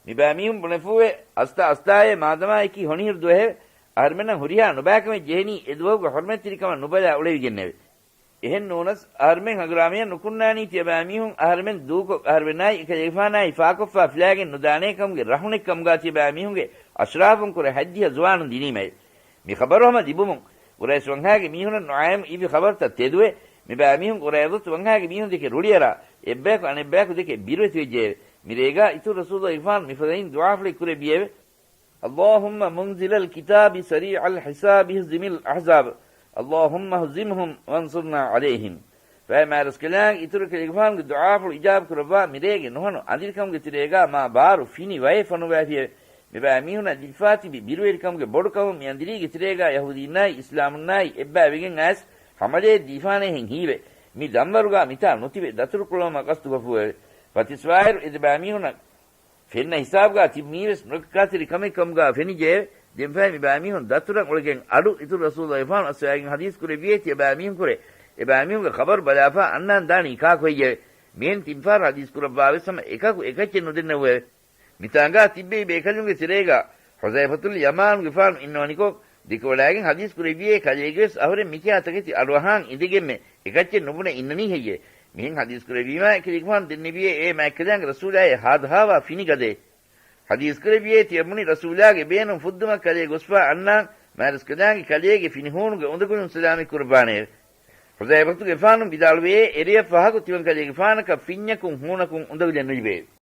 މިބައިމީހުން ބުނެފޫވެ، އަސްތަ އަސްތާއޭ މާދަމާއަކީ ހޮނިހިރު ދުވަހެވެ. އަހަރެމެންނަށް ހުރިހާ ނުބައިކަމެއް ޖެހެނީ އެ ދުވަހުގެ ޙުރުމަތްތެރިކަމަށް ނުބަލާ އުޅެވިގެންނެވެ. އެހެން ނޫނަސް، އަހަރެމެން ހަނގުރާމަޔަށް ނުކުންނާނީ ތިޔަބައިމީހުން އަހަރެމެން ދޫކޮށް، އަހަރެމެންނާއި އެކަލޭގެފާނާއި ފާކޮށްފާ ފިލާގެން ނުދާނޭ ކަމުގެ ރަހުނެއް ކަމުގާ ތިޔަބައިމީހުންގެ އަޝްރާފުން ކުރެ ހައްދިހަ ޒުވާނުން ދިނީމައެވެ. މި ޚަބަރު ހަމަ ލިބުމުން، ޤުރައިޝް ވަންހާގެ މީހުނަށް ނުޢައިމު އިވި ޚަބަރުތައް ތެދުވެ، މި ބައިމީހުން ޤުރައިޟަތު ވަންހާގެ މީހުން ދެކެ ރުޅިއަރާ، އެއްބަޔަކު އަނެއްބަޔަކު ދެކެ ބިރުވެތިވެއްޖެއެވެ. މިރޭގާ އިތުރު ރަސޫލުގެފާނު މިފަދައިން ދުޢާފުޅެއް ކުރެއްވިއެވެ. اللهم منزل الكتاب سريع الحساب اهزم الأحزاب. اللهم اهزمهم وانصرنا عليهم. ފައި މާތްރަސްކަލާނގެ އިތުރު ކަލޭގެފާނުގެ ދުޢާފުޅު އިޖާބަ ކުރައްވާ މިރޭގެ ނުހަނު އަނދިރިކަމުގެ ތެރޭގާ މާ ބާރު ފިނި ވައެއް ފޮނުވާފިއެވެ. މިބައިމީހުނަށް ލިބިފާ ތިބި ބިރުވެރިކަމުގެ ބޮޑުކަމުން މި އަނދިރީގެ ތެރޭގާ ޔަހޫދީންނާއި އިސްލާމުންނާއި އެއްބައި ވެގެން އައިސް ހަމަލައެއް ދީފާނޭހެން ހީވެ، މި ދަންވަރުގާ މިތާ ނުތިބެ ދަތުރުކުޅައުމަށް ގަސްތުކޮށްފޫއެވެ. ފަތިސްވާއިރު އެ ދެބައިމީހުނަށް ފެންނަ ހިސާބުގާ ތިބި މީވެސް ނުރައްކާތެރި ކަމެއް ކަމުގާ ފެނިއްޖެއެވެ. ދެންފަހެ މި ބައިމީހުން ދަތުރަށް އުޅެގެން އަޑު އިތުރު ރަސޫލުގެފާނު އައްސަވައިގެން ޙަދީޘް ކުރެއްވިއޭ ތިޔަބައިމީހުންކުރެ، އެބައިމީހުންގެ ޚަބަރު ބަލާފާ އަންނާން ދާނީ ކާކު ހެއްޔެވެ؟ މިހެން ތިންފަހަރު ޙަދީޘް ކުރައްވާވެސް ހަމަ އެކަކު އެކައްޗެއް ނުދެންނެވެއެވެ. މިތާނގާ ތިއްބެވި ބޭކަލުންގެ ތެރޭގާ ޙުޒައިފަތުލް ޔަމާނުގެފާނު އިންނަވަނިކޮށް، ދެކެވަޑައިގެން ޙަދީޘް ކުރެއްވިއޭ ކަލޭގެވެސް އަހުރެން މިކިހާ ތަކެތި އަޑުއަހާން އިނދެގެންމެ އެކައްޗެއް ނުބުނެ އިންނަނީ ހެއްޔެވެ؟ މިހެން ޙަދީޘް ކުރެއްވީމާ އެކަލޭގެފާނު ދެންނެވިއޭ އޭ މާތްކަލާނގެ ރަސޫލާއޭ ހާދަހާވާ ފިނި ގަދައެއް. ޙަދީޘް ކުރެއްވިއޭ ތިޔަބުނި ރަސޫލާގެ ބޭނުން ފުއްދުމަށް ކަލޭ ގޮސްފާ އަންނާން މާތްރަސްކަލާނގެ ކަލޭގެ ފިނި ހޫނުގެ އުނދަގުލުން ސަލާމަތް ކުރައްވާނެއެވެ. ޙުޒައިފަތުގެފާނު ވިދާޅުވެއޭ އެރެއަށް ފަހަކު ތިމަން ކަލޭގެފާނަކަށް ފިންޏަކުން ހޫނަކުން އުނދަގުލެއް ނުލިބެއެވެ.